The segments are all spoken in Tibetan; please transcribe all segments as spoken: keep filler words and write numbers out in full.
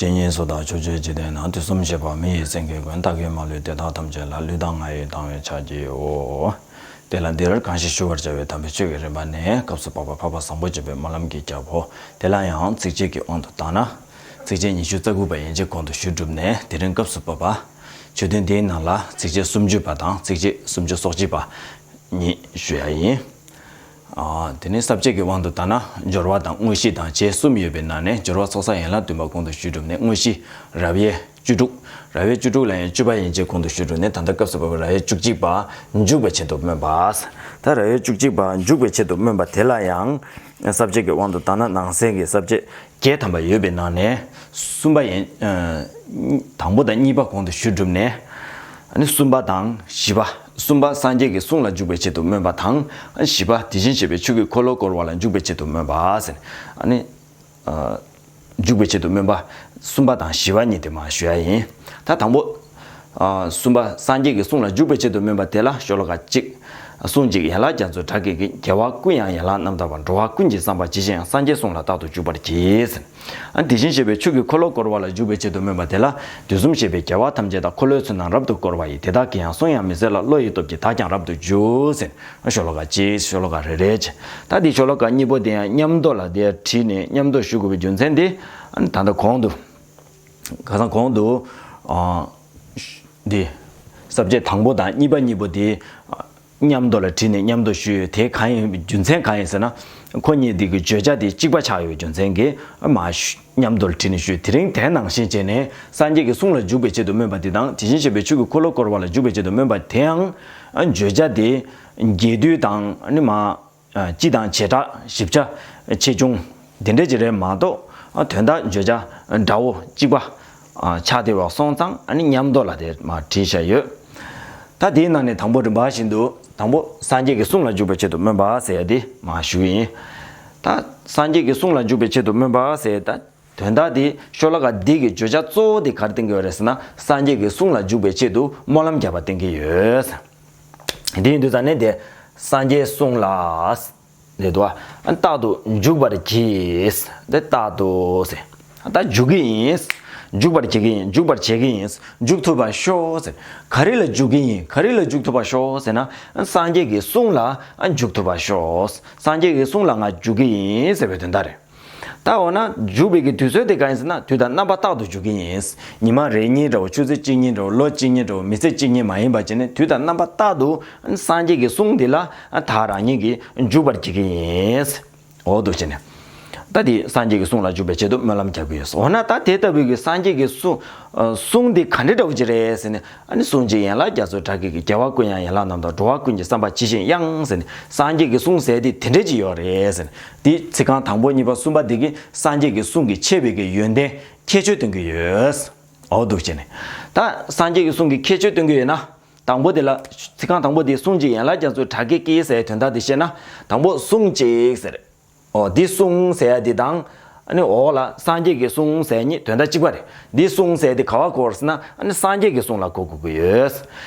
ཇི་སྙེད་སུ་དག་ཕྱོགས་བཅུའི་འཇིག་རྟེན་ན། དུས་གསུམ་གཤེགས་པ་མི་ཡི་སེང་གེ་ཀུན། བདག་གིས་མ་ལུས་དེ་དག་ཐམས་ཅད་ལ། ལུས་དང་ངག་ཡིད་དང་བས་ཕྱག་བགྱིའོ། དེ་ལ་འདིར་གང་ཞིག་ཞུ་བར་བྱ་བའི་དམ་པའི་ཆོས་ཀྱི་རིམ་པ་ནི། སྐབས་སུ་བབ་པ་འཕགས་པ་བཟང་པོ་སྤྱོད་པའི་སྨོན་ལམ་གྱི་རྒྱལ་པོ། དེ་ལ་ཡང་ཚིགས་བཅད་ཀྱི་དབང་དུ་བཏང་ན། ཚིགས་བཅད་ཉི་ཤུ་རྩ་དགུ་པ་ཡན་ཆད་གོང་དུ་ཞུས་གྲུབ་ནས། དེ་རིང་སྐབས་སུ་བབ་པ། ཆོས་ཐུན་འདིའི་ནང་ལ་ཚིགས་བཅད་སུམ་ཅུ་པ་དང་ཚིགས་བཅད་སུམ་ཅུ་སོ་གཅིག་པ་གཉིས་ཞུ་ཡ་ཡིན། ཨ། དེ་ནས་ས་བཅད་ཀྱི་དབང་དུ་བཏང་ན། སྦྱོར་བ་དང་དངོས་གཞི་དང་བཅས་གསུམ་ཡོད་པའི་ནང་ནས། སྦྱོར་བ་ཚོགས་བསགས་ཡན་ལག་བདུན་པ་གོང་དུ་ཞུས་གྲུབ་ནས། དངོས་གཞི་རབ་དབྱེ་བཅུ་དྲུག་རབ་དབྱེ་བཅུ་དྲུག་ལ་ཡང་བཅུ་པ་ཡན་ཆད་གོང་དུ་ཞུས་གྲུབ་ནས། ད་ལྟ་སྐབས་སུ་བབ་པའི་རབ་དབྱེ་བཅུ་གཅིག་པ་འཇུག་པའི་ཆེད་དུ་སྨོན་པ། ད་རབ་དབྱེ་བཅུ་གཅིག་པ་འཇུག་པའི་ཆེད་དུ་སྨོན་པ་དེ་ལ་ཡང་ས་བཅད་ཀྱི་དབང་དུ་བཏང་ན། ནང་གསེས་ཀྱི་ས་བཅད་བརྒྱད་ཐམ་པ་ཡོད་པའི་ནང་ནས། གསུམ་པ་ཡན། ཨ། དང་པོ་དང་གཉིས་པ་གོང་དུ་ཞུས་གྲུབ་ནས། ཨ་ནི་གསུམ་པ་དང་བཞི་པ། གསུམ་པ་སངས་རྒྱས་ཀྱི་གསུང་ལ་འཇུག་པའི་ཆེད་དུ་སྨོན་པ་དང་། ཨ་ནི་བཞི་པ་དེ་བཞིན་གཤེགས་པའི་ཆོས་ཀྱི་འཁོར་ལོ་བསྐོར་བ་ལ་འཇུག་པའི་ཆེད་དུ་སྨོན་པ་ཟེར། ཨ་ནི། ཨ། འཇུག་པའི་ཆེད་དུ་སྨོན་པ་གསུམ་པ་དང་བཞི་པ་གཉིས་དེ་མར་ཞུ་ཡ་ཡིན། ད་དང་པོ། ཨ། གསུམ་པ་སངས་རྒྱས་ཀྱི་གསུང་ལ་འཇུག་པའི་ཆེད་དུ་སྨོན་པ་དེ་ལ་ཤོ་ལོ་ཀ་གཅིག་གསུང་གཅིག་ཡན་ལག་རྒྱ་མཚོའི་སྒྲ་སྐད་ཀྱིས། རྒྱལ་བ་ཀུན་ཡང་ཡན་ལག་རྣམ་དག་པ། འགྲོ་བ་ཀུན་གྱི་བསམ་པ་ཇི་བཞིན་དབྱངས། སངས་རྒྱས་གསུང་ལ་རྟག་ཏུ་འཇུག་པར་བགྱི། ཨ། དེ་བཞིན་གཤེགས་པའི་ཆོས་ཀྱི་འཁོར་ལོ་བསྐོར་བ་ལ་འཇུག་པའི་ཆེད་དུ་སྨོན་པ་དེ་ལ། དུས་གསུམ་གཤེགས་པའི་རྒྱལ་བ་ཐམས་ཅད་དང་། འཁོར་ལོའི་ཚུལ་རྣམས་རབ་ཏུ་བསྐོར་བ་ཡི། དེ་དག་གིས་ཡང་གསུང་ཡང་མི་ཟད་ལ། བློ་ཡི་སྟོབས་ཀྱིས་བདག་ཀྱང་རབ་ཏུ་འཇུག་ཟེར། ཤོ་ལོ་ཀ་གཅིག་ཤོ་ལོ་ཀ་རེ་རེ་བྱས། ད་འདི་ཤོ་ལོ་ཀ་གཉིས་པོ་དེ་ཡང་མཉམ་དུ་ལ་དེ་བྲིས་ནས་མཉམ་དུ་ཞུ་དགོས་པའི་རྒྱུ་མཚན་དེ། ཨ་ནི་ད་ལྟ་གོང་དུ། ཁ་སང་གོང་དུ། ཨ། འདི། ས་བཅད་དང་པོ་དང་གཉིས་པ་གཉིས་པོ་དེ། ཨ། མཉམ་དུ་ལ་བྲིས་ནས་མཉམ་དུ་ཞུས་ཡོད། དེ་གང་ཡིན། རྒྱུ་མཚན་གང་ཡིན་ཟེར་ན། ཁོ་གཉིས་དེ་གི་བརྗོད་བྱ་དེ་གཅིག་པ་ཆགས་ཡོད་རྒྱུ་མཚན་གྱིས་མར་ཞུ། མཉམ་དུ་ལ་བྲིས་ནས་ཞུས། དེ་རིང་དེ་ནང་བཞིན་བྱས་ནས་སངས་རྒྱས་ཀྱི་གསུང་ལ་འཇུག་པའི་ཆེད་དུ་སྨོན་པ་དེ་དང་། དེ་བཞིན་གཤེགས་པའི་ཆོས་ཀྱི་འཁོར་ལོ་བསྐོར་བ་ལ་འཇུག་པའི་ཆེད་དུ་སྨོན་པ་དེའང་། ཨ། བརྗོད་བྱ་དེ་རྒྱས་བསྡུས་དང་། ཨ་ནི་མར། ཨ། སྤྱི་དང་བྱེ་བྲག་ཞིབ་ཆ་ཆེ་ཆུང་དེ་འདྲ་ཅིག་རེད་མ་གཏོགས། ཨ། དོན་དག་བརྗོད་བྱ་འདྲ་བོ་གཅིག་པ། ཨ། ཆགས་བསྡད་པ་སོང་ཙང་། ཨ་ནི་མཉམ་དུ་ལ་དེ་མར་བྲིས་བཞག་ཡོད། ད་དེའི་ནང་ནས་དང་པོ་རིམ་པ་བཞིན་དུ། དང་པོ་སངས་རྒྱས་ཀྱི་གསུང་ལ་འཇུག་པའི་ཆེད་དུ་སྨོན་པ་ཟེར་ཡ་དེ་མར་ཞུ་གི་ཡིན། ད་སངས་རྒྱས་ཀྱི་གསུང་ལ་འཇུག་པའི་ཆེད་དུ་སྨོན་པ་ཟེར། ད་དོན་དག་དེ་ཤོ་ལོ་ཀ་འདི་གི་བརྗོད་བྱ་གཙོ་བོ་དེ་ག་རེ་བསྟན་གྱི་ཡོད་རེད་ཟེར་ན། སངས་རྒྱས་ཀྱི་གསུང་ལ་འཇུག་པའི་ཆེད་དུ་སྨོན་ལམ་རྒྱག་པ་བསྟན་གྱི་ཡོད། དེ་ཡིན་དུས་ཙང་ནས་དེ་སངས་རྒྱས་གསུང་ལ། དེ་དུ་ཨ། རྟག་ཏུ་འཇུག་པར་གྱིས། དེ་རྟག་ཏུ་ཟེར། ད་འཇུག་གི་ཡིན། འཇུག་པར་བྱེད་ཀྱི་ཡིན། འཇུག་པར་བྱེད་ཀྱི་ཡིན། འཇུག་ཐུབ་པར་ཤོག་ཟེར། ག་རེ་ལ་འཇུག་གི་ཡིན། ག་རེ་ལ་འཇུག་ཐུབ་པར་ཤོག་ཟེར་ན། སངས་རྒྱས་ཀྱི་གསུང་ལ་འཇུག་ཐུབ་པར་ཤོག་སངས་རྒྱས་ཀྱི་གསུང་ལ་ང་འཇུག་གི་ཡིན་ཟེར་བའི་དོན་དག་རེད། ད་འོ་ན་འཇུག་པའི་གི་དུས་ཚོད་དེ་ག་ཡིན་ཟེར་ན། དུས་དང་རྣམ་པ་རྟག་ཏུ་འཇུག་གི་ཡིན། ཉི་མ་རེ་གཉིས་འདྲ་བོ། ཆུ་ཚོད་གཅིག་གཉིས་འདྲ་བོ། ལོ་གཅིག་གཉིས་འདྲ་བོ། མི་ཚེ་གཅིག་གཉིས་མ་ཡིན་པ་བྱས་ནས། དུས་དང་རྣམ་པ་རྟག་ཏུ་སངས་རྒྱས་ཀྱི་གསུང་འདི་ལ་ད་རང་ཉིད་ཀྱིས་འཇུག་པར་བྱེད་ཀྱི་ཡིན། འོ་འདུག་བྱས་ནས། ད་དེ་སངས་རྒྱས་ཀྱི་གསུང་ལ་འཇུག་པའི་ཆེད་དུ་སྨོན་ལམ་རྒྱག་གི་ཡོད། འོ་ན་ད་དེ་ལྟ་བུའི་གི་སངས་རྒྱས་ཀྱི་གསུང་། ཨ། གསུང་འདི་ག་འདྲ་འདྲ་བོ་ཅིག་རེད་ཟེར་ནས། ཨ་ནི་གསུང་གཅིག་ཡན་ལག་རྒྱ་མཚོའི་སྒྲ་སྐད་ཀྱིས། རྒྱལ་བ་ཀུན་ཡང་ཡན་ལག་རྣམས་དང་། འགྲོ་བ་ཀུན་གྱི་བསམ་པ་ཇི་བཞིན་དབྱངས་ཟེར་ནས། སངས་རྒྱས་ཀྱི་གསུང་ཟེར་དེ་དེ་འདྲ་ཅིག་ཡོད་རེད་ཟེར་ནས། དེ་ཚིག་རྐང་དང་པོ་གཉིས་པ་གསུམ་པ་དེ་གིས་སངས་རྒྱས་ཀྱི་གསུང་གི་ཆེ་བའི་གི་ཡོན་ཏན་ཁྱད་ཆོས་སྟོན་གྱི་ཡོད། འོ་འདུག་བྱས་ནས། ད་སངས་རྒྱས་ཀྱི་གསུང་གི་ཁྱད་ཆོས་སྟོན་གྱི་ཡོད་ན། དང་པོ་དེ་ལ། ཚིག་རྐང་དང་པོ་དེ་གསུང་གཅིག་ཡན་ལག་རྒྱ་མཚོའི་སྒྲ་སྐད་ཀྱིས་ཟེར་བའི་དོན་དག་དེ་བཤད་ན། དང་པོ་གསུང་གཅིག་ཟེར། འོ་འདི་གསུང་ཟེར་ཡ་འདི་དང་། ཨ་ནི་འོག་ལ་སངས་རྒྱས་ཀྱི་གསུང་ཟེར་ཡ་གཉིས་དོན་དག་གཅིག་པ་རེད། འདི་གསུང་ཟེར་ཡ་འདི་ག་པར་གོ་དགོས་ཟེར་ན། ཨ་ནི་སངས་རྒྱས་ཀྱི་གསུང་ལ་གོ་དགོས་ཀྱི་ཡོད།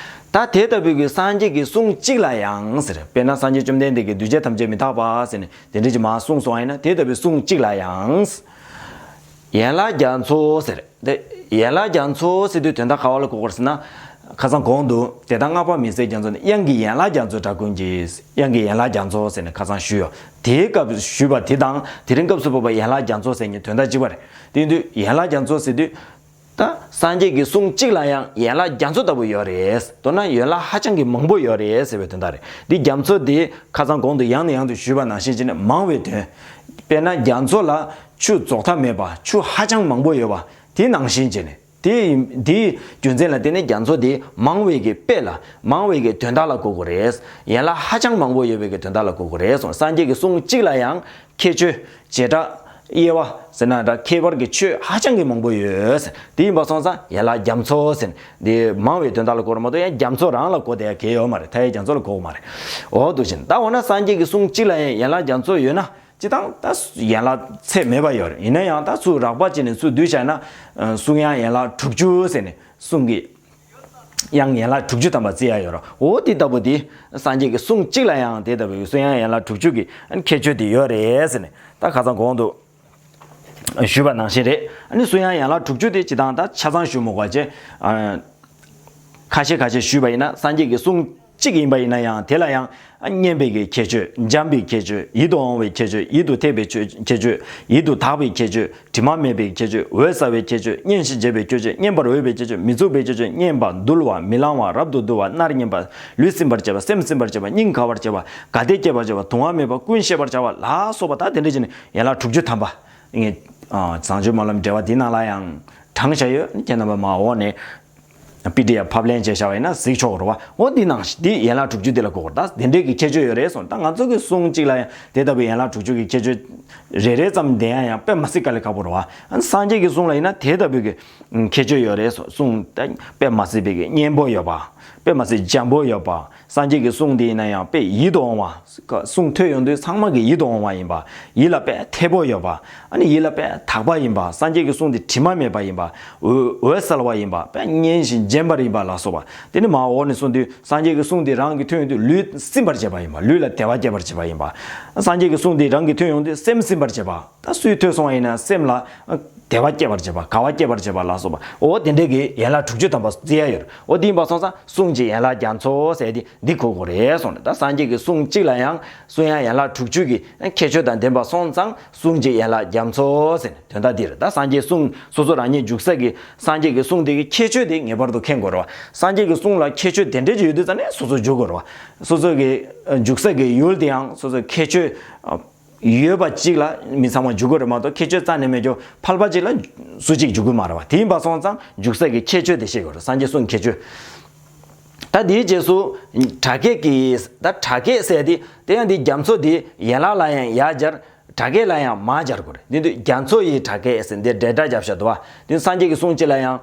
ད་དེ་ལྟ་བུའི་གི་སངས་རྒྱས་ཀྱི་གསུང་གཅིག་ལ་ཡང་ཟེར། དཔེར་ན་སངས་རྒྱས་བཅོམ་ལྡན་འདས་ཀྱིས་གདུལ་བྱ་ཐམས་ཅད་མི་རྟག་པ་ཟེར་ནས་དེ་འདྲ་ཅིག་མར་གསུངས་སོང་བ་ཡིན་ན། དེ་ལྟ་བུའི་གསུང་གཅིག་ལ་ཡང་། ཡན་ལག་རྒྱ་མཚོ་ཟེར། དེ་ཡན་ལག་རྒྱ་མཚོ་ཟེར་དུས་དོན་དག་ག་པ་ལ་གོ་དགོས་ཟེར་ན། ཁ་སང་གོང་དུ་དེ་དག་བསྔགས་པ་མི་ཟད་རྒྱ་མཚོ་ནི། དབྱངས་ཀྱི་ཡན་ལག་རྒྱ་མཚོ་སྒྲ་ཀུན་གྱིས། དབྱངས་ཀྱི་ཡན་ལག་རྒྱ་མཚོ་ཟེར་ནས་ཁ་སང་ཞུས་ཡོད། དེའི་སྐབས་ཞུས་པ་དེ་དང་དེ་རིང་སྐབས་སུ་བབ་པ་ཡན་ལག་རྒྱ་མཚོ་ཟེར་མཁན་དོན་དག་གཅིག་པ་རེད། དེ་ཡིན་དུས་ཡན་ལག་རྒྱ་མཚོ་ཟེར་དུས། ད་སངས་རྒྱས་ཀྱི་གསུང་གཅིག་ལ་ཡང་ཡན་ལག་རྒྱ་མཚོ་ལྟ་བུ་ཡོད་རེད། མདོར་ན་ཡན་ལག་ཧ་ཅང་གི་མང་པོ་ཡོད་རེད་ཟེར་བའི་དོན་དག་རེད། འདི་རྒྱ་མཚོ་དེ་ཁ་སང་གོང་དུ་ཡང་ནས་ཡང་དུ་ཞུས་པ་ནང་བཞིན་བྱས་ནས་མང་བའི་དོན། དཔེར་ན་རྒྱ་མཚོ་ལ་ཆུ་རྫོགས་མཐའ་མེད་པ། ཆུ་ཧ་ཅང་མང་པོ་ཡོད་པ། དེ་ནང་བཞིན་བྱས་ནས། དེ་ཡིན། དེའི་རྒྱུ་མཚན་ལ་བརྟེན་ནས་རྒྱ་མཚོ་དེ་མང་བའི་གི་དཔེ་ལ། མང་བའི་གི་དོན་དག་ལ་གོ་དགོས་རེད། ཡན་ལག་ཧ་ཅང་མང་པོ་ཡོད་པའི་གི་དོན་དག་ལ་གོ་དགོས་རེད་གསུངས། སངས་རྒྱས་ཀྱི་གསུང་གཅིག་ལ་ཡང་ཁྱད་ཆོས། བྱེ་བྲག། དབྱེ་བ་ཟེར་ན་འདྲ། ཁྱད་པར་གྱི་ཆོས་ཧ་ཅང་གི་མང་པོ་ཡོད། དེ་ཡིན་པ་སོང་ཙང་ཡན་ལག་རྒྱ་མཚོ་ཟེར། འདི་མང་བའི་དོན་དག་ལ་གོ་ར་མ་གཏོགས། ཡང་རྒྱ་མཚོ་རང་ལ་གོ་བསྡད་ཡ་གལ་ཡོད་མ་རེད། མཐའ་ཡས་རྒྱ་མཚོ་ལ་གོ་གི་མ་རེད། འོ་འདུག་བྱས་ནས། ད་འོ་ན་སངས་རྒྱས་ཀྱི་གསུང་གཅིག་ལ་ཡང་ཡན་ལག་རྒྱ་མཚོ་ཡོད་ན། སྤྱིར་བཏང་ད་ཡན་ལག་ཚད་མེད་པ་ཡོད་རེད། ཡིན་ན་ཡང་ད་ཚུར་རགས་པ་བྱས་ནས་ཚུར་བསྡུས་བྱས་ན། ཨ། གསུང་དབྱངས་ཡན་ལག་དྲུག་ཅུ་ཟེར་ནས་གསུང་གི་དབྱངས་ཡན་ལག་དྲུག་ཅུ་ཐམ་པ་བརྩི་ཡ་ཡོད་རེད། འོ་དེ་ལྟ་བུ་དེ་སངས་རྒྱས་ཀྱི་གསུང་གཅིག་ལ་ཡང་དེ་ལྟ་བུའི་གསུང་དབྱངས་ཡན་ལག་དྲུག་ཅུ་གི་ཁྱད་ཆོས་དེ་ཡོད་རེད་ཟེར་ནས། ད་ཁ་སང་གོང་དུ་ ཞུས་པ་ནང་བཞིན་རེད། ཨ་ནི་གསུང་དབྱངས་ཡན་ལག་དྲུག་ཅུ་དེ་སྤྱིར་བཏང་ད་ཆ་ཚང་ཞུ་མི་དགོས་པ་བྱས། ཁ་ཤས་ཁ་ཤས་ཞུས་པ་ཡིན་ན། སངས་རྒྱས་ཀྱི་གསུང་གཅིག་ཡིན་པ་ཡིན་ན་ཡང་། དེ་ལ་ཡང་སྙན་པའི་གི་ཁྱད་ཆོས། འཇམ་པའི་ཁྱད་ཆོས། ཡིད་དུ་འོང་བའི་ཁྱད་ཆོས། ཡིད་དུ་འཐད་པའི་ཁྱད་ཆོས། ཡིད་དུ་དག་པའི་ཁྱད་ཆོས། དྲི་མ་མེད་པའི་ཁྱད་ཆོས། འོད་གསལ་བའི་ཁྱད་ཆོས། སྙན་ཞིང་འཇེབས་པའི་ཁྱད་ཆོས། སྙན་པར་འོས་པའི་ཁྱད་ཆོས། མི་ཚུགས་པའི་ཁྱད་ཆོས། སྙན་པ། འདུལ་བ། མི་ལང་བ། རབ་ཏུ་དུལ་བ། མནར་ཉམས་པ། ལུས་ཟིན་པར་བྱེད་པ། སེམས་ཟིན་པར་བྱེད་པ། སྙིང་ག་བར་བྱེད་པ། དགའ་བདེ་སྐྱེད་པར་བྱེད་པ། དུང་བ་མེད་པ། ཀུན་ཤེས་པར་བྱ་བ་ལ་སོགས་པ། ད་དེ་འདྲ་བྱས་ནས་ཡན་ལག་དྲུག་ཅུ་ཐམ་པ། ངས་བཟང་སྤྱོད་སྨོན་ལམ་འགྲེལ་པ་འདི་ནང་ལ་ཡང་དྲངས་བཞག་ཡོད། ཁྱེད་རྣམ་པ་མར་འོག་ནས་པི་ཌི་ཨེཕ་ཕབ་ལེན་བྱས་བཞག་པ་ཡིན་ན་གཟིགས་ཆོག་རེད་བ། འོ་འདི་ནང་བཞིན་འདི་ཡན་ལག་དྲུག་ཅུ་འདི་ལ་གོ་དགོས་རེད། ད་དེ་འདྲའི་གི་ཁྱད་ཆོས་ཡོད་རེད་གསུངས། ད་ང་ཚོ་གི་གསུང་གཅིག་ལ་ཡང་དེ་ལྟ་བུའི་ཡན་ལག་དྲུག་ཅུ་གི་ཁྱད་ཆོས་རེ་རེ་ཙམ་ལྡན་ཡ་ཡང་དཔེ་མ་སྲིད་དཀའ་ལས་ཁག་པོ་རེད་བ། ཨ་ནི་སངས་རྒྱས་ཀྱི་གསུང་ལ་ཡིན་ན་དེ་ལྟ་བུའི་གི་ཁྱད་ཆོས་ཡོད་རེད་གསུངས། གསུང་ད་དཔེ་མ་སྲིད་པའི་གི་སྙན་པོ་ཡོད་པ། དཔེ་མ་སྲིད་འཇམ་པོ་ཡོད་པ། སངས་རྒྱས་ཀྱི་གསུང་དེ་ཡིན་ན་ཡང་དཔེ་ཡིད་དུ་འོང་བ། གསུང་ཐོས་ཡོང་དུས་ཚང་མ་གི་ཡིད་དུ་འོང་བ་ཡིན་པ། ཡིད་ལ་དཔེ་འཐད་པོ་ཡོད་པ། ཨ་ནི་ཡིད་ལ་དཔེ་དག་པ་ཡིན་པ། སངས་རྒྱས་ཀྱི་གསུང་དེ་དྲི་མ་མེད་པ་ཡིན་པ། འོད་འོད་གསལ་བ་ཡིན་པ། དཔེ་སྙན་ཞིང་འཇེབས་པ་ཡིན་པ་ལ་སོགས་པ། དེ་ནི་མར་འོག་ནས་གསུངས་དུས་སངས་རྒྱས་ཀྱི་གསུང་དེ་རང་གིས་ཐོས་ཡོང་དུས་ལུས་སིམ་པར་བྱེད་པ་ཡིན་པ། ལུས་ལ་བདེ་བ་སྐྱེད་པར་བྱེད་པ་ཡིན་པ། སངས་རྒྱས་ཀྱི་གསུང་དེ་རང་གིས་ཐོས་ཡོང་དུས་སེམས་སིམ་པར་བྱེད་པ། ད་སུས་ཐོས་སོང་བ་ཡིན་ན་སེམས་ལ་བདེ་བ་སྐྱེད་པར་བྱེད་པ། དགའ་བ་སྐྱེད་པར་བྱེད་པ་ལ་སོགས་པ། འོ་དེ་འདྲའི་གི་ཡན་ལག་དྲུག་ཅུ་ཐམ་པ་བརྩི་ཡ་ཡོད་རེད། འོ་དེ་ཡིན་པ་སོང་ཙང་གསུང་གཅིག་ཡན་ལག་རྒྱ་མཚོ་ཟེར་དེ་འདི་གོ་དགོས་རེད་གསུངས་ནས། ད་སངས་རྒྱས་ཀྱི་གསུང་གཅིག་ལ་ཡང་གསུང་དབྱངས་ཡན་ལག་དྲུག་ཅུ་གི་ཁྱད་ཆོས་དང་ལྡན་པ་སོང་ཙང་གསུང་གཅིག་ཡན་ལག་རྒྱ་མཚོ་ཟེར་ནས་དོན་དག་འདི་རེད། ད་སངས་རྒྱས་གསུང་སོ་སོ་རང་ཉིད་འཇུག་ས་གི་སངས་རྒྱས་ཀྱི་གསུང་དེ་གི་ཁྱད་ཆོས་དེ་ངེས་པར་དུ་མཁྱེན་དགོས་རེད་བ། སངས་རྒྱས་ཀྱི་གསུང་ལ་ཁྱད་ཆོས་དེ་འདྲས་ཅིག་ཡོད་དུས་ཙང་ནས་སོ་སོ་འཇུག་དགོས་རེད་བ། སོ་སོ་གི་འཇུག་ས་གི་ཡུལ་དེ་ཡང་སོ་སོ་ཁྱད་ཆོས་ཡོད་པ་གཅིག་ལ་མི་ཚང་མ་འཇུག་དགོས་རེད་མ་གཏོགས། ཁྱད་ཆོས་རྩ་ནས་མེད་རྒྱུ་ཕལ་པ་གཅིག་ལ་སུ་གཅིག་འཇུག་གི་མ་རེད་བ། དེ་ཡིན་པ་སོང་ཙང་འཇུག་ས་གི་ཁྱད་ཆོས་དེ་ཤེས་དགོས་རེད། སངས་རྒྱས་གསུང་ཁྱད་ཆོས། ད་དེའི་རྗེས་སུ་སྒྲ་སྐད་ཀྱི། ད་སྒྲ་སྐད་ཟེར་དེ་དེ་ཡང་དེ་རྒྱ་མཚོ་དེ་ཡན་ལག་ལ་ཡང་ཡར་སྦྱར། སྒྲ་སྐད་ལ་ཡང་མར་སྦྱར་དགོས་རེད། དེ་དུས་རྒྱ་མཚོ་ཡི་སྒྲ་སྐད་ཟེར་འདི་འབྲེལ་སྒྲ་བརྒྱབ་བཞག་འདུག་བ། དེ་སངས་རྒྱས་ཀྱི་གསུང་གཅིག་ལ་ཡང་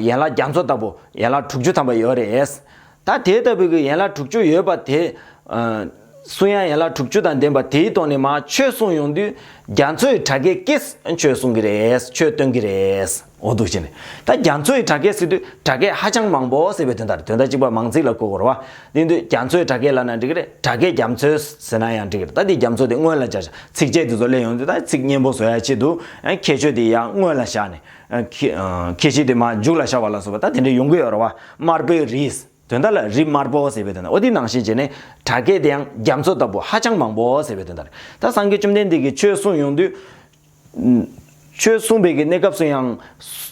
ཡན་ལག་རྒྱ་མཚོ་ལྟ་བུ་ཡན་ལག་དྲུག་ཅུ་ཐམ་པ་ཡོད་རེད། ད་དེ་ལྟ་བུའི་གི་ཡན་ལག་དྲུག་ཅུ་ཡོད་པ་དེ། གསུང་དབྱངས་ཡན་ལག་དྲུག་ཅུ་དང་ལྡན་པ་དེའི་ཐོག་ནས་མར་ཆོས་གསུང་ཡོང་དུས་རྒྱ་མཚོ་ཡི་སྒྲ་སྐད་ཀྱིས་ཆོས་གསུང་གི་རེད། ཆོས་སྟོན་གི་རེད། འོ་འདུག་བྱས་ནས་ད་རྒྱ་མཚོ་ཡི་སྒྲ་སྐད་ཟེར་དུས་སྒྲ་སྐད་ཧ་ཅང་མང་པོ་ཟེར་བའི་དོན་དག་རེད། དོན་དག་གཅིག་པ་མང་ཚིག་ལ་གོ་དགོས་རེད་བ། དེ་དུས་རྒྱ་མཚོའི་སྒྲ་སྐད་ལབ་ན་འགྲིག་གི་རེད། སྒྲ་སྐད་རྒྱ་མཚོའི་ཟེར་ན་ཡང་འགྲིག་གི་རེད། ད་དེ་རྒྱ་མཚོ་དེ་སྔོན་ལ་སྦྱར་བྱས། ཚིགས་བཅད་དེ་ཚོ་ལེན་ཡོང་དུས་ད་ཚིག་སྙན་པོ་བཟོ་ཡ་ཆེད་དུ་ཁྱད་ཆོས་དེ་ཡང་སྔོན་ལ་བཞག་ནས། ཁྱད་ཆོས་དེ་མར་མཇུག་ལ་བཞག་པ་ལ་སོགས་པ་ད་དེ་འདྲ་ཡོང་གི་ཡོད་རེད་བ། དམར་པོའི་རི། དོན་དག་ལ་རི་དམར་པོ་ཟེར་བའི་དོན་དག་འོ་དེ་ནང་བཞིན་བྱས་ནས་སྒྲ་སྐད་དེ་ཡང་རྒྱ་མཚོ་ལྟ་བུ་ཧ་ཅང་མང་པོ་ཟེར་བའི་དོན་དག་རེད། ད་སངས་རྒྱས་བཅོམ་ལྡན་འདས་ཀྱིས་ཆོས་གསུངས་ཡོང་དུས། ཆོས་གསུངས་པའི་གི་གནས་སྐབས་སུ་ཡང་།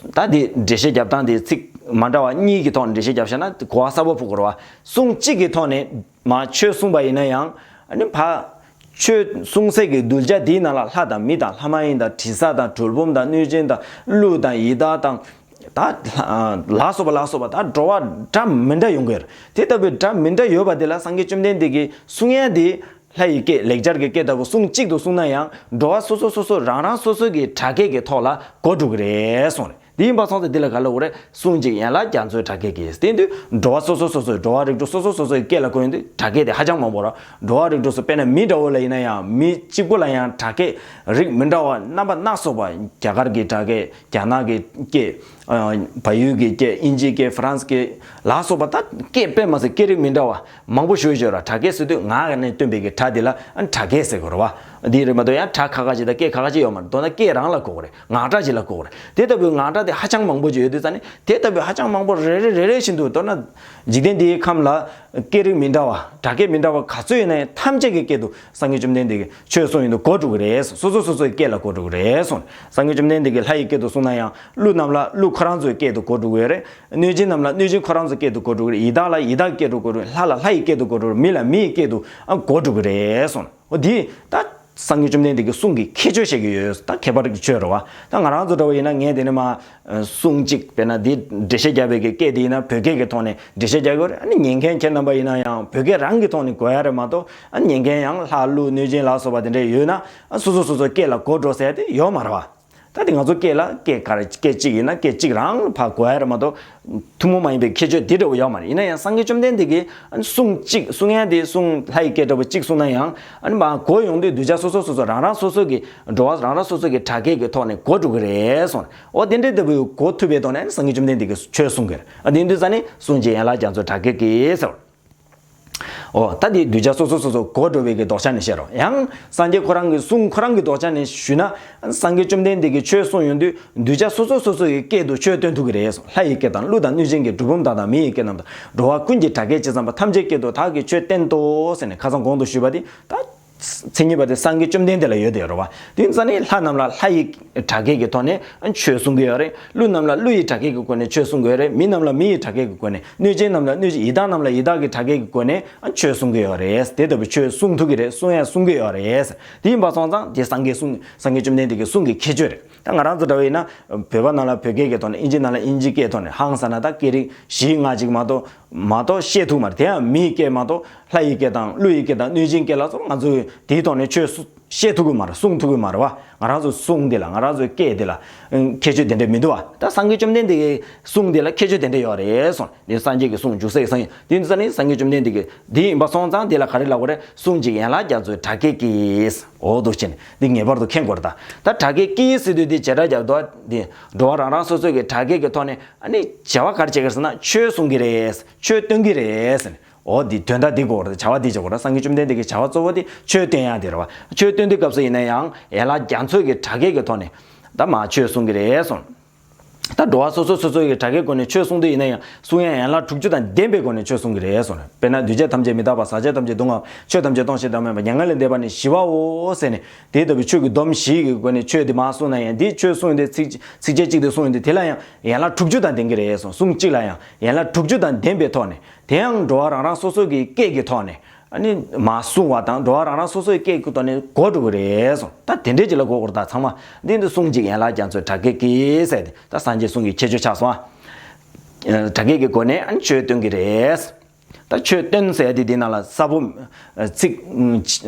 ད་དེ་འགྲེལ་བཤད་རྒྱབ་སྟངས་དེ་ཚིག་མ་འདྲ་བ་གཉིས་ཀྱི་ཐོག་ནས་འགྲེལ་བཤད་རྒྱབ་བཞག་ན་གོ་བ་གསར་པ་ཕུག་དགོས་རེད་བ། གསུང་གཅིག་གི་ཐོག་ནས་མར་ཆོས་གསུངས་པ་ཡིན་ན་ཡང་། ཨ་ནི་ཕ། ཆོས་གསུང་སའི་གི་གདུལ་བྱ་དེའི་ནང་ལ་ལྷ་དང་མི་དང་ལྷ་མ་ཡིན་དང་དྲི་ཟ་དང་གྲུལ་བུམ་དང་གནོད་སྦྱིན་དང་ཀླུ་དང་ཡི་དྭགས་དང་། ད་ལ་སོགས་པ་ལ་སོགས་པ་ད་འགྲོ་བ་འདྲ་མི་འདྲ་ཡོང་གི་རེད། དེ་ལྟ་བུའི་འདྲ་མི་འདྲ་ཡོད་པ་དེ་ལ་སངས་རྒྱས་བཅོམ་ལྡན་འདས་ཀྱིས་གསུང་ཡ་དེ་ལྷ་ཡི་སྐད་ལེགས་སྦྱར་གྱི་སྐད་ལྟ་བུ་གསུང་གཅིག་ཏུ་གསུངས་ན་ཡང་འགྲོ་བ་སོ་སོ་སོ་སོ་རང་རང་སོ་སོ་གི་སྒྲ་སྐད་ཀྱི་ཐོག་ལ་གོ་འགྲོ་གི་རེད་གསུངས་རེད། དེ་ཡིན་པ་སོང་ཙང་འདི་ལ་ག་ལབ་དགོས་རེད། གསུང་གཅིག་ཡན་ལག་རྒྱ་མཚོའི་སྒྲ་སྐད་ཀྱིས། དེ་དུས་འགྲོ་བ་སོ་སོ་སོ་སོའི་འགྲོ་བ་རིགས་དྲུག་སོ་སོ་སོ་སོའི་སྐད་ལ་གོ་ཡོང་དུས་སྒྲ་སྐད་དེ་ཧ་ཅང་མང་པོ་རེད། འགྲོ་བ་རིགས་དྲུག་སོགས་དཔེར་ན་མི་འདྲ་བོ་ལ་ཡིན་ན་ཡང་མི་གཅིག་པུ་ལ་ཡང་སྒྲ་སྐད་རིགས་མི་འདྲ་བ་རྣམ་པ་སྣ་ཚོགས་པ། རྒྱ་གར་གྱི་སྒྲ་སྐད། རྒྱ་ནག་གི་སྐད། བལ་ཡུལ་གྱི་སྐད། དབྱིན་ཇིའི་སྐད། ཧྥ་རན་སི་སྐད་ལ་སོགས་པ། ད་སྐད་དཔེ་མ་སྲིད་སྐད་རིགས་མི་འདྲ་བ་མང་པོ་ཞིག་ཡོད་རེད། སྒྲ་སྐད་ཟེར་དུས་ངག་ནས་བཏོན་པའི་གི་སྒྲ་དེ་ལ་སྒྲ་སྐད་ཟེར་དགོས་རེད་བ། འདི་རེད་མ་གཏོགས་ཡང་སྒྲ་ཁ་ཁ་ཅིག་དང་སྐད་ཁ་ཁ་ཅིག་ཡོད་མ་རེད། མདོར་ན་སྐད་རང་ལ་གོ་དགོས་རེད། ངག་སྒྲ་ཅིག་ལ་གོ་དགོས་རེད། དེ་ལྟ་བུའི་ངག་སྒྲ་དེ་ཧ་ཅང་མང་པོ་ཅིག་ཡོད་དུས་ཙང་ནི་དེ་ལྟ་བུའི་ཧ་ཅང་མང་པོ་རེ་རེ་རེ་རེ་བཞིན་དུ། མདོར་ན་འཇིག་རྟེན་འདིའི་ཁམས་ལ་སྐད་རིགས་མི་འདྲ་བ། སྒྲ་སྐད་མི་འདྲ་བ་ག་ཚོད་ཡོད་ན་ཡང་ཐམས་ཅད་ཀྱི་སྐད་དུ་སངས་རྒྱས་བཅོམ་ལྡན་འདས་ཀྱིས་ཆོས་གསུངས་ཡོང་དུས་གོ་འགྲོ་གི་རེད། སོ་སོ་སོ་སོའི་སྐད་ལ་གོ་འགྲོ་གི་རེད་གསུངས། སངས་རྒྱས་བཅོམ་ལྡན་འདས་ཀྱིས་ལྷ་ཡི་སྐད་དུ་གསུངས་ན་ཡང་ཀླུ་རྣམས་ལ་ཀླུ་ཁོ་རང་ཚོའི་སྐད་དུ་གོ་འགྲོ་གི་རེད། གནོད་སྦྱིན་རྣམས་ལ་གནོད་སྦྱིན་ཁོ་རང་ཚོའི་སྐད་དུ་གོ་འགྲོ་གི་རེད། ཡི་དྭགས་ལ་ཡི་དྭགས་སྐད་དུ་གོ་འགྲོ་གི་རེད། ལྷ་ལ་ལྷ་ཡི་སྐད་དུ་གོ་འགྲོ་གི་རེད། མི་ལ་མི་ཡི་སྐད་དུ་ཨ་གོ་འགྲོ་གི་རེད་གསུངས། འོ་འདི་ད་སངས་རྒྱས་བཅོམ་ལྡན་འདས་ཀྱི་གསུང་གི་ཁྱད་ཆོས་བཤད་ཀྱི་ཡོད། ད་ཁྱད་པར་གྱི་ཆོས་རེད་བ། ད་ང་རང་ཚོ་འདྲ་བོ་ཡིན་ན་ངས་དེ་ནས་མར་གསུང་གཅིག་དཔེར་ན་འདི་འགྲེལ་བཤད་རྒྱབ་པའི་གི་སྐད་དེ་ཡིན་ན་བོད་སྐད་ཀྱི་ཐོག་ནས་འགྲེལ་བཤད་རྒྱག་གི་ཡོད་རེད། ཨ་ནི་ཉན་མཁན་ཁྱེད་རྣམ་པ་ཡིན་ན་ཡང་བོད་སྐད་རང་གི་ཐོག་ནས་གོ་ཡ་རེད་མ་གཏོགས། ཨ་ནི་ཉན་མཁན་ཡང་ལྷ་ཀླུ་གནོད་སྦྱིན་ལ་སོགས་པ་དེ་འདྲ་ཡོད་ན། ཨ་སོ་སོ་སོ་སོ་སྐད་ལ་གོ་འགྲོ་ཟེར་དེ་ཡོད་མ་རེད་བ། ད་དེ་ང་ཚོ་སྐད་ལ་སྐད་ག་རེ། སྐད་གཅིག་ཡིན་ན་སྐད་གཅིག་རང་ཕར་གོ་ཡ་རེད་མ་གཏོགས། ཐུན་མོང་མ་ཡིན་པའི་ཁྱད་ཆོས་དེ་འདྲ་བོ་ཡོད་མ་རེད། ཡིན་ན་ཡང་སངས་རྒྱས་བཅོམ་ལྡན་འདས་ཀྱིས་གསུང་གཅིག་གསུང་ཡ་དེ་གསུང་ལྷ་ཡི་སྐད་འདྲ་བོ་གཅིག་གསུང་ན་ཡང་། ཨ་ནི་མར་གོ་ཡོང་དུས་གདུལ་བྱ་སོ་སོ་སོ་སོ་རང་རང་སོ་སོ་གི་འགྲོ་བ་རང་རང་སོ་སོ་གི་སྒྲ་སྐད་ཀྱི་ཐོག་ནས་གོ་འགྲོ་གི་རེད་གསུངས། འོ་དེ་འདྲའི་ལྟ་བུའི་གོ་ཐུབ་པའི་ཐོག་ནས་སངས་རྒྱས་བཅོམ་ལྡན་འདས་ཀྱིས་ཆོས་གསུང་གི་རེད། ཨ་དེ་ཡིན་དུས་ཙང་ནི་གསུང་གཅིག་ཡན་ལག་རྒྱ་མཚོའི་སྒྲ་སྐད་ཀྱིས་ཟེར། ཨོ་ད་དེ་གདུལ་བྱ་སོ་སོ་སོ་སོ་གོ་འགྲོ་བའི་གི་ལྡོག་ཆ་ནས་བཤད་རོགས། ཡང་སངས་རྒྱས་ཁོ་རང་གི་གསུང་ཁོ་རང་གི་ལྡོག་ཆ་ནས་ཞུས་ན། སངས་རྒྱས་བཅོམ་ལྡན་འདས་ཀྱིས་ཆོས་གསུངས་ཡོང་དུས་གདུལ་བྱ་སོ་སོ་སོ་སོ་ཡི་སྐད་དུ་ཆོས་སྟོན་ཐུབ་ཀྱི་རེད་གསུངས། ལྷ་ཡི་སྐད་དང་ཀླུ་དང་གནོད་སྦྱིན་གྱི། གྲུལ་བུམ་དག་དང་མི་ཡི་སྐད་རྣམས་དང་། འགྲོ་བ་ཀུན་གྱི་སྒྲ་སྐད་ཇི་ཙམ་པ། ཐམས་ཅད་སྐད་དུ་བདག་གིས་ཆོས་བསྟན་ཏོ་ཟེར་ནས་ཁ་སང་གོང་དུ་ཞུས་པ་དེ་ད། མཚན་ཉིད་པ་དེ་སངས་རྒྱས་བཅོམ་ལྡན་འདས་ལ་ཡོད་དེ་རེད་བ། དེ་ཙ་ནི་ལྷ་རྣམས་ལ་ལྷ་ཡི་སྒྲ་སྐད་ཀྱི་ཐོག་ནས་ཆོས་གསུང་གི་ཡོད་རེད། ཀླུ་རྣམས་ལ་ཀླུ་ཡི་སྒྲ་སྐད་ཀྱི་སྒོ་ནས་ཆོས་གསུང་གི་ཡོད་རེད། མི་རྣམས་ལ་མི་ཡི་སྒྲ་སྐད་ཀྱི་སྒོ་ནས། གནོད་སྦྱིན་རྣམས་ལ་གནོད་སྦྱིན། ཡི་དྭགས་རྣམས་ལ་ཡི་དྭགས་ཀྱི་སྒྲ་སྐད་ཀྱི་སྒོ་ནས་ཆོས་གསུང་གི་ཡོད་རེད། དེ་ལྟ་བུའི་ཆོས་གསུང་ཐུབ་ཀྱི་རེད། གསུང་ཡང་གསུང་གི་ཡོད་རེད། དེ་ཡིན་པ་སོང་ཙང་དེ་སངས་རྒྱས་གསུང་། སངས་རྒྱས་བཅོམ་ལྡན་འདས་ཀྱི་གསུང་གི་ཁྱད་ཆོས་རེད། ད་ང་རང་ཚོ་འདྲ་བ་ཡིན་ན་བོད་པ་རྣམས་ལ་བོད་སྐད་ཀྱི་ཐོག་ནས། ཨིན་ཇི་རྣམས་ལ་ཨིན་ཇི་སྐད་ཐོག་ནས་ཧང་ཟེར་ན་ད་སྐད་རིགས་བཞི་ལྔ་ཅིག་མ་གཏོགས་མ་གཏོགས་བཤད་ཐུབ་མ་རེད། དེ་ཡང་མིའི་སྐད་མ་གཏོགས། ལྷ་ཡི་སྐད་དང་ཀླུ་ཡི་སྐད་དང་གནོད་སྦྱིན་སྐད་ལ་སོགས་ང་ཚོས་དེའི་ཐོག་ནས་ཆོས་སུ་བཤད་ཐུབ་ཀྱི་མ་རེད། གསུང་ཐུབ་ཀྱི་མ་རེད་བ། ང་རང་ཚོའི་གསུང་འདི་ལ། ང་རང་ཚོའི་སྐད་འདི་ལ་ཁྱད་ཆོས་དེ་འདྲ་མི་འདུག་བ། ད་སངས་རྒྱས་བཅོམ་ལྡན་འདས་ཀྱི་གསུང་འདི་ལ་ཁྱད་ཆོས་དེ་འདྲ་ཡོད་རེད་གསུངས། འདི་སངས་རྒྱས་ཀྱི་གསུང་འཇུག་སའི་སངས་རྒྱས། དེ་ཡིན་ཙང་ནི་སངས་རྒྱས་བཅོམ་ལྡན་འདས་ཀྱི། དེ་ཡིན་པ་སོང་ཙང་དེ་ལ་ག་རེ་ལབ་དགོས་རེད། གསུང་གཅིག་ཡན་ལག་རྒྱ་མཚོའི་སྒྲ་སྐད་ཀྱིས། འོ་འདུག་བྱས་ནས་འདི་ངེས་པར་དུ་མཁྱེན་དགོས་རེད། ད་ད་སྒྲ་སྐད་ཀྱིས་ཟེར་དུས་འདི་བྱེ་བྲག་རྒྱ་མཚོ་འདི་འགྲོ་བ་རང་རང་སོ་སོའི་གི་སྒྲ་སྐད་ཀྱི་ཐོག་ནས་ཨ་ནི་བྱ་བ་ག་རེ་བྱེད་ཀྱི་རེད་ཟེར་ན། ཆོས་གསུང་གི་རེད། ཆོས་སྟོན་གྱི་རེད་ཟེར་ནས། འོ་འདི་དོན་དག་འདི་གོ་རེད། བྱ་བ་འདི་བྱེད་དགོས་རེད། སངས་རྒྱས་བཅོམ་ལྡན་འདས་ཀྱི་བྱ་བ་གཙོ་བོ་དེ་ཆོས་སྟོན་ཡག་དེ་རེད་བ། ཆོས་སྟོན་དུས་སྐབས་སུ་ཡིན་ན་ཡང་ཡན་ལག་རྒྱ་མཚོའི་གི་སྒྲ་སྐད་ཀྱི་ཐོག་ནས་ད་མ་ཆོས་གསུང་གི་རེད་གསུངས། ད་འགྲོ་བ་སོ་སོ་སོ་སོའི་གི་སྒྲ་སྐད་སྒོ་ནས་ཆོས་གསུང་དུས་ཡིན་ན་ཡང་གསུང་ཡག་ཡན་ལག་དྲུག་ཅུ་དང་ལྡན་པའི་སྒོ་ནས་ཆོས་གསུང་གི་རེད་གསུངས། དཔེར་ན་འདུས་བྱས་ཐམས་ཅད་མི་རྟག་པ། ཟག་བཅས་ཐམས་ཅད་སྡུག་བསྔལ་བ། ཆོས་ཐམས་ཅད་སྟོང་ཞིང་བདག་མེད་པ། མྱ་ངན་ལས་འདས་པ་ནི་ཞི་བའོ་ཟེར་ནས། དེ་ལྟ་བུའི་ཆོས་ཀྱི་སྡོམ་བཞི་གི་སྒོ་ནས་ཆོས་དེ་མར་གསུངས་ན་ཡང་། དེ་ཆོས་གསུངས་དེ་ཚིགས་ཚིགས་བཅད་གཅིག་དེ་གསུངས་དེ་དེ་ལ་ཡང་ཡན་ལག་དྲུག་ཅུ་དང་ལྡན་གྱི་རེད་གསུངས། གསུང་གཅིག་ལ་ཡང་ཡན་ལག་དྲུག་ཅུ་དང་ལྡན་པའི་ཐོག་ནས། དེ་ཡང་འགྲོ་བ་རང་རང་སོ་སོ་གི་སྐད་ཀྱི་ཐོག་ནས་ཨ་ནི་མར་གསུང་བ་དང་། འགྲོ་བ་རང་རང་སོ་སོའི་སྐད་ཀྱི་ཐོག་ནས་གོ་འགྲོ་གི་རེད་གསུངས། ད་དེ་འདྲའི་ཅིག་ལ་གོ་དགོས་རེད། ད་ཚང་མ་འདི་འདི་གསུང་གཅིག་ཡན་ལག་རྒྱ་མཚོའི་སྒྲ་སྐད་ཀྱིས་ཟེར་ཏེ། ད་སངས་རྒྱས་གསུང་གི་ཁྱད་ཆོས་ཆགས་སོང་ཨ། སྒྲ་སྐད་ཀྱི་སྒོ་ནས་ཨ་ནི་ཆོས་སྟོན་གྱི་རེད། ད་ཆོས་སྟོན་ཟེར་དེ་འདི་ནང་ལ་གསལ་པོ་ཚིག་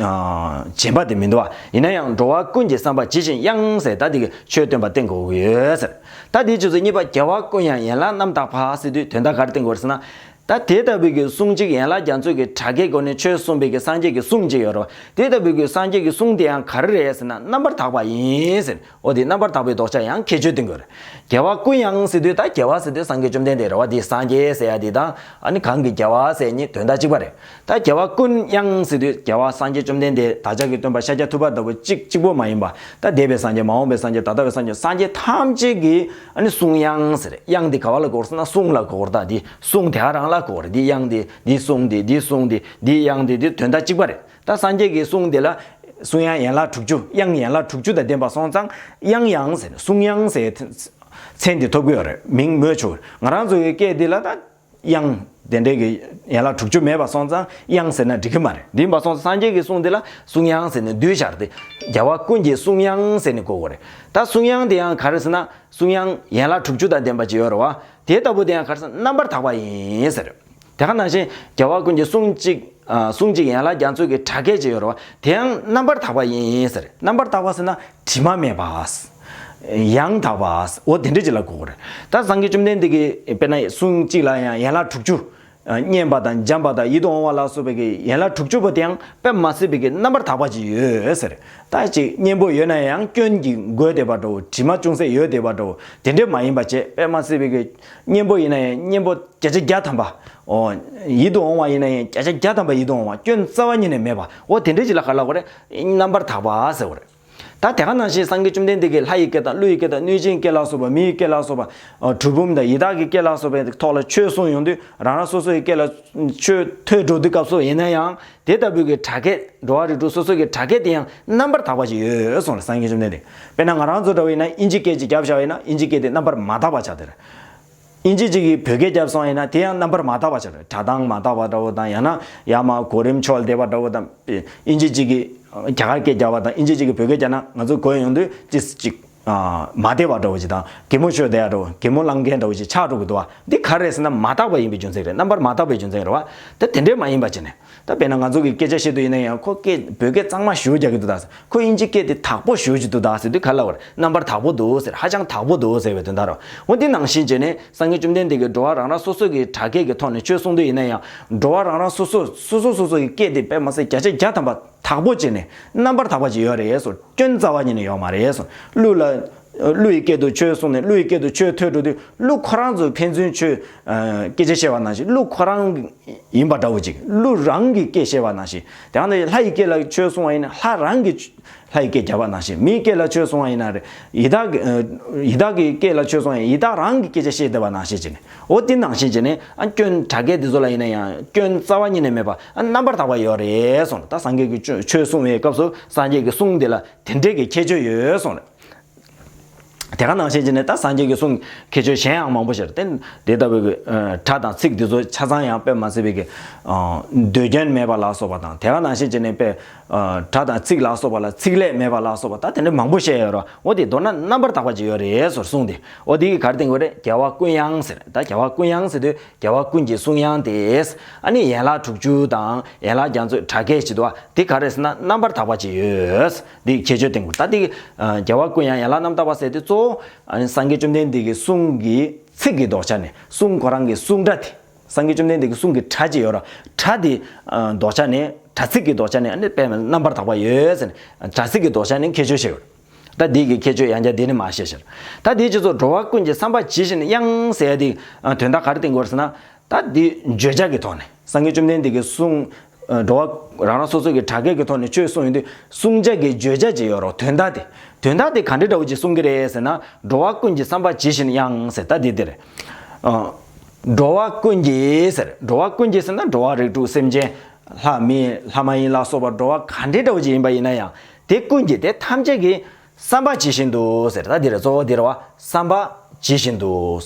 རྗེན་པ་དེ་མི་འདུག་བ། ཡིན་ན་ཡང་འགྲོ་བ་ཀུན་གྱི་བསམ་པ་ཇི་བཞིན་དབྱངས་ཟེར། ད་དེ་གི་ཆོས་སྟོན་པ་བསྟན་དགོས་ཀྱི་ཡོད་ཟེར། ད་དེའི་རྗེས་སུ་གཉིས་པ་རྒྱལ་བ་ཀུན་དབྱངས་ཡན་ལག་རྣམ་དག་པ་ཟེར་དུས་དོན་དག་ག་རེ་བསྟན་དགོས་རེད་ཟེར་ན། ད་དེ་ལྟ་བུའི་གི་གསུང་གཅིག་ཡན་ལག་རྒྱ་མཚོའི་གི་སྒྲ་སྐད་སྒོ་ནས་ཆོས་གསུངས་པའི་གི་སངས་རྒྱས་ཀྱི་གསུང་གཅིག་ཡོད་རེད་བ། དེ་ལྟ་བུའི་གི་སངས་རྒྱས་ཀྱི་གསུང་དེ་ཡང་ག་རེ་རེད་ཟེར་ན། རྣམ་པར་དག་པ་ཡིན་ཟེར། འོ་དེ་རྣམ་པར་དག་པའི་ལྡོག་ཆ་ཡང་ཁྱད་ཆོས་སྟོན་དགོས་རེད། རྒྱལ་བ་ཀུན་དབྱངས་ཟེར་དུས་ད་རྒྱལ་བ་ཟེར་དུས་སངས་རྒྱས་བཅོམ་ལྡན་འདས་རེད་བ། དེ་སངས་རྒྱས་ཟེར་ཡ་དེ་དང་ཨ་ནི་གང་གི་རྒྱལ་བ་ཟེར་གཉིས་དོན་དག་གཅིག་པ་རེད། ད་རྒྱལ་བ་ཀུན་དབྱངས་ཟེར་དུས་རྒྱལ་བ་སངས་རྒྱས་བཅོམ་ལྡན་འདས་བདག་ཅག་གི་སྟོན་པ་ཤཱཀྱ་ཐུབ་པ་ལྟ་བུ་གཅིག་གཅིག་པོ་མ་ཡིན་པ། ད་འདས་པའི་སངས་རྒྱས། མ་འོངས་པའི་སངས་རྒྱས། ད་ལྟ་བའི་སངས་རྒྱས། སངས་རྒྱས་ཐམས་ཅད་ཀྱི་ཨ་ནི་གསུང་དབྱངས་ཟེར། དབྱངས་འདི་ག་བ་ལ་གོ་དགོས་ཟེར་ན་གསུང་ལ་གོ་དགོས། ད་འདི་གསུང་དེ་ག་རང་ལ་གོ་དགོས་རེད། འདི་དབྱངས་འདི། འདི་གསུང་འདི། འདི་གསུང་འདི། འདི་དབྱངས་འདི། འདི་དོན་དག་གཅིག་པ་རེད། ད་སངས་རྒྱས་ཀྱི་གསུང་འདི་ལ་གསུང་དབྱངས་ཡན་ལག་དྲུག་ཅུ། དབྱངས་ཡན་ལག་དྲུག་ཅུ་དང་ལྡན་པ་སོང་ཙང་དབྱངས་དབྱངས་ཟེར་ནས་གསུང་དབྱངས་ཟེར་མཚན་འདི་ཐོབ་ཀྱི་ཡོད་རེད། མིང་མོས་ཆོག་ང་རང་ཚོ་གི་སྐད་འདི་ལ་ད་དབྱངས་དེ་འདྲའི་གི་ཡན་ལག་དྲུག་ཅུ་མེད་པ་སོང་ཙང་དབྱངས་ཟེར་ན་འགྲིག་གི་མ་རེད། འདི་ཡིན་པ་སོང་ཙང་སངས་རྒྱས་ཀྱི་གསུང་འདི་ལ་གསུང་དབྱངས་ཟེར་ནས་བསྡུས་བཞག་སྟེ། རྒྱལ་བ་ཀུན་གྱི་གསུང་དབྱངས་ཟེར་ནས་གོ་དགོས་རེད། ད་གསུང་དབྱངས་དེ་ཡང་ག་རེ་ཟེར་ན། གསུང་དབྱངས་ཡན་ལག་དྲུག་ཅུ་དང་ལྡན་པ་ཅིག་ཡོད་རེད་བ། དེ་ལྟ་བུ་དེ་ཡང་ག་རེ་ཟེར་ན། རྣམ་པར་དག་པ་ཡིན་ཟེར། དེ་ག་ནང་བཞིན་རྒྱལ་བ་ཀུན་གྱི་གསུང་གཅིག་ཨ། གསུང་གཅིག་ཡན་ལག་རྒྱ་མཚོའི་གི་སྒྲ་སྐད་ཅིག་ཡོད་རེད་བ། དེ་ཡང་རྣམ་པར་དག་པ་ཡིན་ཟེར། རྣམ་པར་དག་པ་ཟེར་ན་དྲི་མ་མེད་པ། ཡང་དག་པ། འོ་དེ་འདྲ་ཅིག་ལ་གོ་དགོས་རེད། ད་སངས་རྒྱས་བཅོམ་ལྡན་འདས་ཀྱིས་དཔེར་ན་གསུང་གཅིག་ལ་ཡང་ཡན་ལག་དྲུག་ཅུ། ཨ། སྙན་པ་དང་འཇམ་པ་དང་ཡིད་དུ་འོང་བ་ལ་སོགས་པའི་གི་ཡན་ལག་དྲུག་ཅུ་པོ་དེ་ཡང་དཔེ་མ་སྲིད་པའི་གི་རྣམ་པར་དག་པ་ཅིག་ཡོད་ཟེར། ད་ཅིག་སྙན་པོ་ཡོད་ན་ཡང་སྐྱོན་གྱིས་གོས་བསྡད་པ་འདྲ་བོ། དྲི་མ་ཅུང་ཟད་ཡོད་བསྡད་པ་འདྲ་བོ། དེ་འདྲ་མ་ཡིན་པ་བྱས། དཔེ་མ་སྲིད་པའི་གི་སྙན་པོ་ཡིན་ན་ཡང་སྙན་པོ་བརྒྱ་ཆ་བརྒྱ་ཐམ་པ། ཨོ། ཡིད་དུ་འོང་བ་ཡིན་ན་ཡང་བརྒྱ་ཆ་བརྒྱ་ཐམ་པ་ཡིད་དུ་འོང་བ། སྐྱོན་རྩ་བ་ཉིད་ནས་མེད་པ། འོ་དེ་འདྲ་ཅིག་ལ་ག་རེ་ལབ་དགོས་རེད། རྣམ་པར་དག་པ་ཟེར་བ་རེད། ད་དེ་ག་ནང་བཞིན་སངས་རྒྱས་བཅོམ་ལྡན་འདས་ཀྱིས་ལྷ་ཡི་སྐད་དང་ཀླུ་ཡི་སྐད་དང་གནོད་སྦྱིན་སྐད་ལ་སོགས་པ། མི་ཡི་སྐད་ལ་སོགས་པ། ཨ། གྲུལ་བུམ་དང་ཡི་དྭགས་ཀྱི་སྐད་ལ་སོགས་པའི་ཐོག་ལ་ཆོས་གསུངས་ཡོང་དུས། རང་རང་སོ་སོ་ཡི་སྐད་ལ་ཆོས་ཐོས་འགྲོ་དུས་སྐབས་སུ་ཡིན་ན་ཡང་དེ་ལྟ་བུའི་གི་སྒྲ་སྐད། འགྲོ་བ་རིགས་དྲུག་སོ་སོ་གི་སྒྲ་སྐད་དེ་ཡང་རྣམ་པར་དག་པ་ཞིག་ཡོད་གསུངས་རེད། སངས་རྒྱས་བཅོམ་ལྡན་འདས། དཔེར་ན་ང་རང་ཚོ་འདྲ་བ་ཡིན་ན་ཨིན་ཇི་སྐད་ཅིག་བརྒྱབ་བཞག་པ་ཡིན་ན་ཨིན་ཇི་སྐད་དེ་རྣམ་པར་མ་དག་པ་ཆགས་བསྡད་རེད། ཨིན་ཇི་གཅིག་གིས་བོད་སྐད་བརྒྱབ་སོང་ཡིན་ན་དེ་ཡང་རྣམ་པར་མ་དག་པ་ཆགས་རེད། སྒྲ་གདངས་མ་དག་པ་འདྲ་བོ་དང་། ཡང་ན་ཡར་མར་གོ་རིམ་འཆོལ་བསྡད་པ་འདྲ་བོ་དང་། ཨིན་ཇི་གཅིག་གིས་རྒྱ་གར་སྐད་བརྒྱབ་པ་དང་ཨིན་ཇི་གཅིག་གིས་བོད་སྐད་བརྒྱབ་ན་ང་ཚོ་གོ་ཡོང་དུས་ཅིག་ཅིག་ཨ། མ་བདེ་བ་འདྲ་བོ་ཅིག་དང་། གད་མོ་ཤོར་བསྡད་ཡ་འདྲ་བོ། གད་མོ་ལངས་མཁན་འདྲ་བོ་ཅིག་ཆགས་འགྲོ་གི་འདུག་བ། འདི་ག་རེ་རེད་ཟེར་ན་མ་དག་པ་ཡིན་པའི་རྒྱུ་མཚན་རེད། རྣམ་པར་མ་དག་པའི་རྒྱུ་མཚན་རེད་བ། ད་དེ་འདྲས་མ་ཡིན་པ་བྱས་ནས། ད་དཔེར་ན་ང་ཚོ་གི་སྐད་ཆ་བཤད་དུས་ཡིན་ན་ཡང་ཁོ་སྐད་བོད་སྐད་གཙང་མ་ཞེ་པོ་རྒྱག་གི་འདུག་ད། ཁོ་ཨིན་ཇི་སྐད་དེ་དག་པོ་ཞེ་པོ་ཅིག་འདུག་ད་ཟེར་དུས་ག་རེ་ལབ་པ་རེད། རྣམ་པར་དག་པོ་འདུག་ཟེར། ཧ་ཅང་དག་པོ་འདུག་ཟེར་བའི་དོན་དག་རེད། འོ་འདི་ནང་བཞིན་བྱས་ནས་སངས་རྒྱས་བཅོམ་ལྡན་འདས་ཀྱིས་འགྲོ་བ་རང་རང་སོ་སོ་གི་སྒྲ་སྐད་ཀྱི་ཐོག་ནས་ཆོས་གསུང་དུས་ཡིན་ན་ཡང་། འགྲོ་བ་རང་རང་སོ་སོ་སོ་སོ་སོ་སོ་གི་སྐད་དེ་དཔེ་མ་ཟད་བརྒྱ་ཆ་བརྒྱ་ཐམ་པ་དག་པོ་བྱས་ནས་རྣམ་པར་དག་པ་ཅིག་ཡོད་རེད་ཟེར། སྐྱོན་རྩ་བ་ཉིད་ནས་ཡོད་མ་རེད་ཟེར། ཀླུ་ལ་ ཀླུ་ཡི་སྐད་དུ་ཆོས་གསུངས་ནས་ཀླུ་ཡི་སྐད་དུ་ཆོས་ཐོས་འགྲོ་དུས་ཀླུ་ཁོ་རང་ཚོས་ཕན་ཚུན་ཆོས་སྐད་ཆ་བཤད་པ་ནང་བཞིན་ཀླུ་ཁོ་རང་ཡིན་པ་འདྲ་བོ་ཅིག་ཀླུ་རང་གི་སྐད་བཤད་པ་ནང་བཞིན། དེ་ཡང་ན་ལྷ་ཡི་སྐད་ལ་ཆོས་གསུང་བ་ཡིན་ན་ལྷ་རང་གི་ལྷ་ཡི་སྐད་རྒྱབ་པ་ནང་བཞིན། མིའི་སྐད་ལ་ཆོས་གསུང་བ་ཡིན་ན་རེད། ཡི་དྭགས་ཀྱི་ཡི་དྭགས་ཀྱི་སྐད་ལ་ཆོས་གསུང་བ་ཡིན་ན་ཡི་དྭགས་རང་གི་སྐད་ཆ་བཤད་བསྡད་པ་ནང་བཞིན་བྱས་ནས། འོ་དེ་ནང་བཞིན་བྱས་ནས་ཨ་སྐྱོན་དགྲ་སྐད་འདི་ཚོ་ལ་ཡིན་ན་ཡང་སྐྱོན་རྩ་བ་ཉིད་ནས་མེད་པ་ཨ་རྣམ་པར་དག་པ་ཡོད་རེད་གསུངས། ད་སངས་རྒྱས་ཀྱི་ཆོས་ཆོས་གསུང་བའི་སྐབས་སུ་སངས་རྒྱས་ཀྱི་གསུང་འདི་ལ་དེ་འདྲས་ཀྱི་ཁྱད་ཆོས་ཡོད་གསུངས་རེད། དེ་ག་ནང་བཞིན་བྱས་ནས་ད་སངས་རྒྱས་ཀྱི་གསུང་ཁྱད་ཆོས་གཞན་ཡང་མང་པོ་ཞིག་རེད། དེ་དེ་ལྟ་བུའི་གི་སྒྲ་དང་ཚིག་འདི་ཚོ་ཆ་ཚང་ཡང་དཔེ་མ་སྲིད་པའི་གི་འདོད་རྒྱན་མེད་པ་ལ་སོགས་པ་དང་། དེ་ག་ནང་བཞིན་བྱས་ནས་དཔེ་སྒྲ་དང་ཚིག་ལ་སོགས་པ་ལ་ཚིག་ལས་མེད་པ་ལ་སོགས་པ་ད་དེ་འདྲ་མང་པོ་བཤད་ཡོད་རེད། འོ་དེ་མདོར་ན་རྣམ་པར་དག་པ་ཅིག་ཡོད་རེད་ཟེར་གསུངས་ཏེ། འོ་དེ་གི་ག་རེ་བསྟན་དགོས་རེད། རྒྱལ་བ་ཀུན་དབྱངས་ཟེར། ད་རྒྱལ་བ་ཀུན་དབྱངས་ཟེར་དུས་རྒྱལ་བ་ཀུན་གྱི་གསུང་དབྱངས་ཏེ། ཨ་ནི་ཡན་ལག་དྲུག་ཅུ་དང་ཡན་ལག་རྒྱ་མཚོའི་སྒྲ་སྐད་ཅིག་འདུག་བ། དེ་ག་རེ་ཟེར་ན་རྣམ་པར་དག་པ་ཅིག་ཡོད། འདི་ཁྱད་ཆོས་བསྟན་དགོས། ད་འདི་རྒྱལ་བ་ཀུན་དབྱངས་ཡན་ལག་རྣམ་དག་པ་ཟེར་དེ་གཙོ་བོ་ཨ་ནི་སངས་རྒྱས་བཅོམ་ལྡན་འདས་ཀྱི་གསུང་གི་ཚིག་གི་ལྡོག་ཆ་ནས། གསུང་ཁོ་རང་གི་གསུང་སྒྲ་དེ། སངས་རྒྱས་བཅོམ་ལྡན་འདས་ཀྱི་གསུང་གི་སྒྲ་ཅིག་ཡོད་ར། སྒྲ་དེ་ལྡོག་ཆ་ནས། སྒྲ་ཚིག་གི་ལྡོག་ཆ་ནས་ཨ་ནི་དཔེ་རྣམ་པར་དག་པ་ཡོད་ཟེར་ནས། སྒྲ་ཚིག་གི་ལྡོག་ཆ་ནས་ཁྱད་ཆོས་བཤད་ཡོད། ད་འདི་གི་ཁྱད་ཆོས་ཡང་བསྐྱར་འདི་ནས་མར་བཤད་ཤར། ད་འདི་སྤྱི་ཚོགས་འགྲོ་བ་ཀུན་གྱི་བསམ་པ་ཇི་བཞིན་དབྱངས་ཟེར་ཡ་དེ་དོན་དག་ག་རེ་བསྟན་དགོས་ཟེར་ན། ད་འདི་བརྗོད་བྱ་གི་ཐོག་ནས་སངས་རྒྱས་བཅོམ་ལྡན་འདས་ཀྱི་གསུང་། འགྲོ་བ་རང་རང་སོ་སོ་གི་སྒྲ་སྐད་ཀྱི་ཐོག་ནས་ཆོས་གསུང་ཡོང་དུས་གསུང་བྱ་གི་བརྗོད་བྱ་ཅིག་ཡོད་རེད། དོན་དག་དེ། དོན་དག་དེ་ག་འདྲ་འདྲ་བོ་ཅིག་གསུང་གི་རེད་ཟེར་ན། འགྲོ་བ་ཀུན་གྱི་བསམ་པ་ཇི་བཞིན་དབྱངས་ཟེར་ད་འདི་འདི་རེད། འགྲོ་བ་ཀུན་གྱི་ཟེར། འགྲོ་བ་ཀུན་གྱི་ཟེར་ན་འགྲོ་བ་རིགས་དྲུག་སེམས་ཅན། ལྷ་མི་ལྷ་མ་ཡིན་ལ་སོགས་པ་འགྲོ་བ་ག་འདྲ་འདྲ་བོ་ཅིག་ཡིན་པ་ཡིན་ན་ཡང་དེ་ཀུན་གྱི་དེ་ཐམས་ཅད་ཀྱི་བསམ་པ་ཇི་བཞིན་དུ་ཟེར། ད་འདི་རེད། གཙོ་བོ་འདི་རེད་བ། བསམ་པ་ཇི་བཞིན་དུ།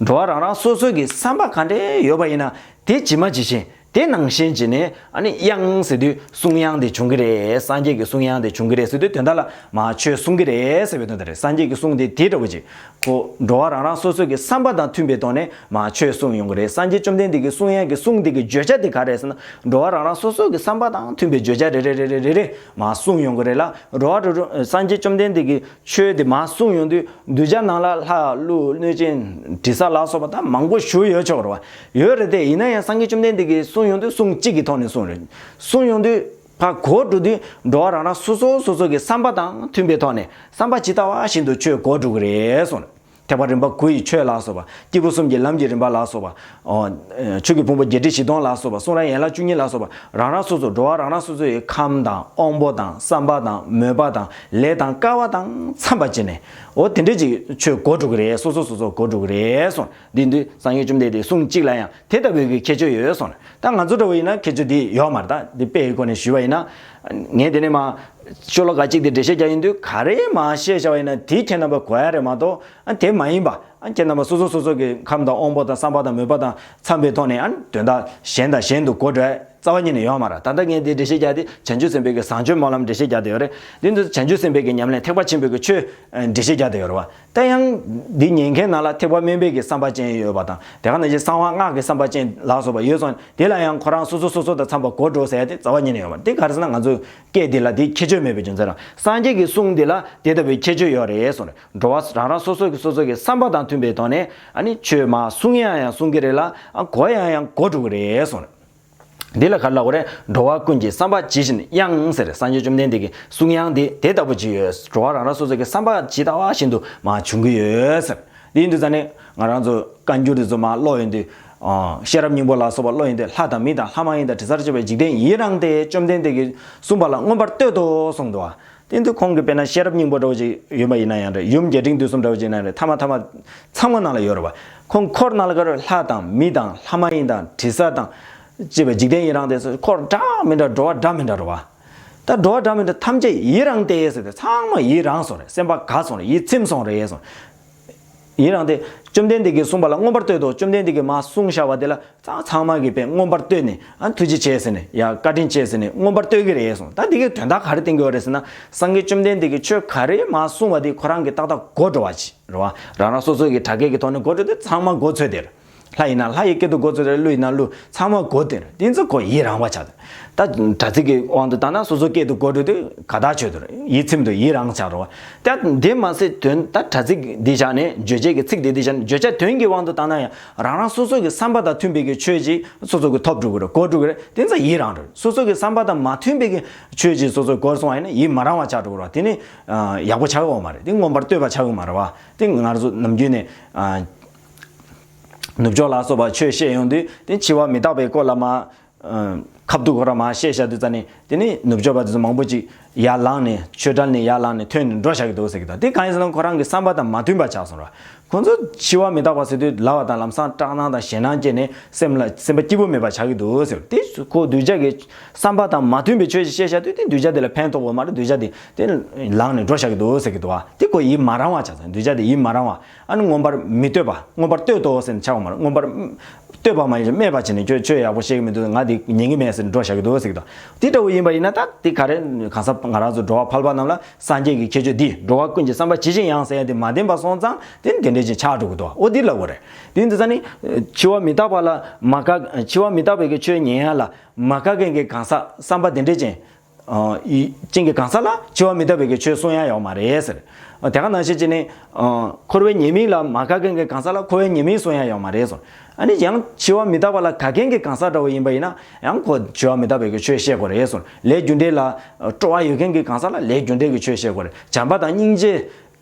འགྲོ་བ་རང་རང་སོ་སོ་གི་བསམ་པ་ག་འདྲ་ཡོད་པ་ཡིན་ན་དེ་ཇི་མ་ཇི་བཞིན་དེ་ནང་བཞིན་བྱས་ནས་ཨ་ནི་དབྱངས་ཟེར་དུས་གསུང་དབྱངས་དེ་བྱུང་གི་རེད། སངས་རྒྱས་ཀྱི་གསུང་དབྱངས་དེ་བྱུང་གི་རེད་ཟེར་དུས་དོན་དག་ལ་མར་ཆོས་གསུང་གི་རེད་ཟེར་བའི་དོན་དག་རེད། སངས་རྒྱས་ཀྱི་གསུང་དེ་དེ་འདྲ་བོ་ཅིག་ཁོ་འགྲོ་བ་རང་རང་སོ་སོ་གི་བསམ་པ་དང་མཐུན་པའི་ཐོག་ནས་མར་ཆོས་གསུང་ཡོང་གི་རེད། སངས་རྒྱས་བཅོམ་ལྡན་འདས་ཀྱི་གསུང་དབྱངས་ཀྱི་གསུང་དེ་གི་བརྗོད་བྱ་དེ་ག་རེད་ཟེར་ན། འགྲོ་བ་རང་རང་སོ་སོ་གི་བསམ་པ་དང་མཐུན་པའི་བརྗོད་བྱ་རེ་རེ་རེ་རེ་མར་གསུང་ཡོང་གི་རེད་ལ། འགྲོ་བ་རེ་རེ་སངས་རྒྱས་བཅོམ་ལྡན་འདས་ཀྱི་ཆོས་དེ་མར་གསུང་ཡོང་དུས་གདུལ་བྱ་ནང་ལ་ལྷ་ཀླུ་གནོད་སྦྱིན་དྲི་ཟ་ལ་སོགས་པ་ད་མང་པོ་ཞིག་ཡོད་ཆོག་རེད་བ། ཡོད་རེད་དེ། ཡིན་ན་ཡང་སངས་རྒྱས་བཅོམ་ལྡན་འདས་ཀྱིས་གསུང་ཡོང་དུས་གསུང་གཅིག་གི་ཐོག་ནས་གསུང་རེད། གསུང་ཡོང་དུས་ཕར་གོ་འགྲོ་དུས་འགྲོ་བ་རང་རང་སོ་སོ་སོ་སོ་གི་བསམ་པ་དང་མཐུན་པའི་ཐོག་ནས་བསམ་པ་ཇི་ལྟ་བ་བཞིན་དུ་ཆོས་གོ་འགྲོ་གི་རེད་གསུངས། ཐེག་པ་རིམ་པ་དགུ་ཡི་ཆོས་ལ་སོགས་པ། སྐྱེས་བུ་གསུམ་གྱི་ལམ་གྱི་རིམ་པ་ལ་སོགས་པ། ཨོ། ཆོས་ཀྱི་ཕུང་པོ་བརྒྱད་ཁྲི་བཞི་སྟོང་ལ་སོགས་པ། གསུང་རབ་ཡན་ལག་བཅུ་གཉིས་ལ་སོགས་པ། རང་རང་སོ་སོ་འགྲོ་བ་རང་རང་སོ་སོ་ཡི་ཁམས་དང་དབང་པོ་དང་བསམ་པ་དང་མོས་པ་དང་ལས་དང་སྐལ་བ་དང་འཚམས་པ་བྱས་ནས། འོ་དེ་འདྲས་ཀྱི་ཆོས་གོ་འགྲོ་གི་རེད། སོ་སོ་སོ་སོ་གོ་འགྲོ་གི་རེད་གསུངས། འདི་འདི་སངས་རྒྱས་བཅོམ་ལྡན་འདས་གསུང་གཅིག་ལ་ཡང་དེ་ལྟ་བུའི་གི་ཁྱད་ཆོས་ཡོད་གསུངས། ད་ང་ཚོ་འདྲ་བོ་ཡིན་ན་ཁྱད་ཆོས་འདི་ཡོད་མ་རེད། ད་འདི་དཔེ་ཡི་སྒོ་ནས་ཞུས་པ་ཡིན་ན། ངས་དེ་ནས་མ། ཤོ་ལོ་ཀ་གཅིག་དེ་འགྲེལ་བཤད་རྒྱག་ཡོང་དུས་ག་རེ་མ་བཤད་བྱ་བ་ཡིན་ན་དེ་ཁྱེད་རྣམ་པ་གོ་ཡ་རེད་མ་གཏོགས། ཨ་དེ་མ་ཡིན་པ། ཨ་ཁྱེད་རྣམ་པ་སོ་སོ་སོ་སོ་གི་ཁམས་དང་དབང་པོ་དང་བསམ་པ་དང་མོས་པ་དང་འཚམས་པའི་ཐོག་ནས་ཨ་དོན་དག་གཞན་དང་གཞན་དུ་གོ་འགྲོ་ཡ་རྩ་བ་ཉིད་ནས་ཡོད་མ་རེད། ད་ལྟ་ངས་འདི་འགྲེལ་བཤད་རྒྱག་དེ་བྱང་ཆུབ་སེམས་དཔའི་གི་བཟང་སྤྱོད་སྨོན་ལམ་འགྲེལ་བཤད་རྒྱག་བསྡད་ཡོད་རེད། འདི་ཚོ་བྱང་ཆུབ་སེམས་དཔའི་གི་ཉམས་ལེན་ཐེག་པ་ཆེན་པོའི་གི་ཆོས་འགྲེལ་བཤད་རྒྱག་བསྡད་ཡོད་རེད་བ། ད་ཡང་འདི་ཉན་མཁན་ནང་ལ་ཐེག་པ་དམན་པའི་གི་བསམ་པ་ཅན་ཡོད་པ་དང་། དེ་ག་ནང་བཞིན་གསང་བ་སྔགས་ཀྱི་བསམ་པ་ཅན་ལ་སོགས་པ་ཡོད་སོང་། དེ་ལ་ཡང་ཁོ་རང་སོ་སོ་སོ་སོ་དང་འཚམས་པ་གོ་འགྲོ་ཟེར་ཡ་དེ་རྩ་བ་ཉིད་ནས་ཡོད་མ་རེད། དེ་ག་རེ་ཟེར་ན་ང་ཚོའི་སྐད་འདི་ལ་དེ་ཁྱད་ཆོས་མེད་པའི་རྒྱུ་མཚན་རང་། སངས་རྒྱས་ཀྱི་གསུང་འདི་ལ་དེ་ལྟ་བུའི་ཁྱད་ཆོས་ཡོད་རེད་གསུངས་རེད། འགྲོ་བ་རང་རང་སོ་སོ་གི་སོ་སོ་གི་བསམ་པ་དང་མཐུན་པའི་ཐོག་ནས་ཨ་ནི་ཆོས་མ་གསུང་ཡང་ཡང་གསུང་གི་རེད་ལ། ཨ་གོ་ཡང་ཡང་གོ་འགྲོ་གི་རེད་གསུངས་རེད། འདི་ལ་ག་རེ་ལབ་དགོས་རེད། འགྲོ་བ་ཀུན་གྱི་བསམ་པ་ཇི་བཞིན་དབྱངས་ཟེར། སངས་རྒྱས་བཅོམ་ལྡན་འདས་ཀྱི་གསུང་དབྱངས་འདི་དེ་ལྟ་བུ་ཅིག་ཡོད། འགྲོ་བ་རང་རང་སོ་སོ་གི་བསམ་པ་ཇི་ལྟ་བ་བཞིན་དུ་མར་བྱུང་གི་ཡོད་ཟེར། འདི་ཡིན་དུས་ཙང་ནས་ང་རང་ཚོ་བཀའ་འགྱུར་དེ་ཚོ་མར་ཀློག་ཡོང་དུས། ཨ་ཤེས་རབ་སྙིང་པོ་ལ་སོགས་པ་ཀློག་ཡོང་དུས། ལྷ་དང་མི་དང་ལྷ་མ་ཡིན་དང་དྲི་ཟར་བཅས་པའི་འཇིག་རྟེན་ཡི་རངས་ཏེ། བཅོམ་ལྡན་འདས་ཀྱིས་གསུངས་པ་ལ་མངོན་པར་བསྟོད་དོ་གསུངས་འདུག་བ། དེ་འདི་ཁོང་གི་དཔེར་ན་ཤེས་རབ་སྙིང་པོ་འདྲ་བོ་ཅིག་ཡོད་པ་ཡིན་ན་ཡང་རེད། ཡུམ་རྒྱས་འབྲིང་བསྡུས་གསུམ་འདྲ་བོ་ཅིག་ཡིན་ན་རེད། ཐ་མ་ཐ་མ་ཚང་མ་ནང་ལ་ཡོད་རེད་བ། ཁོང་འཁོར་ནང་ལ་ག་རེ། ལྷ་དང་མི་དང་ལྷ་མ་ཡིན་དང་དྲི་ཟ་དང་བཅས་པའི་འཇིག་རྟེན་ཡི་རངས་ཏེ་སོགས་འཁོར་འདྲ་མི་འདྲ། འགྲོ་བ་འདྲ་མི་འདྲ་རེད་བ། ད་འགྲོ་བ་འདྲ་མི་འདྲ་ཐམས་ཅད་ཡི་རངས་ཏེ་ཟེར་ཏེ་ཚང་མ་ཡི་རངས་སོང་རེད། སེམས་པ་དགའ་སོང་རེད། ཡིད་ཚིམ་སོང་རེད་གསུངས། ཡི་རངས་ཏེ། བཅོམ་ལྡན་འདས་ཀྱིས་གསུངས་པ་ལ་མངོན་པར་བསྟོད་དོ། བཅོམ་ལྡན་འདས་ཀྱིས་མར་གསུངས་བཞག་པ་དེ་ལ་ཚང་ཚང་མ་གིས་དཔེ་མངོན་པར་བསྟོད་ནས། ཨ་ཐུགས་རྗེ་ཆེ་ཟེར་ནས། ཡ་བཀའ་དྲིན་ཆེ་ཟེར་ནས་མངོན་པར་བསྟོད་ཀྱི་རེད་གསུངས། ད་འདི་གའི་དོན་དག་ག་རེ་བསྟན་གྱི་ཡོད་རེད་ཟེར་ན། སངས་རྒྱས་བཅོམ་ལྡན་འདས་ཀྱིས་ཆོས་ག་རེ་མར་གསུངས་པ་དེ་ཁོ་རང་གིས་ཏག་ཏག་གོ་འགྲོ་བ་ཅིག་རེད་བ། རང་རང་སོ་སོ་གི་སྒྲ་སྐད་ཀྱི་ཐོག་ནས་གོ་འགྲོ་དུས་ཚང་མ་མགོ་ཚོས་དེར། ལྷ་ཡིན་ན་ལྷ་ཡི་སྐད་དུ་གོ་ཚུལ་རེད། ཀླུ་ཡིན་ན་ཀླུ། ཚང་མ་གོ་དེ་རེད། དེ་ཚོ་གོ་ཡིད་རང་བ་ཆགས་དེ། ད་དྲ་ཚིགས་ཀྱི་དབང་དུ་བཏང་ན་སོ་སོ་སྐད་དུ་གོ་འགྲོ་དུས་ག་ད་ཆོད་དེ་རེད། ཡིད་ཚིམ་དུ་ཡིད་རང་ཆགས་རོ། ད་དེ་མ་ཟད་དོན་ད་དྲ་ཚིགས་འདི་བཞག་ནས་བརྗོད་བྱེད་ཀྱི་ཚིག་དེ་འདི་བཞག་ནས་བརྗོད་བྱ་དོན་གྱི་དབང་དུ་བཏང་ན་ཡང་རང་རང་སོ་སོ་གི་བསམ་པ་དང་མཐུན་པའི་གི་ཆོས་ཅིག་སོ་སོ་གི་ཐོབ་འགྲོ་གི་རེད། གོ་འགྲོ་གི་རེད། དེ་ཚོ་ཡིད་རང་རེད། སོ་སོ་གི་བསམ་པ་དང་མ་མཐུན་པའི་གི་ཆོས་ཅིག་སོ་སོས་གོ་སོང་བ་ཡིན་ན་ཡིད་མ་རང་བ་ཆགས་འགྲོ་གི་རེད། དེ་ནི་ཡག་པོ་ཆགས་ཀྱི་ཡོད་མ་རེད། དེ་མངོན་པར་བསྟོད་པ་ཆགས་ཀྱི་མ་རེད་བ། དེ་ང་ཚོ་ནམ་རྒྱུན་ནས། ནུབ་ཕྱོགས་ལ་སོགས་པ་ཆོས་བཤད་ཡོང་དུས་དེ་འཆི་བ་མི་རྟག་པའི་སྐོར་ལ་མ། ཁ་ཐུག་ཁོ་ར་མ་བཤད་བཞག་དུས་ཙ་ནི་དེ་ནི་ནུབ་ཕྱོགས་པ་དེ་ཚོ་མང་པོ་ཅིག་ཡར་ལངས་ནས་ཆོས་གྲལ་ནས་ཡར་ལངས་ནས་ཐོན་ནས་འགྲོ་བཞག་གི་འདུག་ཟེར་གི་འདུག་དེ་གང་ཡིན་ཟེར་ན་ཁོ་རང་གི་བསམ་པ་དང་མ་མཐུན་པ་ཆགས་སོང་ར། ཁོ་ཚོ་འཆི་བ་མི་རྟག་པ་ཟེར་དུས་ལབ་པ་དང་ལམ་སང་སྐྲག་སྣང་དང་ཞེད་སྣང་སྐྱེས་ནས་སེམས་ལ་སེམས་པ་སྐྱིད་པོ་མེད་པ་ཆགས་ཀྱི་འདུག་ཟེར། དེ་ཁོ་གདུལ་བྱ་གི་བསམ་པ་དང་མ་མཐུན་པའི་ཆོས་ཤིག་བཤད་བཞག་དུས་དེ་གདུལ་བྱ་དེ་ལ་ཕན་ཐོགས་པ་མ་རེད། གདུལ་བྱ་དེ་དེ་ལངས་ནས་འགྲོ་བཞག་གི་འདུག་ཟེར་གི་འདུག་བ། དེ་ཁོ་ཡིད་མ་རང་བ་ཆགས་སོང་། གདུལ་བྱ་དེ་ཡིད་མ་རང་བ། ཨ་ནི་མངོན་པར་མི་བསྟོད་པ། མངོན་པར་བསྟོད་དོ་ཟེར་ནས་ཆགས་པ་མ་རེད། མངོན་པར་བསྟོད་པ་མ་ཡིན་ཅིག་སྨད་པ་བྱས་ནས་ཁྱོད་ཆོས་ཡག་པོ་བཤད་ཀྱི་མི་འདུག་ང་འདི་ཉན་གྱི་མེད་ཟེར་ནས་འགྲོ་བཞག་གི་འདུག་ཟེར་གྱི་འདུག་དེ་འདྲ་བོ་ཡིན་པ་ཡིན་ན་ད་དེ་ག་རེ་གང་ཟག་ང་རང་ཚོ་འགྲོ་བ་ཕལ་པ་རྣམས་ལ་སངས་རྒྱས་ཀྱི་ཁྱད་ཆོས་འདི་འགྲོ་བ་ཀུན་གྱི་བསམ་པ་ཇི་བཞིན་ཡང་ཟེར་ཡ་དེ་མ་བསྟན་པ་སོང་ཙང་དེ་དེ་འདྲ་ཅིག་ཆགས་འགྲོ་གི་འདུག་འོ་འདི་ལབ་དགོས་རེད། དེ་འདི་ཙ་ནི་འཆི་བ་མི་རྟག་པ་ལ་མ་དགའ། འཆི་བ་མི་རྟག་པའི་གི་ཆོས་ཉན་ཡ་ལ་མ་དགའ་མཁན་གྱི་གང་ཟག་བསམ་པ་དེ་འདྲ་ཅན། ཨ་ཡི་ཅན་གྱི་གང་ཟག་ལ་འཆི་བ་མི་རྟག་པའི་གི་ཆོས་གསུང་ཡ་ཡོད་མ་རེད་ཟེར། ཨ་དེ་ག་ནང་བཞིན་བྱས་ནས་ཨ་འཁོར་བའི་ཉེས་དམིགས་ལ་མ་དགའ་མཁན་གྱི་གང་ཟག་ལ་འཁོར་བའི་ཉེས་དམིགས་གསུང་ཡ་ཡོད་མ་རེད་ཟེར། ཨ་ནི་ཡང་འཆི་བ་མི་རྟག་པ་ལ་དགའ་མཁན་གྱི་གང་ཟག་འདྲ་བོ་ཡིན་པ་ཡིན་ན་ཡང་ཁོ་འཆི་བ་མི་རྟག་པའི་གི་ཆོས་བཤད་དགོས་རེད་ཟེར། ལས་རྒྱུ་འབྲས་ལ་སྤྲོ་བ་ཡོད་མཁན་གྱི་གང་ཟག་ལ་ལས་རྒྱུ་འབྲས་ཀྱི་ཆོས་བཤད་དགོས་རེད། བྱམས་པ་དང་སྙིང་རྗེ་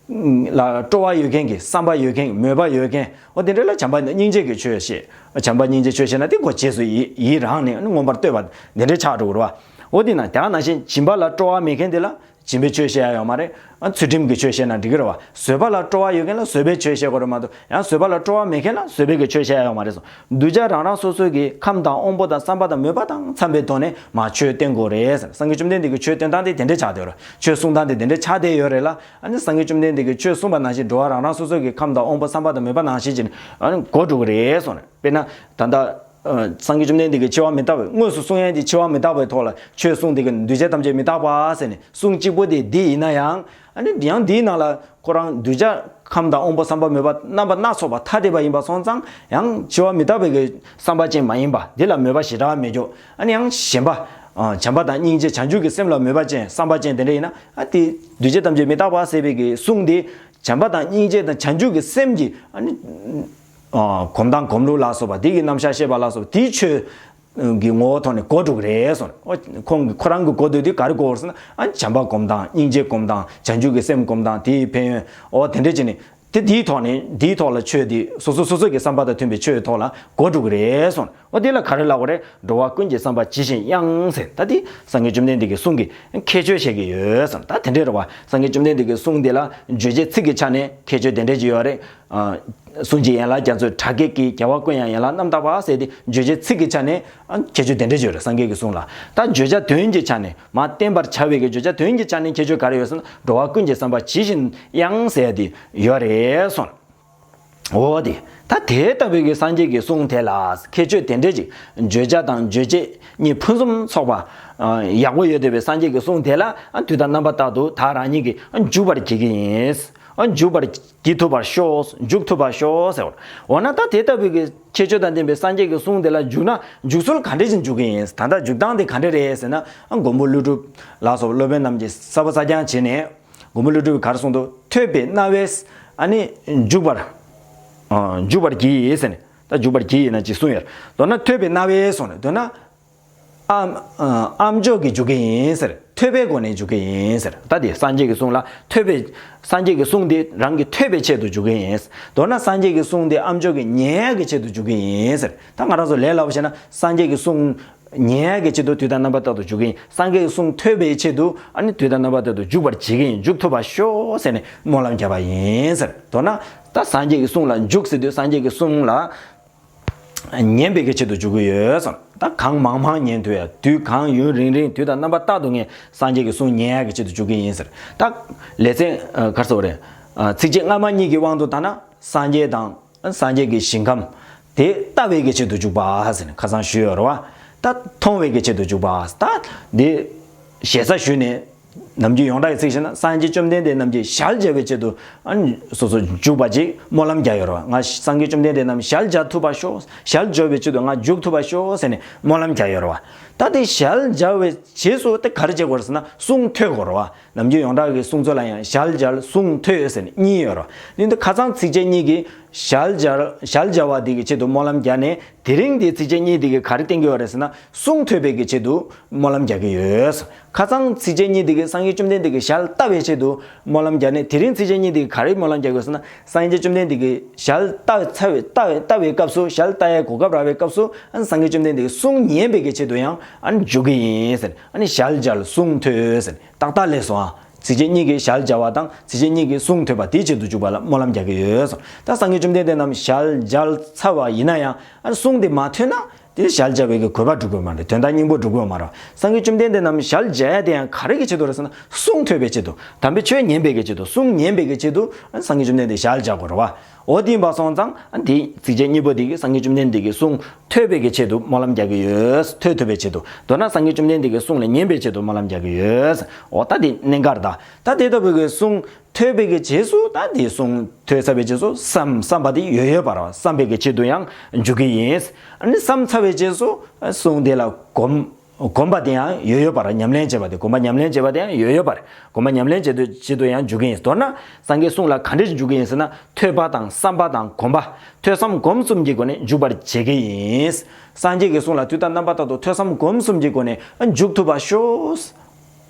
ལ་སྤྲོ་བ་ཡོད་མཁན་གྱི་བསམ་པ་ཡོད་མཁན་མོས་པ་ཡོད་མཁན་འོ་དེ་འདྲ་ལ་བྱམས་པ་དང་སྙིང་རྗེ་གི་ཆོས་བཤད། བྱམས་པ་སྙིང་རྗེ་ཆོས་བཤད་ན་དེ་ཁོ་རྗེས་སུ་ཡི་ཡི་རང་ནས་མངོན་པར་བསྟོད་པ་དེ་འདྲ་ཆགས་འགྲོ་གི་རེད་བ། འོ་དེ་ན་དེ་ག་ནང་བཞིན་སྦྱིན་པ་ལ་སྤྲོ་བ་མེད་མཁན་དེ་ལ་སྦྱིན་པའི་ཆོས་བཤད་ཡ་ཡོད་མ་རེད། ཨ་ཚུལ་ཁྲིམས་ཀྱི་ཆོས་བཤད་ན་འགྲིག་གི་རེད་བ། བཟོད་པ་ལ་སྤྲོ་བ་ཡོད་མཁན་ལ་བཟོད་པའི་ཆོས་བཤད་དགོས་རེད་མ་གཏོགས་ཡང་བཟོད་པ་ལ་སྤྲོ་བ་མེད་མཁན་ལ་བཟོད་པའི་གི་ཆོས་བཤད་ཡ་ཡོད་མ་རེད་གསུངས། གདུལ་བྱ་རང་རང་སོ་སོའི་གི་ཁམས་དང་དབང་པོ་དང་བསམ་པ་དང་མོས་པ་དང་འཚམ་པའི་ཐོག་ནས་མ་ཆོས་བསྟན་དགོས་རེད་ཟེར། སངས་རྒྱས་བཅོམ་ལྡན་འདས་ཀྱི་ཆོས་བསྟན་སྟངས་དེ་དེ་འདྲ་ཆགས་བསྡད་ཡོད་རེད། ཆོས་གསུང་སྟངས་དེ་དེ་འདྲ་ཆགས་བསྡད་ཡོད་རེད་ལ། ཨ་ནི་སངས་རྒྱས་བཅོམ་ལྡན་འདས་ཀྱིས་ཆོས་གསུངས་པ་ནང་བཞིན་འགྲོ་བ་རང་རང་སོ་སོ་གི་ཁམས་དང་དབང་པོ་བསམ་པ་དང་མོས་པ་ནང་བཞིན་གྱིས་ཨ་ནི་གོ་འགྲོ་གི་རེད་གསུངས་ནས། དཔེར་ན་ད་ལྟ་ཨ་སངས་རྒྱས་བཅོམ་ལྡན་འདས་ཀྱིས་འཆི་བ་མི་རྟག་པའི་དངོས་སུ་གསུང་ཡས་དེ་འཆི་བ་མི་རྟག་པའི་ཐོག་ལ་ཆོས་གསུངས་དེ་གི་གདུལ་བྱ་ཐམས་ཅད་མི་རྟག་པ་ཟེར་ནས་གསུང་གཅིག་པོ་དེ་འདི་ཡིན་ན་ཡང་ཨ་ནི་ཡང་འདིའི་ནང་ལ་ཁོ་རང་གདུལ་བྱ་ཁམས་དང་དབང་པོ་བསམ་པ་མོས་པ་རྣམ་པ་སྣ་ཚོགས་པ་ཐ་དད་པ་ཡིན་པ་སོང་ཙང་ཡང་འཆི་བ་མི་རྟག་པའི་གི་བསམ་པ་ཅན་མ་ཡིན་པ་འདི་ལ་མོས་པ་ཞེ་དྲག་མེད་ཀྱོག་ཨ་ནི་ཡང་གཞན་པ་ཨ་བྱམས་པ་དང་སྙིང་རྗེ་བྱང་ཆུབ་ཀྱི་སེམས་ལ་མོས་པ་ཅན་བསམ་པ་ཅན་དེ་འདྲ་ཡིན་ན་ཨ་དེ་གདུལ་བྱ་ཐམས་ཅད་མི་རྟག་པ་ཟེར་བའི་གི་གསུང་དེ་བྱམས་པ་དང་སྙིང་རྗེ་དང་བྱང་ཆུབ་ཀྱི་སེམས་ཀྱི་ཨ་ནི་ཨ་གོམས་སྟངས་གོམས་ལུགས་ལ་སོགས་པ་དེ་གི་རྣམ་གཞག་བཤད་པ་ལ་སོགས་པ་དེའི་ཆོས་ཀྱི་ངོ་བོ་ཐོག་ནས་གོ་འགྲོ་གི་རེད་གསུངས། ཨོ་ཁོང་གི་ཁོ་རང་གི་གོ་འདོད་དེ་ག་རེ་གོ་བར་ཟེར་ན་ཨ་བྱམས་པ་སྒོམ་སྟངས་སྙིང་རྗེ་སྒོམ་སྟངས་བྱང་ཆུབ་ཀྱི་སེམས་སྒོམ་སྟངས་དེའི་ཕན་ཡོན་ཨོ་དེ་འདྲ་བྱས་ནས་དེ་དེའི་ཐོག་ནས་དེའི་ཐོག་ལ་ཆོས་དེ་སོ་སོ་སོ་སོ་གི་བསམ་པ་དང་མཐུན་པའི་ཆོས་ཐོག་ལ་གོ་འགྲོ་གི་རེད་གསུངས། ཨོ་དེ་ལ་ག་རེ་ལབ་དགོས་རེད། འགྲོ་བ་ཀུན་གྱི་བསམ་པ་ཇི་བཞིན་དབྱངས་ཟེར་ད་དེ་སངས་རྒྱས་བཅོམ་ལྡན་འདས་ཀྱི་གསུང་གི་ཁྱད་ཆོས་བཤད་ཀྱི་ཡོད་གསུངས། ད་དེ་འདྲ་རེད་བ། སངས་རྒྱས་བཅོམ་ལྡན་འདས་ཀྱི་གསུང་དེ་ལ་བརྗོད་བྱའི་ཚིག་གི་ཆ་ནས་ཁྱད་ཆོས་དེ་འདྲ་ཅིག་ཡོད་རེད། ཨ། གསུང་གི་ཡན་ལག་རྒྱ་མཚོའི་གྲགས་སྐད་ཀྱིས། རྒྱལ་བ་ཀུན་ཡང་ཡན་ལག་རྣམ་དག་པ་ཟེར་ཏེ་བརྗོད་བྱའི་ཚིག་གི་ཆ་ནས་ཨ་ཁྱད་ཆོས་དེ་འདྲ་ཅིག་ཡོད་རེད་སངས་རྒྱས་ཀྱི་གསུང་ལ། ད་བརྗོད་བྱ་དོན་གྱི་ཆ་ནས་མ་བསྟན་པར་བྱ་བའི་གི་བརྗོད་བྱ་དོན་གྱི་ཆ་ནས་ཁྱད་ཆོས་ག་རེ་ཡོད་ཟེར་ན་འགྲོ་བ་ཀུན་གྱི་བསམ་པ་ཇི་བཞིན་དབྱངས་ཟེར་ཡ་དེ་ཡོད་རེད་གསུངས། འོ་དེ་ད་དེ་ལྟ་བུའི་གི་སངས་རྒྱས་ཀྱི་གསུང་དེ་ལ་ཁྱད་ཆོས་དེ་འདྲ་ཅིག་བརྗོད་བྱ་དང་རྗོད་བྱེད་གཉིས་ཕུན་སུམ་ཚོགས་པ་ཡག་པོ་ཡོད་བསྡད་པའི་སངས་རྒྱས་ཀྱི་གསུང་དེ་ལ་དུས་དང་རྣམ་པ་ལྟར་དུ་བདག་རང་ཉིད་ཀྱིས་འཇུག་པར་བགྱི་གི་ཡིན། འཇུག་པར་བགྱི་ཐུབ་པར་ཤོག་འཇུག་ཐུབ་པར་ཤོག་ཟེར་བ། འོ་ན་ད་དེ་ལྟ་བུའི་གི་ཁྱད་ཆོས་དང་ལྡན་པའི་སངས་རྒྱས་ཀྱི་གསུང་དེ་ལ་འཇུག་ན་འཇུག་ཚུལ་ག་འདྲ་ཞིག་འཇུག་གི་ཡིན། ད་ལྟ་འཇུག་སྟངས་དེ་ག་འདྲ་རེད་ཟེར་ན། མགོན་པོ་ཀླུ་སྒྲུབ་ལ་སོགས་སློབ་དཔོན་རྣམས་ཀྱིས་ས་བོ་ས་རྐྱང་བྱས་ནས་མགོན་པོ་ཀླུ་སྒྲུབ་ཀྱིས་ག་རེ་གསུངས་འདུག་ཐོས་པའི་རྣ་བས་ཨ་ནི་འཇུག་པར་འཇུག་པར་བགྱི་ཡིན་ཟེར་ནས་ད་འཇུག་པར་བགྱི་ཡིན་ན་ཅིག་གསུངས་ཡོད། མདོར་ན་ཐོས་པའི་རྣ་བས་གསུངས་ནས་མདོར་ན། ཨ་ཨ་ཨམ་ཅོག་གིས་འཇུག་གི་ཡིན་ཟེར། ཐོས་པའི་སྒོ་ནས་འཇུག་གི་ཡིན་ཟེར། ད་དེ་སངས་རྒྱས་ཀྱི་གསུང་ལ་ཐོས་པའི་སངས་རྒྱས་ཀྱི་གསུང་དེ་རང་གིས་ཐོས་པའི་ཆེད་དུ་འཇུག་གི་ཡིན། མདོར་ན་སངས་རྒྱས་ཀྱི་གསུང་དེ་ཨམ་ཅོག་གིས་ཉན་ཡག་གི་ཆེད་དུ་འཇུག་གི་ཡིན་ཟེར། ད་ང་རང་ཚོ་ལས་སླ་པོ་བཤད་ན་སངས་རྒྱས་ཀྱི་གསུང་ཉན་ཡག་གི་ཆེད་དུ་དུས་དང་རྣམ་པ་ལྟར་དུ་འཇུག་གི་ཡིན། སངས་རྒྱས་ཀྱི་གསུང་ཐོས་པའི་ཆེད་དུ་ཨ་ནི་དུས་དང་རྣམ་པ་ལྟར་དུ་འཇུག་པར་བྱེད་ཀྱི་ཡིན། འཇུག་ཐུབ་པར་ཤོག་ཟེར་ནས་སྨོན་ལམ་བརྒྱབ་པ་ཡིན་ཟེར། མདོར་ན་ད་སངས་རྒྱས་ཀྱི་གསུང་ལ་འཇུག་ཟེར་དུས་སངས་རྒྱས་ཀྱི་གསུང་ལ། ཉན་པའི་གི་ཆེད་དུ་འཇུག་གི་ཡོད་ཟེར། ད་གང་མང་མང་ཉན་ཐུབ་ཡ། དུས་གང་ཡུན་རིང་རིང་དུས་དང་རྣམ་པ་རྟག་ཏུ་ངས་སངས་རྒྱས་ཀྱི་གསུང་ཉན་ཡ་གི་ཆེད་དུ་འཇུག་གི་ཡིན་ཟེར། ད་ལེ་ཚན་ཨ་ག་རེ་ཟེར་དགོས་རེད། ཨ་ཚིགས་བཅད་སྔ་མ་གཉིས་ཀྱི་དབང་དུ་བཏང་ན་སངས་རྒྱས་དང་སངས་རྒྱས་ཀྱི་ཞིང་ཁམས་དེ་ལྟ་བའི་གི་ཆེད་དུ་འཇུག་པ་ཟེར་ནས་ཁ་སང་ཞུས་ཡོད་རེད་བ། ད་མཐོང་བའི་གི་ཆེད་དུ་འཇུག་པ། ད་འདི་ཞེ་ས་ཞུས་ནས། ནམ་རྒྱུན་ཡོངས་གྲགས་ཀྱི་ཚིག་བཤད་ན་སངས་རྒྱས་བཅོམ་ལྡན་འདས་རྣམས་ཀྱིས་ཞལ་མཇལ་བའི་ཆེད་དུ་ཨ་ནི་སོ་སོ་འཇུག་པ་ཅིག་སྨོན་ལམ་རྒྱག་ཡོད་རེད་བ། ང་སངས་རྒྱས་བཅོམ་ལྡན་འདས་རྣམས་ཞལ་མཇལ་ཐུབ་པར་ཤོག་ཞལ་མཇལ་བའི་ཆེད་དུ་ང་འཇུག་ཐུབ་པར་ཤོག་ཟེར་ནས་སྨོན་ལམ་རྒྱག་ཡོད་རེད་བ། ད་དེ་ཞལ་མཇལ་བའི་རྗེས་སུ་དེ་ག་རེ་བྱེད་དགོས་རེད་ཟེར་ན་གསུང་ཐོས་དགོས་རེད་བ། ནམ་རྒྱུན་ཡོངས་གྲགས་ཀྱི་གསུང་ཚུལ་ལ་ཡང་ཞལ་མཇལ་གསུང་ཐོས་ཟེར་ནས་གཉིས་ཡོད་རེད་བ། འདི་འདི་ཁ་སང་ཚིགས་བཅད་གཉིས་ཀྱིས་ཞལ་མཇལ་ཞལ་མཇལ་བ་འདི་གི་ཆེད་དུ་སྨོན་ལམ་རྒྱག་ནས། དེ་རིང་འདི་ཚིགས་བཅད་གཉིས་འདི་གིས་ག་རེ་བསྟན་གྱི་ཡོད་རེད་ཟེར་ན་གསུང་ཐོས་པའི་གི་ཆེད་དུ་སྨོན་ལམ་རྒྱག་གི་ཡོད། ཁ་སང་ཚིགས་བཅད་གཉིས་འདི་གིས་སངས་རྒྱས་བཅོམ་ལྡན་འདས་ཀྱི་ཞལ་ལྟ་བའི་ཆེད་དུ་སྨོན་ལམ་རྒྱག་ནས། དེ་རིང་ཚིགས་བཅད་གཉིས་འདི་གིས་ག་རེ་སྨོན་ལམ་རྒྱག་གི་ཡོད་ཟེར་ན་སངས་རྒྱས་བཅོམ་ལྡན་འདས་ཀྱི་ཞལ་ལྟ་ཚར་བའི་ལྟ་བའི་ལྟ་བའི་སྐབས་སུ་ཞལ་ལྟ་ཡའི་གོ་སྐབས་རག་པའི་སྐབས་སུ་ཨ་ནི་སངས་རྒྱས་བཅོམ་ལྡན་འདས་ཀྱི་གསུང་ཉན་པའི་གི་ཆེད་དུ་ཡང་ཨ་ནི་འཇུག་གི་ཡིན་ཟེར། ཨ་ནི་ཞལ་མཇལ་གསུང་ཐོས་ཟེར། ཏག་ཏག་ལས་སོང་ཨ། ཚིགས་བཅད་གཉིས་ཀྱིས་ཞལ་མཇལ་བ་དང་ཚིགས་བཅད་གཉིས་ཀྱིས་གསུང་ཐོས་པ་དེའི་ཆེད་དུ་འཇུག་པ་ལ་སྨོན་ལམ་རྒྱག་གི་ཡོད་སོང་། ད་སངས་རྒྱས་བཅོམ་ལྡན་འདས་རྣམས་ཞལ་མཇལ་ཚར་བ་ཡིན་ན་ཡང་ཨ་གསུང་དེ་མ་ཐོས་ན་དེ་ཞལ་མཇལ་བའི་གི་དགོས་པ་འགྲུབ་ཀྱི་ཡོད་མ་རེད། དོན་དག་སྙིང་པོ་འགྲུབ་ཀྱི་ཡོད་མ་རེད། སངས་རྒྱས་བཅོམ་ལྡན་འདས་རྣམས་ཞལ་མཇལ་ཡ་དེ་ཡང་ག་རེ་གི་ཆེད་དུ་རེད་ཟེར་ན་གསུང་ཐོས་པའི་ཆེད་དུ། དམ་པའི་ཆོས་ཉན་པའི་གི་ཆེད་དུ། གསུང་ཉན་པའི་གི་ཆེད་དུ་ཨ་སངས་རྒྱས་བཅོམ་ལྡན་འདས་ཞལ་མཇལ་དགོས་རེད་བ། འོ་དེ་ཡིན་པ་སོང་ཙང་ཨ་དེ་ཚིགས་བཅད་གཉིས་པོ་དེ་གིས་སངས་རྒྱས་བཅོམ་ལྡན་འདས་ཀྱི་གསུང་ཐོས་པའི་གི་ཆེད་དུ་སྨོན་ལམ་རྒྱག་གི་ཡོད། ཐོས་ཐུབ་པའི་ཆེད་དུ། མདོར་ན་སངས་རྒྱས་བཅོམ་ལྡན་འདས་ཀྱི་གསུང་ལ་ཉན་པའི་ཆེད་དུ་སྨོན་ལམ་རྒྱག་གི་ཡོད། འོ་ད་དེ་གནད་འགག་རེད་ད། ད་དེ་ལྟ་བུའི་གི་གསུང་ཐོས་པའི་གི་རྗེས་སུ་ད་དེ་གསུང་ཐོས་ཚར་བའི་རྗེས་སུ་བསམ་བསམ་པ་དེ་ཡོད་ཡོད་པར་བསམ་པའི་གི་ཆེད་དུ་ཡང་འཇུག་གི་ཡིན། ཨ་ནི་བསམ་ཚར་བའི་རྗེས་སུ་གསུང་དེ་ལ་སྒོམ་སྒོམ་པ་དེ་ཡང་ཡོད་ཡོད་པར་ཉམས་ལེན་བྱེད་པ་དེ། སྒོམ་པ་ཉམས་ལེན་བྱེད་པ་དེ་ཡང་ཡོད་ཡོད་པར་སྒོམ་པ་ཉམས་ལེན་བྱེད་དུ་བྱེད་དུ་ཡང་འཇུག་གི་ཡིན། མདོར་ན་སངས་རྒྱས་གསུང་ལ་ག་འདྲ་ཞིག་འཇུག་གི་ཡིན་ཟེར་ན། ཐོས་པ་དང་བསམ་པ་དང་སྒོམ་པ། ཐོས་བསམ་སྒོམ་གསུམ་གྱི་སྒོ་ནས་འཇུག་པར་བྱེད་ཀྱི་ཡིན། སངས་རྒྱས་ཀྱི་གསུང་ལ་དུས་དང་རྣམ་པ་ལྟར་དུ་ཐོས་བསམ་སྒོམ་གསུམ་གྱི་སྒོ་ནས་འཇུག་ཐུབ་པར་ཤོག་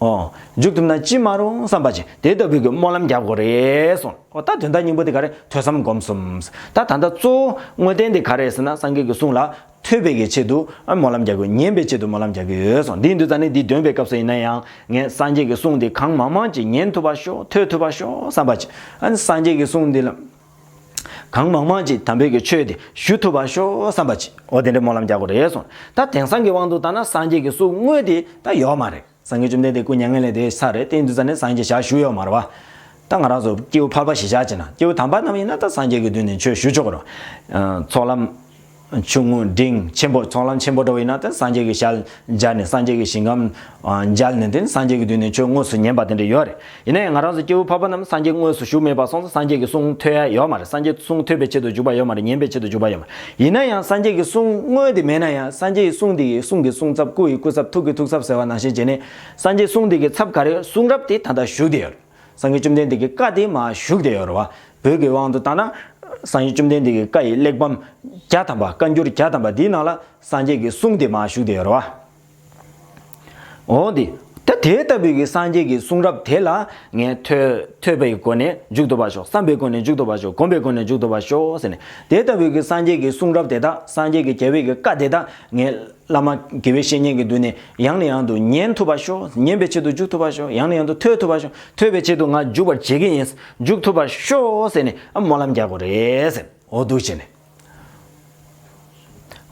ཨོ། འཇུག་ཐུབ་ན་ཅི་མ་རུང་བསམ་པ་ཅིག་དེ་ལྟ་བུའི་གི་སྨོན་ལམ་རྒྱག་དགོས་རེད་གསུངས། ཨོ་ད་དོན་དག་སྙིང་པོ་དེ་ག་རེ། ཐོས་བསམ་སྒོམ་གསུམ། ད་ད་ལྟ་གཙོ་བོ་དངོས་བསྟན་དེ་ག་རེ་ཟེར་ན་སངས་རྒྱས་ཀྱི་གསུང་ལ་ཐོས་པའི་གི་ཆེད་དུ་ཨ་སྨོན་ལམ་རྒྱག་དགོས། ཉན་པའི་ཆེད་དུ་སྨོན་ལམ་རྒྱག་གི་ཡོད་གསུངས། འདི་འདུག་ཙང་ནི་འདི་འདོན་པའི་སྐབས་སུ་ཡིན་ན་ཡང་ངས་སངས་རྒྱས་ཀྱི་གསུང་འདི་གང་མང་མང་ཅིག་ཉན་ཐུབ་པར་ཤོག་ཐོས་ཐུབ་པར་ཤོག་བསམ་པ་ཅིག་ཨ་ནི་སངས་རྒྱས་ཀྱི་གསུང་འདི་ལ། གང་མང་མང་ཅིག་དམ་པའི་གི་ཆོས་དེ་ཞུ་ཐུབ་པར་ཤོག་བསམ་པ་ཅིག་འོ་དེ་འདྲའི་སྨོན་ལམ་རྒྱག་དགོས་རེད་གསུངས། ད་དེང་སང་གི་དབང་དུ་བཏང་ན་སངས་རྒྱས་ཀྱི་གསུང་དངོས་དེ་ད་ཡོད་མ་རེད། སངས་རྒྱས་བཅོམ་ལྡན་འདས་སྐུ་མྱ་ངན་ལས་འདས་ཚར་རེད། དེ་ཡིན་དུས་ཙང་ནས་སངས་རྒྱས་ཞལ་བཞུགས་ཡོད་མ་རེད་བ། ད་ང་རང་ཚོ་སྐྱེས་བུ་འཕགས་པ་གཞིར་བཞག་བྱས་ན་སྐྱེས་བུ་དམ་པ་རྣམས་ཡིན་ན་ད་སངས་རྒྱས་ཀྱི་མདུན་ནས་ཆོས་ཞུ་ཆོག་གི་རེད། ཚོགས་ལམ་ཆུང་ངུ་འབྲིང་ཆེན་པོ། ཚོགས་ལམ་ཆེན་པོ་འགྲོ་བ་ཡིན་ན་ད་སངས་རྒྱས་ཀྱི་ཞལ་མཇལ་ནས་སངས་རྒྱས་ཀྱི་ཞིང་ཁམས་མཇལ་ནས་དེ་ནས་སངས་རྒྱས་ཀྱི་མདུན་ནས་ཆོས་དངོས་སུ་ཉན་པ་དེ་འདྲ་ཡོད་རེད། ཡིན་ན་ཡང་ང་རང་ཚོ་སྐྱེས་བུ་འཕགས་པ་རྣམས་སངས་རྒྱས་དངོས་སུ་བཞུགས་མེད་པ་སོང་ཙང་སངས་རྒྱས་ཀྱི་གསུང་ཐོས་ཡ་ཡོད་མ་རེད། སངས་རྒྱས་གསུང་ཐོས་པའི་ཆེད་དུ་འཇུག་པ་ཡོད་མ་རེད། ཉན་པའི་ཆེད་དུ་འཇུག་པ་ཡོད་མ་རེད། ཡིན་ན་ཡང་སངས་རྒྱས་ཀྱི་གསུང་དངོས་དེ་མེད་ན་ཡང་སངས་རྒྱས་ཀྱི་གསུང་དེ་ཡི་གསུང་གི་གསུང་ཚབ། སྐུ་ཡི་སྐུ་ཚབ། ཐུགས་ཀྱི་ཐུགས་ཚབ་ཟེར་བ་ནང་བཞིན་བྱས་ནས་སངས་རྒྱས་གསུང་དེ་གི་ཚབ་ག་རེ། གསུང་རབ་དེ་ད་ལྟ་བཞུགས་བསྡད་ཡོད་རེད། སངས་རྒྱས་བཅོམ་ལྡན་འདས་ཀྱི་བཀའ་དེ་མར་བཞུགས་བསྡད་ཡོད་རེད་བ། བོད་ཀྱི་དབང་དུ་བཏང་ན་སངས་རྒྱས་བཅོམ་ལྡན་འདས་ཀྱི་བཀའ་ཡི་གླེགས་བམ་བརྒྱ་ཐམ་པ། བཀའ་འགྱུར་བརྒྱ་ཐམ་པ་འདིའི་ནང་ལ་སངས་རྒྱས་ཀྱི་གསུང་དེ་མར་བཞུགས་བསྡད་ཡོད་རེད་བ། འོ་དེ། ད་དེ་ལྟ་བུའི་གི་སངས་རྒྱས་ཀྱི་གསུང་རབ་དེ་ལ་ངས་ཐོས་ཐོས་པའི་སྒོ་ནས་འཇུག་ཐུབ་པར་ཤོག་བསམ་པའི་སྒོ་ནས་འཇུག་ཐུབ་པར་ཤོག་སྒོམ་པའི་སྒོ་ནས་འཇུག་ཐུབ་པར་ཤོག་ཟེར་ནས། དེ་ལྟ་བུའི་གི་སངས་རྒྱས་ཀྱི་གསུང་རབ་དེ་དག་སངས་རྒྱས་ཀྱི་རྒྱལ་བའི་གི་བཀའ་དེ་དག་ངས་བླ་མ་དགེ་བའི་བཤེས་གཉེན་གྱི་མདུན་ནས་ཡང་ནས་ཡང་དུ་ཉན་ཐུབ་པར་ཤོག་ཉན་པའི་ཆེད་དུ་འཇུག་ཐུབ་པར་ཤོག་ཡང་ནས་ཡང་དུ་ཐོས་ཐུབ་པར་ཤོག་ཐོས་པའི་ཆེད་དུ་ང་འཇུག་པར་བྱེད་ཀྱི་ཡིན། འཇུག་ཐུབ་པར་ཤོག་ཟེར་ནས་ཨ་སྨོན་ལམ་རྒྱག་དགོས་རེད་ཟེར། འོ་འདུག་བྱས་ནས།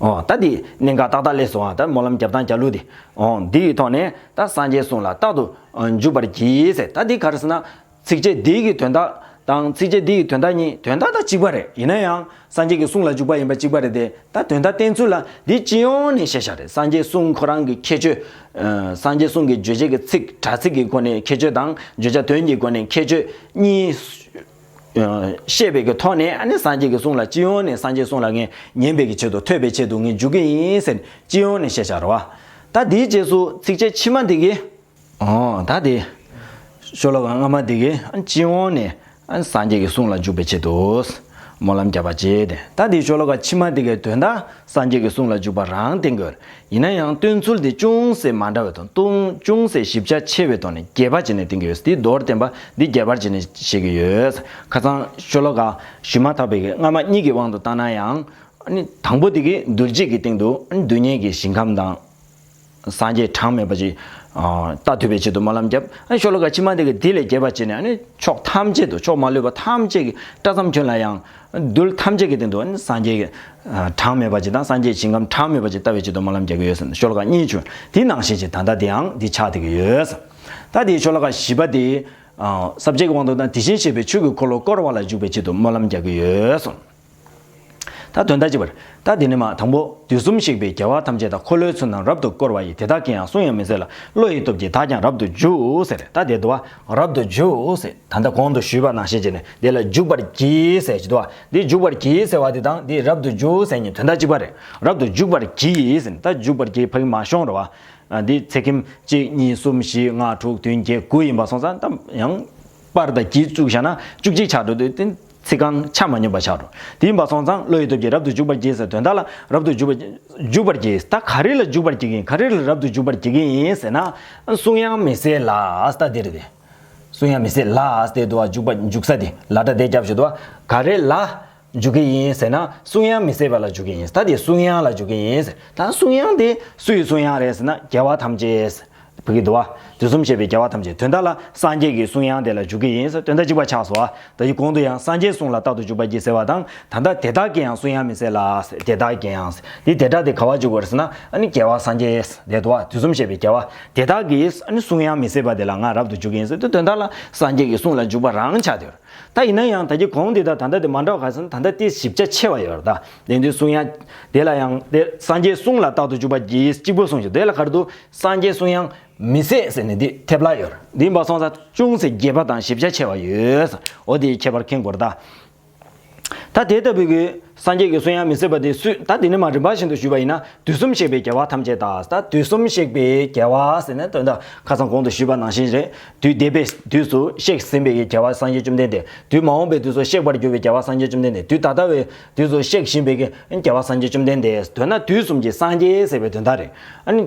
ཨོ་ད་འདི་གནད་འགག་ཏག་ཏག་སླེབས་སོང་ཨ། ད་སྨོན་ལམ་རྒྱབ་སྟངས་རྒྱག་ལུགས་འདི། ཨོ་འདི་ཡི་ཐོག་ནས་ད་སངས་རྒྱས་གསུང་ལ་རྟག་ཏུ་འཇུག་པར་གྱིས་ཟེར། ད་འདི་ག་རེ་ཟེར་ན། ཚིགས་བཅད་འདི་གི་དོན་དག་དང་ཚིགས་བཅད་འདི་ཡི་དོན་དག་གཉིས་དོན་དག་ད་གཅིག་པ་རེད། ཡིན་ན་ཡང་སངས་རྒྱས་ཀྱི་གསུང་ལ་འཇུག་པ་ཡིན་པ་གཅིག་པ་རེད་དེ། ད་དོན་དག་བསྟན་ཚུལ་ལ་འདི་སྤྱི་ཡོངས་ནས་བཤད་བཞག་རེད། སངས་རྒྱས་གསུང་ཁོ་རང་གི་ཁྱད་ཆོས། སངས་རྒྱས་གསུང་གི་བརྗོད་བྱེད་ཀྱི་ཚིག་དྲ་ཚིགས་ཀྱི་སྒོ་ནས་ཁྱད་ཆོས་དང་བརྗོད་བྱ་དོན་གྱི་སྒོ་ནས་ཁྱད་ཆོས་གཉིས། བཤད་པའི་གི་ཐོག་ནས་ཨ་ནི་སངས་རྒྱས་ཀྱི་གསུང་ལ་སྤྱི་ཡོངས་ནས་སངས་རྒྱས་གསུང་ལ་ངས་ཉན་པའི་གི་ཆེད་དུ་ཐོས་པའི་ཆེད་དུ་ངས་འཇུག་གི་ཡིན་ཟེར་ནས་སྤྱི་ཡོངས་ནས་བཤད་བཞག་རེད་བ། ད་དེའི་རྗེས་སུ་ཚིགས་བཅད་ཕྱི་མ་འདི་གི། ཨོ་ད་དེ། ཤོ་ལོ་ཀ་སྔ་མ་འདི་གི་ཨ་སྤྱི་ཡོངས་ནས་ཨ་སངས་རྒྱས་ཀྱི་གསུང་ལ་འཇུག་པའི་ཆེད་དུ། སྨོན་ལམ་བརྒྱབ་པ་བྱས་ཏེ། ད་དེ་ཤོ་ལོ་ཀ་ཕྱི་མ་འདི་གའི་དོན་དག་སངས་རྒྱས་ཀྱི་གསུང་ལ་འཇུག་པ་རང་བསྟན་དགོས། ཡིན་ན་ཡང་སྟོན་ཚུལ་དེ་ཅུང་ཟད་མ་འདྲ་བའི་ཐོག་ཏུ་ཅུང་ཟད་ཞིབ་ཆ་ཆེ་བའི་ཐོག་ནས་རྒྱས་པ་བྱས་ནས་བསྟན་གྱི་ཡོད། དེ་མདོར་བསྟན་པ་འདི་རྒྱས་པར་བྱས་ནས་བཤད་ཀྱི་ཡོད། ཁ་སང་ཤོ་ལོ་ཀ་ཞུས་མ་ཐག་པའི་སྔ་མ་གཉིས་ཀྱི་དབང་དུ་བཏང་ན་ཡང་། དང་པོ་དེ་གི་གདུལ་བྱའི་གི་སྟེང་དུ་རྡུལ་སྙེད་ཀྱི་ཞིང་ཁམས་དང་། སངས་རྒྱས་གྲངས་མེད་པ་ཅིག་ལྟ་ཐུབ་པའི་ཆེད་དུ་སྨོན་ལམ་བརྒྱབ། ཤོ་ལོ་ཀ་ཕྱི་མ་དེ་གི་དེ་ལས་རྒྱས་པ་བྱས་ནས་ཕྱོགས་ཐམས་ཅད་དུ་ཕྱོགས་མ་ལུས་པ་ཐམས་ཅད་ཀྱི་སྐྲ་ཙམ་ཁྱོན་ལ་ཡང་། རྡུལ་ཐམས་ཅད་ཀྱི་སྟེང་དུ་སངས་རྒྱས་ཀྱི་གྲངས་མེད་པ་ཅིག་དང་སངས་རྒྱས་ཞིང་ཁམས་གྲངས་མེད་པ་ཅིག་ལྟ་བའི་ཆེད་དུ་སྨོན་ལམ་རྒྱག་གི་ཡོད་ཟེར་ནས་ཤོ་ལོ་ཀ་གཉིས་བྱུང་། དེ་ནང་བཞིན་ཅིག་ད་ལྟ་དེའང་འདི་ཆགས་བསྡད་ཀྱི་ཡོད། ད་དེའི་ཤོ་ལོ་ཀ་བཞི་པ་དེ། ས་བཅད་ཀྱི་དབང་དུ་བཏང་དེ་བཞིན་གཤེགས་པའི་ཆོས་ཀྱི་འཁོར་ལོ་བསྐོར་བ་ལ་འཇུག་པའི་ཆེད་དུ་སྨོན་ལམ་རྒྱག་གི་ཡོད་གསུངས། ད་དོན་དག་གཅིག་པ་རེད། ད་དེ་ནས་མར་དང་པོ་དུས་གསུམ་གཤེགས་པའི་རྒྱལ་བ་ཐམས་ཅད་དང་། འཁོར་ལོའི་ཚུལ་རྣམས་རབ་ཏུ་བསྐོར་བ་ཡི། དེ་དག་གིས་ཡང་གསུང་ཡང་མི་ཟད་ལ། བློ་ཡི་སྟོབས་ཀྱིས་བདག་ཀྱང་རབ་ཏུ་འཇུག་ཟེར། ད་དེ་དུ་བ་རབ་ཏུ་འཇུག་ཟེར། ད་ལྟ་གོང་དུ་ཞུས་པ་ནང་བཞིན་བྱས་ནས་དེ་ལ་འཇུག་པར་བགྱི་ཟེར་གྱི་འདུག་བ། འདི་འཇུག་པར་བགྱི་ཟེར་བ་དེ་དང་འདི་རབ་ཏུ་འཇུག་ཟེར་གཉིས་དོན་དག་གཅིག་པ་རེད། རབ་ཏུ་འཇུག་པར་བགྱི་ཟེར་ནས་ད་འཇུག་པར་བགྱི་ཕ་གི་མ་ཤོང་རེད་བ། ཨ། འདི་ཚེག་ཁེམ་གཅིག་གཉིས་གསུམ་བཞི་ལྔ་དྲུག་བདུན་བརྒྱད་དགུ་ཡིན་པ་སོང་ཙང་ད་ཡང་པར་དང་གྱིས་བཙུགས་བཞག་ན་བཅུ་གཅིག་ཆགས་འགྲོ་དུས་དེ་ཚིག་རྐང་ཆ་མ་སྙོམས་པ་ཆགས་འགྲོ། དེ་ཡིན་པ་སོང་ཙང་བློ་ཡི་སྟོབས་ཀྱིས་རབ་ཏུ་འཇུག་པར་བགྱི་ཟེར་དོན་དག་ལ་རབ་ཏུ་འཇུག་པ་འཇུག་པར་བགྱི། ད་ག་རེ་ལ་འཇུག་པར་བགྱི་གི་ཡིན། ག་རེ་ལ་རབ་ཏུ་འཇུག་པར་བགྱི་གི་ཡིན་ཟེར་ན། གསུང་དབྱངས་མི་ཟད་ལ། ད་འདིར་དེ་གསུང་དབྱངས་མི་ཟད་ལ་ཟེར་དུ་བ་འཇུག་པ་འཇུག་ས་དེ་ལ་སྒྲ་དེ་རྒྱབ་བྱེད་དུ་བ་ག་རེ་ལ་འཇུག་གི་ཡིན་ཟེར་ན། གསུང་དབྱངས་མི་ཟད་པ་ལ་འཇུག་གི་ཡིན། ད་དེ་གསུང་དབྱངས་ལ་འཇུག་གི་ཡིན་ཟེར། ད་གསུང་དབྱངས་དེ་སུའི་གསུང་དབྱངས་རེད་ཟེར་ན། རྒྱལ་བ་ཐམས་ཅད་ཟེར་བ་གི་འདུག་བ། དུས་གསུམ་གཤེགས་པའི་རྒྱལ་བ་ཐམས་ཅད། དོན་དག་ལ་སངས་རྒྱས་ཀྱི་གསུང་དབྱངས་དེ་ལ་འཇུག་གི་ཡིན་ཟེར། དོན་དག་གཅིག་པ་ཆགས་སོ། ད་ཡི་གོང་དུ་ཡང་སངས་རྒྱས་གསུང་ལ་རྟག་ཏུ་འཇུག་པར་བགྱི་ཟེར་བ་དང་། ད་ལྟ་དེ་དག་གིས་ཡང་གསུང་དབྱངས་མི་ཟད་ལ་ཟེར། དེ་དག་གིས་ཡང་ཟེར། དེ་དེ་དག་དེ་ག་བ་འཇུག་དགོས་རེད་ཟེར་ན། ཨ་ནི་རྒྱལ་བ་སངས་རྒྱས་དེ་འདུག་བ། དུས་གསུམ་གཤེགས་པའི་རྒྱལ་བ་དེ་དག་གིས་ཨ་ནི་གསུང་དབྱངས་མི་ཟད་པ་དེ་ལ་ང་རབ་ཏུ་འཇུག་གི་ཡིན་ཟེར་དུས་དོན་དག་ལ་སངས་རྒྱས་ཀྱི་གསུང་ལ་འཇུག་པ་རང་ཆགས་བསྡད་ཡོད་རེད། ད་ཡིན་ན་ཡང་ད་གི་གོང་དེ་དང་ད་ལྟ་དེ་མ་འདྲ་བ་ག་ཟེར་ན། ད་ལྟ་དེ་ཞིབ་ཆ་ཆེ་བ་ཡོད་རེད། ད་དེ་དུས་གསུང་དབྱངས་དེ་ལ་ཡང་དེ་སངས་རྒྱས་གསུང་ལ་རྟག་ཏུ་འཇུག་པར་བགྱི་གཅིག་པོ་གསུངས་ཤིང་། དེ་ལ་ག་རེ་འདུག་སངས་རྒྱས་གསུང་དབྱངས་མི་ཟད་ཟེར་ནས་འདི་ཐེབས་ལ་ཡོད་རེད། འདི་ཡིན་པ་སོང་ཙང་ཅུང་ཟད་རྒྱས་པ་དང་ཞིབ་ཆ་ཆེ་བ་ཡོད། འོ་དེའི་ཁྱད་པར་མཁྱེན་དགོས་རེད་ད། ད་དེ་ལྟ་བུའི་གི་སངས་རྒྱས་ཀྱི་གསུང་དབྱངས་མི་ཟད་པ་དེ་སུས། ད་དེ་ནས་མར་རིམ་པ་བཞིན་དུ་ཞུས་པ་ཡིན་ན། དུས་གསུམ་གཤེགས་པའི་རྒྱལ་བ་ཐམས་ཅད་དང་། ད་དུས་གསུམ་གཤེགས་པའི་རྒྱལ་བ་ཟེར་ན་དོན་དག་ཁ་སང་གོང་དུ་ཞུས་པ་ནང་བཞིན་རེད། དུས་འདས་པའི་དུས་སུ་གཤེགས་ཟིན་པའི་གི་རྒྱལ་བ་སངས་རྒྱས་བཅོམ་ལྡན་འདས། དུས་མ་འོངས་པའི་དུས་སུ་གཤེགས་པར་འགྱུར་བའི་རྒྱལ་བ་སངས་རྒྱས་བཅོམ་ལྡན་འདས། དུས་ད་ལྟ་བའི་དུས་སུ་གཤེགས་བཞིན་པའི་གི་རྒྱལ་བ་སངས་རྒྱས་བཅོམ་ལྡན་འདས། དོན་ན་དུས་གསུམ་གྱི་སངས་རྒྱས་ཟེར་བའི་དོན་དག་རེད། ཨ་ནི་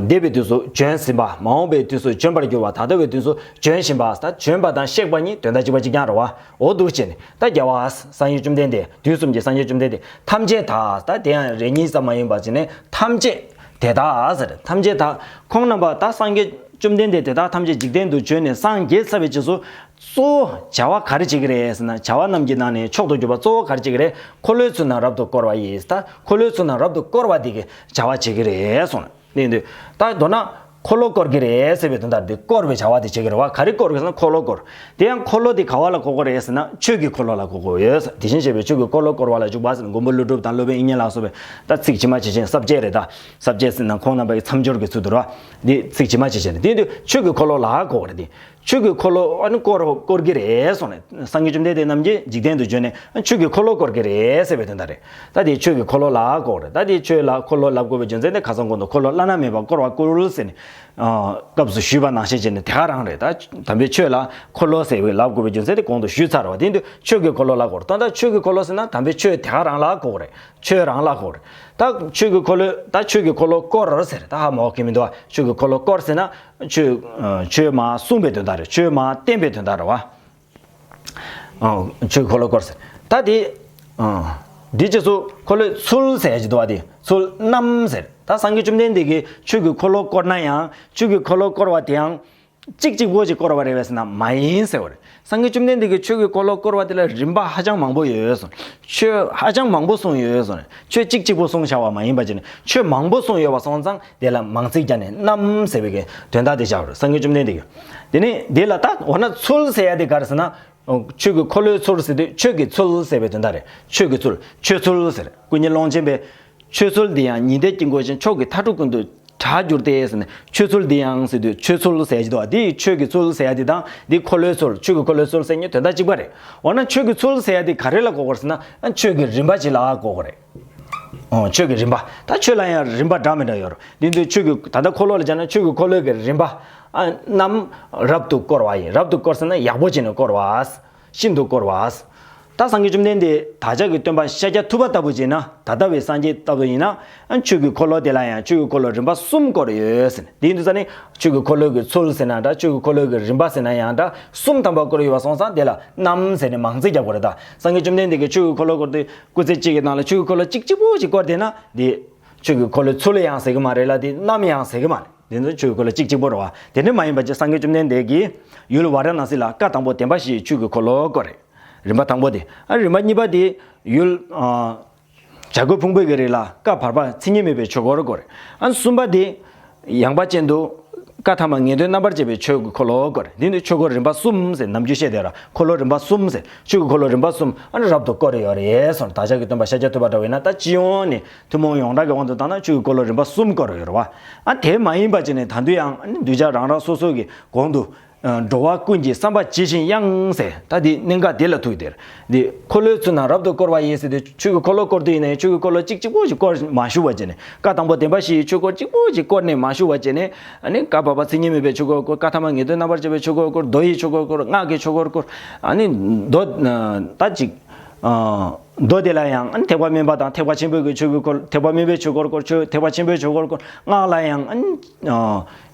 འདས་པའི་དུས་སུ་བྱོན་ཟིན་པ། མ་འོངས་པའི་དུས་སུ་བྱོན་པར་འགྱུར་བ། ད་ལྟ་བའི་དུས་སུ་བྱོན་བཞིན་པ། ད་བྱོན་པ་དང་གཤེགས་པ་གཉིས་དོན་དག་གཅིག་པ་གཅིག་རྐྱང་རེད་བ། འོ་འདུག་བྱས་ནས་ད་རྒྱལ་བ་སངས་རྒྱས་བཅོམ་ལྡན་འདས། དུས་གསུམ་གྱི་སངས་རྒྱས་བཅོམ་ལྡན་འདས་ཐམས་ཅད་དག། ད་དེ་ཡང་རེ་གཉིས་ཙམ་མ་ཡིན་པ་བྱས་ནས་ཐམས་ཅད་དེ་དག་ཟེར། ཐམས་ཅད་དག་ཁོང་རྣམ་པ་ད་སངས་རྒྱས་བཅོམ་ལྡན་འདས་དེ་དག་ཐམས་ཅད་འཇིག་རྟེན་དུ་བྱོན་ནས་སངས་རྒྱས་ཚར་བའི་རྗེས་སུ། གཙོ་བོ་བྱ་བ་ག་རེ་བྱེད་ཀྱི་རེད་ཟེར་ན། བྱ་བ་རྣམས་ཀྱི་ནང་ནས་མཆོག་ཏུ་གྱུར་པ་གཙོ་བོ་ག་རེ་བྱེད་ཀྱི་རེད། འཁོར་ལོའི་ཚུལ་རྣམས་རབ་ཏུ་བསྐོར་བ་ཡིས། ད་འཁོར་ལོའི་ཚུལ་རྣམས་རབ་ཏུ་བསྐོར་བ་འདི་གི་བྱ་བ་བྱེད་ཀྱི་རེད་གསུངས་ནས་འདུག་ད་མདོར་ན་འཁོར་ལོ་བསྐོར་གྱི་རེད་ཟེར་བའི་དོན་དག་འདི་བསྐོར་བའི་བྱ་བ་དེ་བྱེད་ཀྱི་རེད་བ། ག་རེ་བསྐོར་གྱི་ཟེར་ན་འཁོར་ལོ་བསྐོར། དེ་ཡང་འཁོར་ལོ་དེ་ག་བ་ལ་གོ་དགོས་རེད་ཟེར་ན་ཆོས་ཀྱི་འཁོར་ལོ་ལ་གོ་དགོས་ཡོད། དེ་བཞིན་གཤེགས་པའི་ཆོས་ཀྱི་འཁོར་ལོ་བསྐོར་བ་ལ་འཇུག་པ་ཟེར་ན་མགོན་པོ་ཀླུ་སྒྲུབ་དང་སློབ་དཔོན་དབྱིག་གཉེན་ལ་སོགས་པའི་ད་ཚིག་ཇི་མ་ཇི་བཞིན་ས་བཅད་རེད། ད་ས་བཅད་ཟེར་ན་ཁོང་རྣམ་པ་ཡི་མཚམས་སྦྱོར་གྱི་ཚུལ་དུ་རེད་བ། འདི་ཚིག་ཇི་མ་ཇི་བཞིན་རེད། དེ་དུས་ཆོས་ཀྱི་འཁོར་ལོ་ལ་གོ་དགོས་རེད། དེ། ཆོས་ཀྱི་འཁོར་ལོ་ཨ་ནི་བསྐོར་བསྐོར་གྱི་རེད་གསུངས་ནས། སངས་རྒྱས་བཅོམ་ལྡན་འདས་རྣམས་ཀྱིས་འཇིག་རྟེན་དུ་བྱོན་ནས་ཆོས་ཀྱི་འཁོར་ལོ་བསྐོར་གྱི་རེད་ཟེར་བའི་དོན་དག་རེད། ད་དེ་ཆོས་ཀྱི་འཁོར་ལོ་ལ་གོ་རེད། ད་དེ་ཆོས་ལ་འཁོར་ལོ་ལབ་དགོས་པའི་རྒྱུ་མཚན་དེ་ཁ་སང་གོང་དུ་འཁོར་ལོ་བླ་ན་མེད་པ་བསྐོར་བ་བསྐུལ་ཟེར་ནས། ཨ། སྐབས་སུ་ཞུས་པ་ནང་བཞིན་བྱས་ནས་དེ་ག་རང་རེད། ད་དམ་པའི་ཆོས་ལ་འཁོར་ལོ་ཟེར་བའི་ལབ་དགོས་པའི་རྒྱུ་མཚན་དེ་གོང་དུ་ཞུས་ཚར་བ། དེ་དུས་ཆོས་ཀྱི་འཁོར་ལོ་ལ་གོ་རེད། ད་ད་ཆོས་ཀྱི་འཁོར་ལོ་ཟེར་ན་དམ་པའི་ཆོས་དེ་ག་རང་ལ་གོ་རེད། ཆོས་རང་ལ་གོ་རེད། ད་ཆོས་ཀྱི་འཁོར་ལོ། ད་ཆོས་ཀྱི་འཁོར་ལོ་བསྐོར་ཟེར། ད་ཧ་མ་གོ་གི་མི་འདུག་ཆོས་ཀྱི་འཁོར་ལོ་བསྐོར་ཟེར་ན། ཆོས། ཆོས་མ་གསུངས་པའི་དོན་དག་རེད། ཆོས་མ་བསྟན་པའི་དོན་དག་རེད་བ། ཨ། ཆོས་ཀྱི་འཁོར་ལོ་བསྐོར་ཟེར། ད་དེ། ཨ། འདི་རྗེས་སུ་འཁོར་ལོའི་ཚུལ་ཟེར་ཡ་ཅིག་འདུག་བ། དེ་ཚུལ་རྣམས་ཟེར། ད་སངས་རྒྱས་བཅོམ་ལྡན་འདས་ཀྱིས་ཆོས་ཀྱི་འཁོར་ལོ་བསྐོར་ན་ཡང་། ཆོས་ཀྱི་འཁོར་ལོ་བསྐོར་བ་དེའང་གཅིག་གཅིག་པོ་ཅིག་བསྐོར་བ་རེད་པས་ཟེར་ན་མ་ཡིན་ཟེར་བ་རེད། སངས་རྒྱས་བཅོམ་ལྡན་འདས་ཀྱིས་ཆོས་ཀྱི་འཁོར་ལོ་བསྐོར་བ་དེ་ལ་རིམ་པ་ཧ་ཅང་མང་པོ་ཡོད་གསུངས། ཆོས་ཧ་ཅང་མང་པོ་གསུངས་ཡོད་གསུངས་ནས། ཆོས་གཅིག་གཅིག་པོ་གསུངས་བཞག་པ་མ་ཡིན་པ་བྱས་ནས་ཆོས་མང་པོ་གསུངས་ཡོད་པ་སོང་ཙང་དེ་ལ་མང་ཚིག་བརྒྱབ་ནས་རྣམས་ཟེར་བའི་གི་དོན་དག་དེ་བཞག་པ་རེད། སངས་རྒྱས་བཅོམ་ལྡན་འདས་ཀྱིས། དེ་ནས་དེ་ལ་ད་འོ་ན་ཚུལ་ཟེར་ཡ་དེ་ག་རེ་ཟེར་ན། ཆོས་ཀྱི་འཁོར་ལོའི་ཚུལ་ཟེར་དུས་ཆོས་ཀྱི་ཚུལ་ཟེར་བའི་དོན་དག་རེད། ཆོས་ཀྱི་ཚུལ། ཆོས་ཚུལ་ཟེར། ཀུན་མཁྱེན་ཀློང་ཆེན་པས། ཆོས་ཚུལ་འདི་ཡང་ཉི་ཟླའི་དཀྱིལ་འཁོར་བཞིན། མཆོག་གི་མཐའ་དྲུག་ཀུན་ཏུ་གྲགས་འགྱུར་ཏེ་ཟེར་ནས། ཆོས་ཚུལ་འདི་ཡང་ཟེར་དུས་ཆོས་ཚུལ་ཟེར་གྱི་འདུག་འདི་ཆོས་ཀྱི་ཚུལ་ཟེར་ཡ་འདི་དང་འདི་འཁོར་ལོའི་ཚུལ། ཆོས་ཀྱི་འཁོར་ལོའི་ཚུལ་ཟེར་གཉིས་དོན་དག་གཅིག་པ་རེད། འོ་ན་ཆོས་ཀྱི་ཚུལ་ཟེར་ཡ་འདི་ག་རེ་ལ་གོ་དགོས་ཟེར་ན། ཆོས་ཀྱི་རིམ་པ་ཅིག་ལ་གོ་དགོས་རེད། འོ། ཆོས་ཀྱི་རིམ་པ། ད་ཆོས་ལ་ཡང་རིམ་པ་འདྲ་མི་འདྲ་ཡོད་རེད། འདི་འདི་ཆོས་ཀྱི་ད་ལྟ་འཁོར་ལོ་ལ་སྦྱར་ན་ཆོས་ཀྱི་འཁོར་ལོའི་གི་རིམ་པ། ཨ། རྣམས་རབ་ཏུ་བསྐོར་བ་ཡིས། རབ་ཏུ་བསྐོར་ཟེར་ན་ཡག་པོ་བྱས་ནས་བསྐོར་བ། ཤིན་ཏུ་བསྐོར་བ། ད་སངས་རྒྱས་བཅོམ་ལྡན་འདས་བདག་ཅག་གི་སྟོན་པ་ཤཱཀྱ་ཐུབ་པ་ལྟ་བུ་བྱས་ན། ད་ལྟ་བའི་སངས་རྒྱས་ལྟ་བུ་ཡིན་ན། ཆོས་ཀྱི་འཁོར་ལོ་དེ་ལ་ཡང་ཆོས་ཀྱི་འཁོར་ལོ་རིམ་པ་གསུམ་བསྐོར་ཡོད་ཟེར་ནས། དེ་ཡིན་དུས་ཙ་ནི་ཆོས་ཀྱི་འཁོར་ལོ་གི་ཚུལ་ཟེར་ན་འདྲ། ཆོས་ཀྱི་འཁོར་ལོ་གི་རིམ་པ་ཟེར་ན་ཡང་འདྲ། གསུམ་ཐམ་པ་བསྐོར་ཡོད་པ་སོང་ཙང་དེ་ལ་རྣམས་ཟེར་ནས་མང་ཚིག་རྒྱག་དགོས་རེད། ད་སངས་རྒྱས་བཅོམ་ལྡན་འདས་ཀྱིས་ཆོས་ཀྱི་འཁོར་ལོ་བསྐོར་དུས་སྐུ་ཚེ་གཅིག་གི་ནང་ལ་ཆོས་ཀྱི་འཁོར་ལོ་གཅིག་གཅིག་པོ་ཞིག་བསྐོར་བསྡད་ན་དེ་ཆོས་ཀྱི་འཁོར་ལོའི་ཚུལ་ཡང་ཟེར་གི་མ་རེད་ལ། དེ་རྣམས་ཡང་ཟེར་གི་མ་རེད། དེ་ཚོ་ཆོས་ཀྱི་འཁོར་ལོ་གཅིག་གཅིག་པོ་རེད་བ། དེ་འདྲ་མ་ཡིན་པ་ཅིག་སངས་རྒྱས་བཅོམ་ལྡན་འདས་ཀྱིས་ཡུལ་ཝཱ་ར་ཎ་སི་ལ་བཀའ་དང་པོ་བདེན་པ་བཞིའི་ཆོས་ཀྱི་འཁོར་ལོ་བསྐོར་རེད། རིམ་པ་དང་པོ་དེ། ཨ། རིམ་པ་གཉིས་པ་དེ་ཡུལ། ཨ། བྱ་རྒོད་ཕུང་པོའི་གི་རི་ལ་བཀའ་བར་པ་མཚན་ཉིད་མེད་པའི་ཆོས་འཁོར་བསྐོར་རེད། ཨ། གསུམ་པ་དེ་ཡངས་པ་ཅན་དུ་ བཀའ་ཐ་མ་ངེས་དོན་རྣམ་པར་འབྱེད་པའི་ཆོས་ཀྱི་འཁོར་ལོ་བསྐོར། འདི་ནི་ཆོས་འཁོར་རིམ་པ་གསུམ་ཟེར་ནམ་རྒྱུན་བཤད་དེ་ར། འཁོར་ལོ་རིམ་པ་གསུམ་ཟེར། ཆོས་ཀྱི་འཁོར་ལོ་རིམ་པ་གསུམ་ཨ་ནི་རབ་ཏུ་བསྐོར་ཡོད་རེད་གསུངས། བདག་ཅག་གི་སྟོན་པ་ཤཱཀྱ་ཐུབ་པ་འདྲ་བས་ན་ད་སྤྱི་ཡོངས་ནས་ཐུན་མོང་ཡོངས་གྲགས་ཀྱི་དབང་དུ་བཏང་ན་ཆོས་ཀྱི་འཁོར་ལོ་རིམ་པ་གསུམ་བསྐོར་ཡོད་རེད་བ། ཨ་དེ་མ་ཡིན་པ་བྱས་ནས་ད་དུང་ཡང་ཨ་ནི་གདུལ་བྱ་རང་རང་སོ་སོ་གི་གོང་དུ། འགྲོ་བ་ཀུན་གྱི་བསམ་པ་ཇི་བཞིན་དབྱངས་ཟེར། ད་འདི་གནད་འགག་དེ་ལ་ཐུག་དེར། འདི་འཁོར་ལོའི་ཚུལ་རྣམས་རབ་ཏུ་བསྐོར་བ་ཡིས་ཟེར་ཏེ་ཆོས་ཀྱི་འཁོར་ལོ་བསྐོར་དུས་ཡིན་ནའི་ཆོས་ཀྱི་འཁོར་ལོ་གཅིག་གཅིག་པོ་ཞིག་བསྐོར་མ་ཞུ་བ་བྱས་ནས། བཀའ་དང་པོ་བདེན་པ་བཞིའི་ཆོས་འཁོར་གཅིག་པོ་ཞིག་བསྐོར་ནས་མ་ཞུ་བ་བྱས་ནས། ཨ་ནི་བཀའ་བབས་པ་མཚན་ཉིད་མེད་པའི་ཆོས་འཁོར་བསྐོར། བཀའ་ཐ་མ་ངེས་དོན་རྣམ་པར་འབྱེད་པའི་ཆོས་འཁོར་བསྐོར། མདོ་ཡི་ཆོས་འཁོར་བསྐོར། སྔགས་ཀྱི་ཆོས་འཁོར་བསྐོར། ཨ་ནི་མདོ་ད་ཅིག་མདོ་དེ་ལ་ཡང་ཨ་ནི་ཐེག་པ་དམན་པ་དང་ཐེག་པ་ཆེན་པོའི་གི་ཆོས་ཀྱི་འཁོར། ཐེག་པ་དམན་པའི་ཆོས་འཁོར་བསྐོར། ཆོས་ཐེག་པ་ཆེན་པོའི་ཆོས་འཁོར་བསྐོར། སྔགས་ལ་ཡང་ཨ་ནི།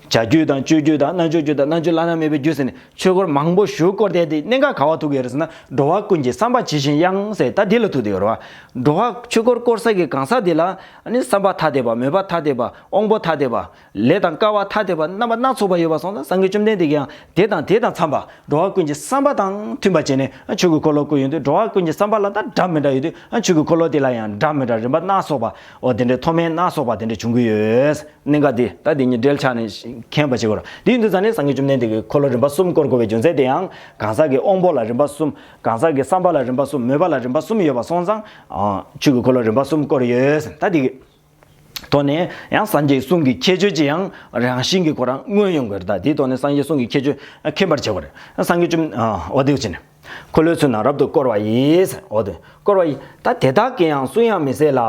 བྱ་རྒྱུད་དང་སྤྱོད་རྒྱུད་དང་རྣལ་འབྱོར་རྒྱུད་དང་རྣལ་འབྱོར་བླ་ན་མེད་པའི་རྒྱུད་ཟེར་ནས་ཆོས་འཁོར་མང་པོ་ཞིག་བསྐོར་ཏེ་དེ་གནད་འགག་ག་བ་ཐུག་གི་རེད་ཟེར་ན། འགྲོ་བ་ཀུན་གྱི་བསམ་པ་ཇི་བཞིན་དབྱངས་ཟེར་ད་འདི་ལ་ཐུག་དེ་ཡོད་རེད་བ། འགྲོ་བ་ཆོས་འཁོར་བསྐོར་ས་གི་གང་ཟག་དེ་ལ་ཨ་ནི་བསམ་པ་ཐ་དད་པ། མོས་པ་ཐ་དད་པ། དབང་པོ་ཐ་དད་པ། ལས་དང་སྐལ་བ་ཐ་དད་པ་རྣམ་པ་སྣ་ཚོགས་པ་ཡོད་པ་སོང་ཙང་སངས་རྒྱས་བཅོམ་ལྡན་འདས་ཀྱིས་ཡང་དེ་དང་དེ་དང་འཚམས་པ་འགྲོ་བ་ཀུན་གྱི་བསམ་པ་དང་མཐུན་པ་བྱས་ནས་ཆོས་ཀྱི་འཁོར་ལོ་བསྐོར་ཡོང་དུས། འགྲོ་བ་ཀུན་གྱི་བསམ་པ་ལ་ད་འདྲ་མི་འདྲ་ཡོད་དུས་ཆོས་ཀྱི་འཁོར་ལོ་དེ་ལ་ཡང་འདྲ་མི་འདྲ་རིམ་པ་སྣ་ཚོགས་པ། འོ་དེ་འདྲའི་མཐོ་དམན་སྣ་ཚོགས་པ་དེ་འདྲ་བྱུང་གི་ཡོད། གནད་འགག་འདི་ད་འདི་གཉིས་འབྲེལ་ཆགས་ནས་མཁྱེན་པ་བྱེད་དགོས་ར། དེ་ཡིན་དུས་ཙང་ནས་སངས་རྒྱས་བཅོམ་ལྡན་འདས་ཀྱིས་འཁོར་ལོ་རིམ་པ་གསུམ་བསྐོར་དགོས་པའི་རྒྱུ་མཚན་དེ་ཡང་གང་ཟག་གི་དབང་པོ་ལ་རིམ་པ་གསུམ། གང་ཟག་གི་བསམ་པ་ལ་རིམ་པ་གསུམ། མོས་པ་ལ་རིམ་པ་གསུམ་ཡོད་པ་སོང་ཙང་། ཨ་ཆོས་ཀྱི་འཁོར་ལོ་རིམ་པ་གསུམ་བསྐོར་ཡོད་ཟེར། ད་འདི་གི་ཐོག་ནས་ཡང་སངས་རྒྱས་གསུང་གི་ཁྱད་ཆོས་ཀྱི་ཡང་རང་བཞིན་གྱི་ཁོ་རང་མངོན་ཡོང་གི་རེད། ད་དེའི་ཐོག་ནས་སངས་རྒྱས་གསུང་གི་ཁྱད་ཆོས་མཁྱེན་པར་བྱེད་དགོས་རེད། སངས་རྒྱས་བཅོམ། ཨ་འོ་དེ་བྱས་ནས། འཁོར་ལོའི་ཚུལ་རྣམས་རབ་ཏུ་བསྐོར་བ་ཡིས། འོ་དེ་བསྐོར་བ་ཡིས། ད་དེ་དག་གིས་ཡང་སུ་ཡང་མི་ཟད་ལ།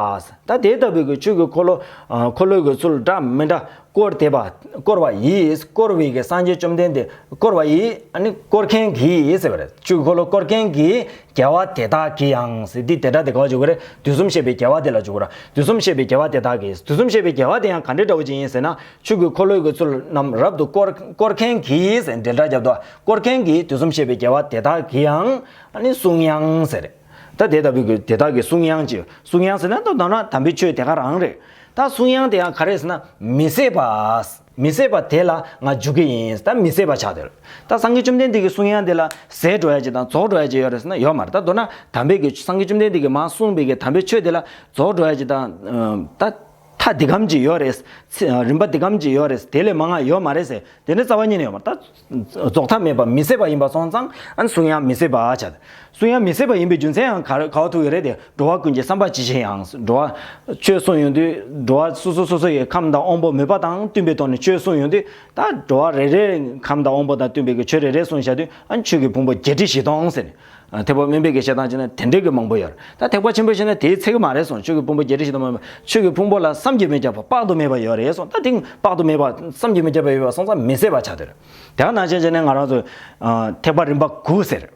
ད་དེ་ལྟ་བུའི་གི་ཆོས་ཀྱི་འཁོར་ལོ། ཨ་འཁོར་ལོའི་གི་ཚུལ་འདྲ་མི་འདྲ་བསྐོར་དེ་པ། བསྐོར་བ་ཡིས། བསྐོར་བའི་གི་སངས་རྒྱས་བཅོམ་ལྡན་འདས་བསྐོར་བ་ཡིས། ཨ་ནི་བསྐོར་མཁན་གྱིས་ཟེར་བ་རེད། ཆོས་ཀྱི་འཁོར་ལོ་བསྐོར་མཁན་གྱི་རྒྱལ་བ་དེ་དག་གིས་ཡང་ཟེར། འདི་དེ་དག་དེ་ག་བ་བརྗོད་གི་རེད། དུས་གསུམ་གཤེགས་པའི་རྒྱལ་བ་དེ་ལ་བརྗོད་གི་རེད། དུས་གསུམ་གཤེགས་པའི་རྒྱལ་བ་དེ་དག་གིས། དུས་གསུམ་གཤེགས་པའི་རྒྱལ་བ་དེ་ཡང་ག་འདྲའི་འདྲ་བོ་ཅིག་ཡིན་ཟེར་ན། ཆོས་ཀྱི་འཁོར་ལོའི་གི་ཚུལ་རྣམས་རབ་ཏུ་བསྐོར་བསྐོར་མཁན་གྱིས་ཟེར། འབྲེལ་སྒྲ་བརྒྱབ་དོ། བསྐོར་མཁན་གྱིས། དུས་གསུམ་གཤེགས་པའི་རྒྱལ་བ་དེ་དག་གིས་ཡང་ཨ་ནི་གསུང་དབྱངས་ཟེར། ད་དེ་ལྟ་བུའི་གི་དེ་དག་གི་གསུང་དབྱངས་ཀྱི། གསུང་དབྱངས་ཟེར་ན་ད་མདོར་ན་དམ་པའི་ཆོས་དེ་ག་རང་རེད། ད་གསུང་དབྱངས་དེ་ཡང་ག་རེ་ཟེར་ན་མི་ཟད་པ། མི་ཟད་པ་དེ་ལ་ང་འཇུག་གི་ཡིན། ད་མི་ཟད་པ་ཆགས་དེ་རེད། ད་སངས་རྒྱས་བཅོམ་ལྡན་འདས་ཀྱི་གསུང་དབྱངས་དེ་ལ་ཟད་འགྲོ་ཡ་ཅིག་དང་རྫོགས་འགྲོ་ཡ་ཅིག་ཡོད་རེད་ཟེར་ན་ཡོད་མ་རེད། ད་མདོར་ན་དམ་པའི་གི་སངས་རྒྱས་བཅོམ་ལྡན་འདས་ཀྱིས་མ་གསུངས་པའི་གི་དམ་པའི་ཆོས་དེ་ལ་རྫོགས་འགྲོ་ཡ་ཅིག་དང་། ད་མཐའ་འདི་གམ་ཅིག་ཡོད་རེད། ཚེ་རིམ་པ་འདི་གམ་ཅིག་ཡོད་རེད། དེ་ལས་མང་ང་ཡོད་མ་རེད་ཟེར། དེ་ནི་རྩ་བ་ཉིད་ནས་ཡོད་མ་རེད། ད་རྫོགས་མཐའ་མེད་པ་མི་ཟད་པ་ཡིན་པ་སོང་ཙང་ཨ་ནི་གསུང་དབྱངས་མི་ཟད་པ་བྱ། གསུང་དབྱངས་མི་ཟད་པ་ཡིན་པའི་རྒྱུ་མཚན་ཡང་ག་ག་བ་ཐུག་ཡོད་རེད་དེ། འགྲོ་བ་ཀུན་གྱི་བསམ་པ་ཇི་བཞིན་དབྱངས། འགྲོ་བ་ཆོས་གསུང་ཡོང་དུས་འགྲོ་བ་སོ་སོ་སོ་སོ་ཡི་ཁམས་དང་དབང་པོ་མོས་པ་དང་བསྟུན་པའི་ཐོག་ནས་ཆོས་གསུང་ཡོང་དུས། ད་འགྲོ་བ་རེ་རེ་ཁམས་དང་དབང་པོ་དང་བསྟུན་པའི་གི་ཆོས་རེ་རེ་གསུངས་བཞག་དུས་ཨ་ནི་ཆོས་ཀྱི་ཕུང་པོ་བརྒྱད་ཁྲི་བཞི་སྟོང་ཟེར་ནས། ཐེག་པ་དམན་པའི་གི་བཤད་སྟངས་བྱས་ན་དེ་འདྲའི་གི་མང་པོ་ཡོད་རེད། ད་ཐེག་པ་ཆེན་པོའི་བཤད་ན་དེའི་ཚད་གི་མ་རེད་གསུངས། ཆོས་ཀྱི་ཕུང་པོ་བརྒྱད་ཁྲི་བཞི་སྟོང་མ་ཡིན་པ་ཆོས་ཀྱི་ཕུང་པོ་ལ་བསམ་གྱིས་མི་ཁྱབ་པ་དཔག་ཏུ་མེད་པ་ཡོད་རེད་གསུངས། ད་དེ་དཔག་ཏུ་མེད་པ་བསམ་གྱིས་མི་ཁྱབ་པ་ཡོད་པ་སོང་ཙང་མི་ཟད་པ་ཆགས་དེ་རེད། དེ་ག་ནང་བཞིན་བྱས་ནས་ང་རང་ཚོ་ཐེག་པ་རིམ་པ་དགུ་ཟེར།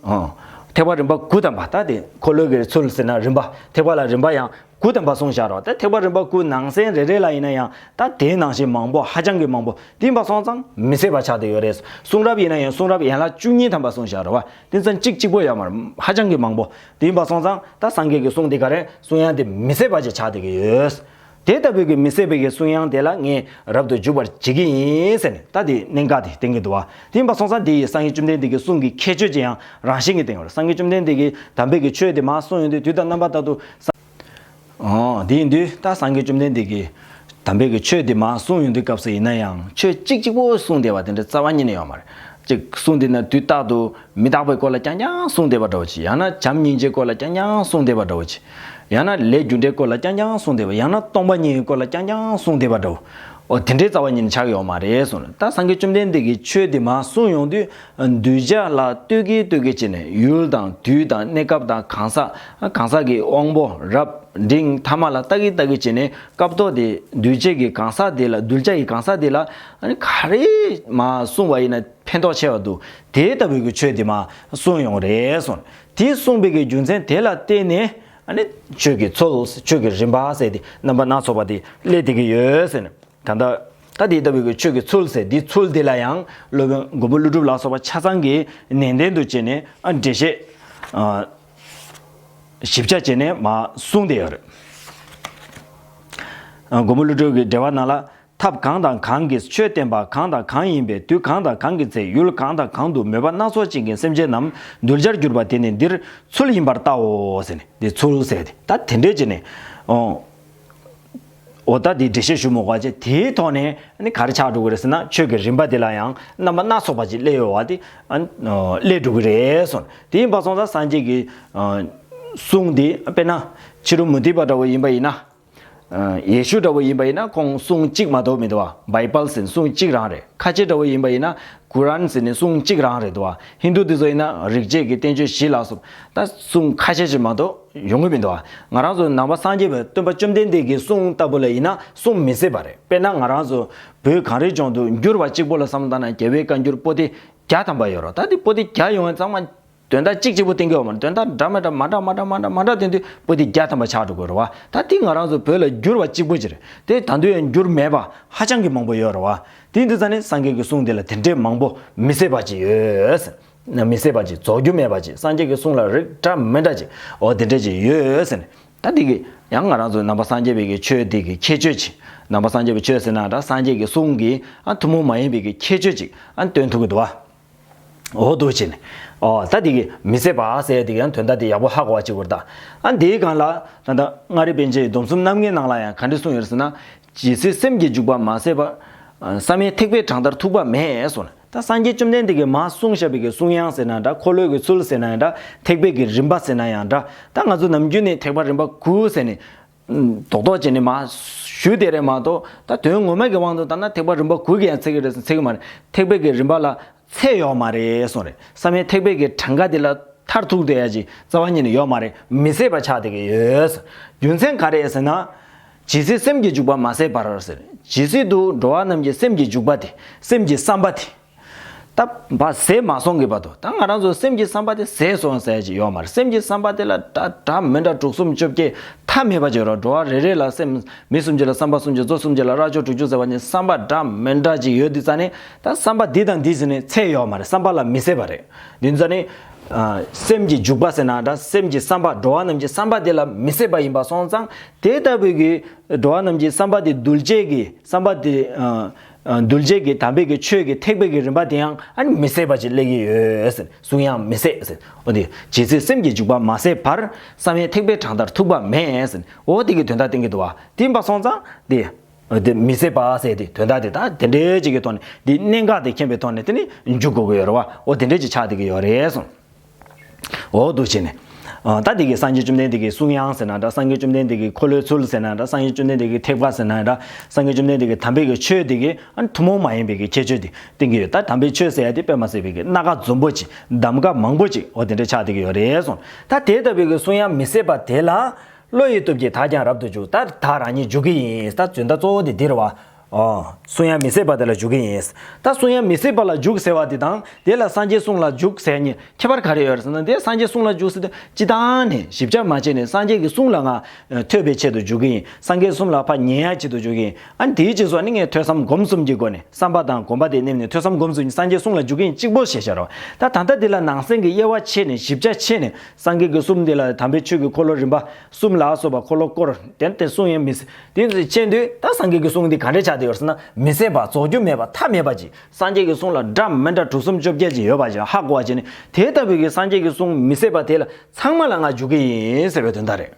ཨོ། ཐེག་པ་རིམ་པ་དགུ་དམ་པ། ད་དེ་འཁོར་ལོའི་གི་ཚུལ་ཟེར་ན་རིམ་པ། ཐེག་པ་ལ་རིམ་པ་ཡང་དགུ་དམ་པ་གསུངས་བཞག་རོགས། ད་ཐེག་པ་རིམ་པ་དགུ་ནང་གསེས་རེ་རེ་ལ་ཡིན་ན་ཡང་ད་དེའི་ནང་བཞིན་མང་པོ་ཧ་ཅང་གི་མང་པོ་དེ་ཡིན་པ་སོང་ཙང་མི་ཟད་པ་ཆགས་བསྡད་ཡོད་རེད། གསུང་རབ་ཡིན་ན་ཡང་གསུང་རབ་ཡན་ལག་བཅུ་གཉིས་དམ་པ་གསུངས་བཞག་རོགས། དེ་ཙམ་གཅིག་གཅིག་པོ་ཡོད་མ་རེད། ཧ་ཅང་གི་མང་པོ་དེ་ཡིན་པ་སོང་ཙང་ད་སངས་རྒྱས་ཀྱི་གསུང་དེ་ག་རེ་གསུང་དབྱངས་དེ་མི་ཟད་པ་ཅིག་ཆགས་བསྡད་ཀྱི་ཡོད། དེ་ལྟ་བུའི་གི་མི་ཟད་པའི་གི་གསུང་དབྱངས་དེ་ལ་ངས་རབ་ཏུ་འཇུག་པར་བྱེད་ཀྱི་ཡིན་ཟེར་ནས་ད་དེ་གནད་འགག་དེ་བསྟན་གྱི་འདུག་བ། དེ་ཡིན་པ་སོང་ཙང་དེ་ཡིས་སངས་རྒྱས་བཅོམ་ལྡན་འདས་ཀྱི་གསུང་གི་ཁྱད་ཆོས་ཅན་ཡང་རང་བཞིན་གྱིས་བསྟན་ཡོད་རེད། སངས་རྒྱས་བཅོམ་ལྡན་འདས་ཀྱིས་དམ་པའི་གི་ཆོས་དེ་མར་གསུངས་ཡོང་དུས་དུས་དང་རྣམ་པ་ལྟར་དུ། ཨོ། དེ་ཡིན་དུས་ད་སངས་རྒྱས་བཅོམ་ལྡན་འདས་ཀྱིས་དམ་པའི་གི་ཆོས་དེ་མར་གསུངས་ཡོང་དུས་སྐབས་སུ་ཡིན་ན་ཡང་ཆོས་གཅིག་གཅིག་པོ་གསུངས་བསྡད་པ་དེ་འདྲ་རྩ་བ་ཉིད་ནས་ཡོད་མ་རེད། གཅིག་གསུངས་བསྡད་ན་དུས་རྟག་ཏུ་མི་རྟག་པའི་སྐོར་ལ་རྐྱང་རྐྱང་གསུངས་བསྡད་པ་འདྲ་བོ་ཅིག་ཡང་ན་བྱམས་སྙིང་རྗེའི་སྐོར་ལ་རྐྱང་རྐྱང་གསུངས་བསྡད་པ་འདྲ་བོ་ཅིག་ཡང་ན་ལས་རྒྱུ་འབྲས་སྐོར་ལ་རྐྱང་རྐྱང་གསུངས་བསྡད་པ། ཡང་ན་སྟོང་པ་ཉིད་ཀྱི་སྐོར་ལ་རྐྱང་རྐྱང་གསུངས་བསྡད་པ་འདྲ་བོ། འོ་དེ་འདྲའི་རྩ་བ་ཉིད་ནས་ཆགས་ཡོད་མ་རེད་གསུངས། ད་སངས་རྒྱས་བཅོམ་ལྡན་འདས་ཀྱིས་ཆོས་དེ་མར་གསུངས་ཡོང་དུས་གདུལ་བྱ་ལ་ལྟོས་ཀྱིན་ལྟོས་ཀྱིན་བྱས་ནས་ཡུལ་དང་དུས་དང་གནས་སྐབས་དང་གང་ཟག་གང་ཟག་གི་དབང་པོ་རབ་འབྲིང་ཐ་མ་ལ་ལྟ་ཀྱིན་ལྟ་ཀྱིན་བྱས་ནས་སྐབས་ཐོག་དེ་གདུལ་བྱ་གི་གང་ཟག་དེ་ལ་གདུལ་བྱ་ཡི་གང་ཟག་དེ་ལ་ཨ་ནི་ག་རེ་མར་གསུངས་པ་ཡིན་ན་ཕན་ཐོགས་ཆེ་བ་འདུག་དེ་ལྟ་བུའི་གི་ཆོས་དེ་མར་གསུངས་ཡོང་རེད་གསུངས། དེ་གསུངས་པའི་གི་རྒྱུ་མཚན་དེ་ལ་བརྟེན་ནས། ཨ་ནི་ཆོས་ཀྱི་ཚུལ། ཆོས་ཀྱི་རིམ་པ་ཟེར་ཏེ་རྣམ་པ་སྣ་ཚོགས་པ་དེ་སླེབས་བསྡད་ཀྱི་ཡོད་ཟེར་ནས། ད་ལྟ་ད་དེ་ལྟ་བུའི་གི་ཆོས་ཀྱི་ཚུལ་ཟེར་དེ་ཚུལ་དེ་ལ་ཡང་སློབ་དཔོན་མགོན་པོ་ཀླུ་སྒྲུབ་ལ་སོགས་པ་ཆ་ཚང་གིས་ནན་ཏན་དུ་བྱས་ནས་ཨ་འགྲེལ་བཤད་ཨ་ཞིབ་ཆ་བྱས་ནས་མར་གསུངས་བསྡད་ཡོད་རེད། ཨ་མགོན་པོ་ཀླུ་སྒྲུབ་ཀྱི་འགྲེལ་པ་ནང་ལ། ཐབས་གང་དང་གང་གིས་ཆོས་བསྟན་པ་གང་དང་གང་ཡིན་པའི་དུས་གང་དང་གང་གི་ཚེ་ཡུལ་གང་དང་གང་དུ་མོས་པ་སྣ་ཚོགས་ཅན་གྱི་སེམས་ཅན་རྣམས་གདུལ་བྱར་གྱུར་པ་དེ་ནི་འདིར་ཚུལ་ཡིན་པར་བལྟའོ་ཟེར་ནས་འདི་ཚུལ་ཟེར་ཏེ་ད་དེ་འདྲས་བྱས་ནས་ཨོ་ འོ་ད་དེ་འགྲེལ་བཤད་ཞུ་མི་དགོས་པ་བྱས། དེའི་ཐོག་ནས་ཨ་ནི་ག་རེ་ཆགས་འགྲོ་གི་རེད་ཟེར་ན། ཆོས་ཀྱི་རིམ་པ་དེ་ལ་ཡང་རྣམ་པ་སྣ་ཚོགས་པ་ཅིག་སླེབས་ཡོད་པ་དེ་ཨ་ནི་སླེབས་འགྲོ་གི་རེད་གསུངས། དེ་ཡིན་པ་སོང་ཙང་སངས་རྒྱས་ཀྱི་གསུང་དེ་དཔེར་ན་ཕྱི་རོལ་མུ་སྟེགས་པ་འདྲ་བོ་ཡིན་པ་ཡིན་ན། ཡེ་ཤུ་འདྲ་བོ་ཡིན་པ་ཡིན་ན་ཁོང་གསུང་གཅིག་མ་གཏོགས་མི་འདུག་བ། བཱའི་བལ་ཟེར་གསུང་གཅིག་རང་རེད། ཁ་ཆེ་འདྲ་བོ་ཡིན་པ་ཡིན་ན་ཀུ་རཱན་ཟེར་ནས་གསུང་གཅིག་རང་རེད་འདུག་བ། ཧིན་དུ་དེ་ཚོ་ཡིན་ན་རིགས་བརྒྱད་ཀྱི་བསྟན་བཅོས་བཞི་ལ་སོགས་ད་གསུང་ཁ་ཤས་ཅིག་མ་གཏོགས་ཡོང་གི་མི་འདུག་བ། ང་རང་ཚོ་ནང་པ་སངས་རྒྱས་པའི་སྟོན་པ་བཅོམ་ལྡན་འདས་ཀྱི་གསུང་ལྟ་བུ་ལ་ཡིན་ན་གསུང་མི་སྲིད་པ་རེད། དཔེར་ན་ང་རང་ཚོ་བོད་གངས་རིའི་ལྗོངས་དུ་འགྱུར་བ་གཅིག་པོ་ལ་བསམ་བློ་བཏང་ན་རྒྱལ་བའི་བཀའ་འགྱུར་པོ་ཏི་བརྒྱ་ཐམ་པ་ཡོད་རེད། ད་དེ་པོ་ཏི་བརྒྱ་ཡོང་བའི་ཚང་མ་དོན་དག་གཅིག་གཅིག་པོ་བསྟན་གྱི་ཡོད་མ་རེད། དོན་དག་འདྲ་མི་འདྲ་མ་འདྲ་མ་འདྲ་མ་འདྲ་མ་འདྲ་བསྟན་དུས་པོ་ཏི་བརྒྱ་ཐམ་པ་ཆགས་འགྲོ་གི་རེད་བ། ད་དེ་ང་རང་ཚོ་བོད་ལ་འགྱུར་བ་གཅིག་པོ་ཅིག་རེད། དེ་ད་དུང་ཡང་འགྱུར་མེད་པ་ཧ་ཅང་གི་མང་པོ་ཡོད་རེད་བ། དེ་འདི་ཙ་ནི་སངས་རྒྱས་ཀྱི་གསུང་དེ་ལ་དེ་འདྲའི་མང་པོ་མི་སྲིད་པ་ཅིག་ཡོད། མི་སྲིད་པ་ཅིག་རྫོགས་རྒྱུ་མེད་པ་ཅིག་སངས་རྒྱས་ཀྱི་གསུང་ལ་རིགས་འདྲ་མི་འདྲ་ཅིག་འོ་དེ་འདྲ་ཅིག་ཡོད་ཟེར་ནས། ད་དེ་གི་ཡང་ང་རང་ཚོ་ནང་པ་སངས་རྒྱས་པའི་གི་ཆོས་དེ་གི་ཁྱད་ཆོས་ཅིག་ནང་པ་སངས་རྒྱས་པའི་ཆོས་ཟེར་ན་འདྲ། སངས་རྒྱས་ཀྱི་གསུང་གི་ཨ་ཐུན་མོང་མ་ཡིན་པའི་གི་ཁྱད་ཆོས་ཅིག་ཨ་སྟོན་ཐུབ་ཀྱི་འདུག་བ། འོ་འདུག་བྱས་ནས། ཨོ་ད་དེ་གི་མི་སྲིད་པ་ཟེར་དེ་གི་ཡང་དོན་དག་དེ་ཡག་པོ་ཧ་གོ་བ་ཅིག་དགོས་རེད་ད། ཨ་འདིའི་སྒང་ལ་ད་ལྟ་མངའ་རིས་པཎ་ཆེན་སྡོམ་གསུམ་རྣམ་ངེས་ནང་ལ་ཡང་ག་འདྲ་གསུངས་ཡོད་རེད་ཟེར་ན། ཇི་སྲིད་སེམས་ཀྱི་འཇུག་པ་མ་ཟད་པར། བསམ་ཡས་ཐེག་པའི་གྲངས་ལྟར་ཐུག་པ་མེད་གསུངས་ནས། ད་སངས་རྒྱས་བཅོམ་ལྡན་འདས་ཀྱིས་མར་གསུངས་བཞག་པའི་གི་གསུང་དབྱངས་ཟེར་ན་འདྲ། འཁོར་ལོའི་གི་ཚུལ་ཟེར་ན་ཡང་འདྲ། ཐེག་པའི་གི་རིམ་པ་ཟེར་ན་ཡང་འདྲ། ད་ང་ཚོ་ནམ་རྒྱུན་ནས་ཐེག་པ་རིམ་པ་དགུ་ཟེར་ནས། རྡོག་རྡོག་བྱས་ནས་མར་ཞུས་དེ་རེད་མ་གཏོགས། ད་དོན་ངོ་མ་གི་དབང་དུ་བཏང་ན་ཐེག་པ་རིམ་པ་དགུ་གི་ཡང་ཚད་ཀྱི་རེད་ཟེར་ཚད་ཀྱི་མ་རེད། ཐེག་པའི་གི་རིམ་པ་ལ་ཚད་ཡོད་མ་རེད་གསུངས་རེད། བསམ་ཡས་ཐེག་པའི་གི་གྲངས་ཀ་དེ་ལ་མཐར་ཐུག་བསྡད་ཡ་ཅིག་རྩ་བ་ཉིད་ནས་ཡོད་མ་རེད། མི་སྲིད་པ་ཆགས་བསྡད་ཀྱི་ཡོད། རྒྱུ་མཚན་ག་རེ་ཟེར་ན། ཇི་སྲིད་སེམས་ཀྱི་འཇུག་པ་མ་ཟད་པར་ཟེར། ཇི་སྲིད་དུ་འགྲོ་བ་རྣམས་ཀྱི་སེམས་ཀྱི་འཇུག་པ་དེ། སེམས་ཀྱི་བསམ་པ་དེ། ད་བ་ཟད་མ་སོང་གི་བར་དུ། ད་ང་རང་ཚོ་སེམས་ཀྱི་བསམ་པ་དེ་ཟད་སོང་ཟེར་ཡ་ཅིག་ཡོད་མ་རེད། སེམས་ཀྱི་བསམ་པ་དེ་ལ་འདྲ་འདྲ་མི་འདྲ་དྲུག་གསུམ་བཅོ་བརྒྱད་མཐའ་མེད་པ་ཅིག་ཡོད་རེད། འགྲོ་བ་རེ་རེ་ལ་སེམས། མི་སུམ་ཅུ་ལ་བསམ་པ་སུམ་ཅུ། མཛོ་སུམ་ཅུ་ལ་རྭ་ཅོ་དྲུག་ཅུ་ཟེར་བ་ནི་བསམ་པ་འདྲ་མི་འདྲ་ཅིག་ཡོད་དུས་ཙ་ནི། ད་བསམ་པ་འདི་དང་འདི་ཟེར་ནས་ཚད་ཡོད་མ་རེད། བསམ་པ་ལ་མི་ཟད་པ་རེད། འདི་ཙ་ནི། ཨ་སེམས་ཀྱི་འཇུག་པ་ཟེར་ན་འདྲ། སེམས་ཀྱི་བསམ་པ། འགྲོ་བ་རྣམས་ཀྱི་བསམ་པ་དེ་ལ་མི་ཟད་པ་ཡིན་པ་སོང་ཙང་། དེ་ལྟ་བུའི་གི་འགྲོ་བ་རྣམས་ཀྱི་བསམ་པ་དེ་གདུལ་བྱའི་གི་བསམ་པ་དེ། ཨ་ཨ་གདུལ་བྱའི་གི་དམ་པའི་གི་ཆོས་ཀྱི་ཐེག་པའི་གི་རིམ་པ་དེ་ཡང་ཨ་ནི་མི་ཟད་པ་ཅིག་སླེབས་ཀྱི་ཡོད་ཟེར། གསུང་དབྱངས་མི་ཟད་ཟེར། འོ་དེ་ཇི་སྲིད་སེམས་ཀྱི་འཇུག་པ་མ་ཟད་བར། བསམ་ཡས་ཐེག་པའི་གྲངས་ལྟར་ཐུག་པ་མེད་ཟེར། འོ་དེ་གི་དོན་དག་བསྟན་གྱི་འདུག་བ། དེ་ཡིན་པ་སོང་ཙང་དེ། དེ་མི་ཟད་པ་ཟེར་དེ་དོན་དག་དེ་ད་དེ་འདྲའི་ཅིག་གི་ཐོག་ནས། འདི་གནད་འགག་དེ་མཁྱེན་པའི་ཐོག་ནས་དེ་ནི་འཇུག་དགོས་ཀྱི་ཡོད་རེད་བ། འོ་དེ་འདྲའི་ཅིག་ཆགས་བསྡད་ཀྱི་ཡོད་རེད་གསུངས། འོ་འདུག་བྱས་ནས། ཨ་ད་དེ་གི་སངས་རྒྱས་བཅོམ་ལྡན་འདས་ཀྱི་གསུང་དབྱངས་ཟེར་ན་འདྲ། སངས་རྒྱས་བཅོམ་ལྡན་འདས་ཀྱི་འཁོར་ལོའི་ཚུལ་ཟེར་ན་འདྲ། སངས་རྒྱས་བཅོམ་ལྡན་འདས་ཀྱི་ཐེག་པ་ཟེར་ན་འདྲ། སངས་རྒྱས་བཅོམ་ལྡན་འདས་ཀྱི་དམ་པའི་གི་ཆོས་དེ་གི་ཨ་ཐུན་མོང་མ་ཡིན་པའི་གི་ཁྱད་ཆོས་དེ་བསྟན་གྱི་ཡོད། ད་དམ་པའི་ཆོས་ཟེར་ཡ་དེ་དཔེ་མ་སྲིད་པའི་གི་སྣ་ཁ་འཛོམས་པོ་ཅིག་གདམ་ག་མང་པོ་ཅིག་འོ་དེ་འདྲ་ཆགས་བསྡད་ཀྱི་ཡོད་རེད་གསུངས། ད་དེ་ལྟ་བུའི་གི་གསུང་དབྱངས་མི་ཟད་པ་དེ་ལ། བློ་ཡི་སྟོབས་ཀྱིས་བདག་ཀྱང་རབ་ཏུ་འཇུག་ད་བདག་རང་ཉིད་འཇུག་གི་ཡིན། ད་འཛིན་བདག་གཙོ་བོ་དེ་འདི་རེད་བ། ཨོ། གསུང་དབྱངས་མི་ཟད་པ་དེ་ལ་འཇུག་གི་ཡིན། ད་གསུང་དབྱངས་མི་ཟད་པ་ལ་འཇུག་ཟེར་བ་དེ་དང་དེ་ལ་སངས་རྒྱས་གསུང་ལ་འཇུག་ཟེར་གཉིས་ཁྱད་པར་ག་རེ་ཡོད་རེད་ཟེར་ན། དེ་སངས་རྒྱས་གསུང་ལ་འཇུག་ཟེར་དུས་སྤྱིར་བཏང་ནས་ཞིབ་ཆ་མ་བྱས་ནས་སངས་རྒྱས་ཀྱི་གསུང་ལ་ང་ཐོས་པའི་ཆེད་དུ་འཇུག་གི་ཡིན། སངས་རྒྱས་གསུང་ལ་ཕར་ཉན་ཡ་ཆེད་དུ་འཇུག་གི་ཡིན། ཨ་ནི་དེའི་རྗེས་སུ་ཨ་ནི་ངས་ཐོས་བསམ་སྒོམ་གསུམ་གྱི་སྒོ་ནས། བསམ་པ་དང་སྒོམ་པ་དེ་མནན་ནས་ཐོས་བསམ་སྒོམ་གསུམ་གྱིས་སངས་རྒྱས་གསུང་ལ་འཇུག་གི་ཡིན་གཅིག་པོ་ཞེས་བྱ་རོ། ད་ད་ལྟ་འདི་ལ་ནང་གསེས་ཀྱི་དབྱེ་བ་ཕྱེ་ནས་ཞིབ་ཆ་ཕྱེ་ནས་སངས་རྒྱས་ཀྱི་གསུང་འདི་ལ་དམ་པའི་ཆོས་ཀྱི་འཁོར་ལོ་རིམ་པ་གསུམ་ལ་སོགས་པ་འཁོར་ལོ་སྐོར་དེ་དེ་གསུང་ཡང་མི་ཟད། དེ་ཚོ་ཕྱེ་དུས་ད་སངས་རྒྱས་ཀྱི་གསུང་འདི་ག་འདྲས་ཆགས་བསྡད་ཡོད་ཟེར་ན། མི་ཟད་པ། རྫོགས་རྒྱུ་མེད་པ། མཐའ་མེད་པ་ཅིག་སངས་རྒྱས་ཀྱི་གསུང་ལ་འདྲ་མི་འདྲ་དྲུག་གསུམ་བཅོ་བརྒྱད་ཅིག་ཡོད་པ་ཅིག་ཧ་གོ་བ་བྱས་ནས། དེ་ལྟ་བུའི་གི་སངས་རྒྱས་ཀྱི་གསུང་མི་ཟད་པ་དེ་ལ་ཚང་མ་ལ་ང་འཇུག་གི་ཡིན་ཟེར་བའི་དོན་དག་རེད།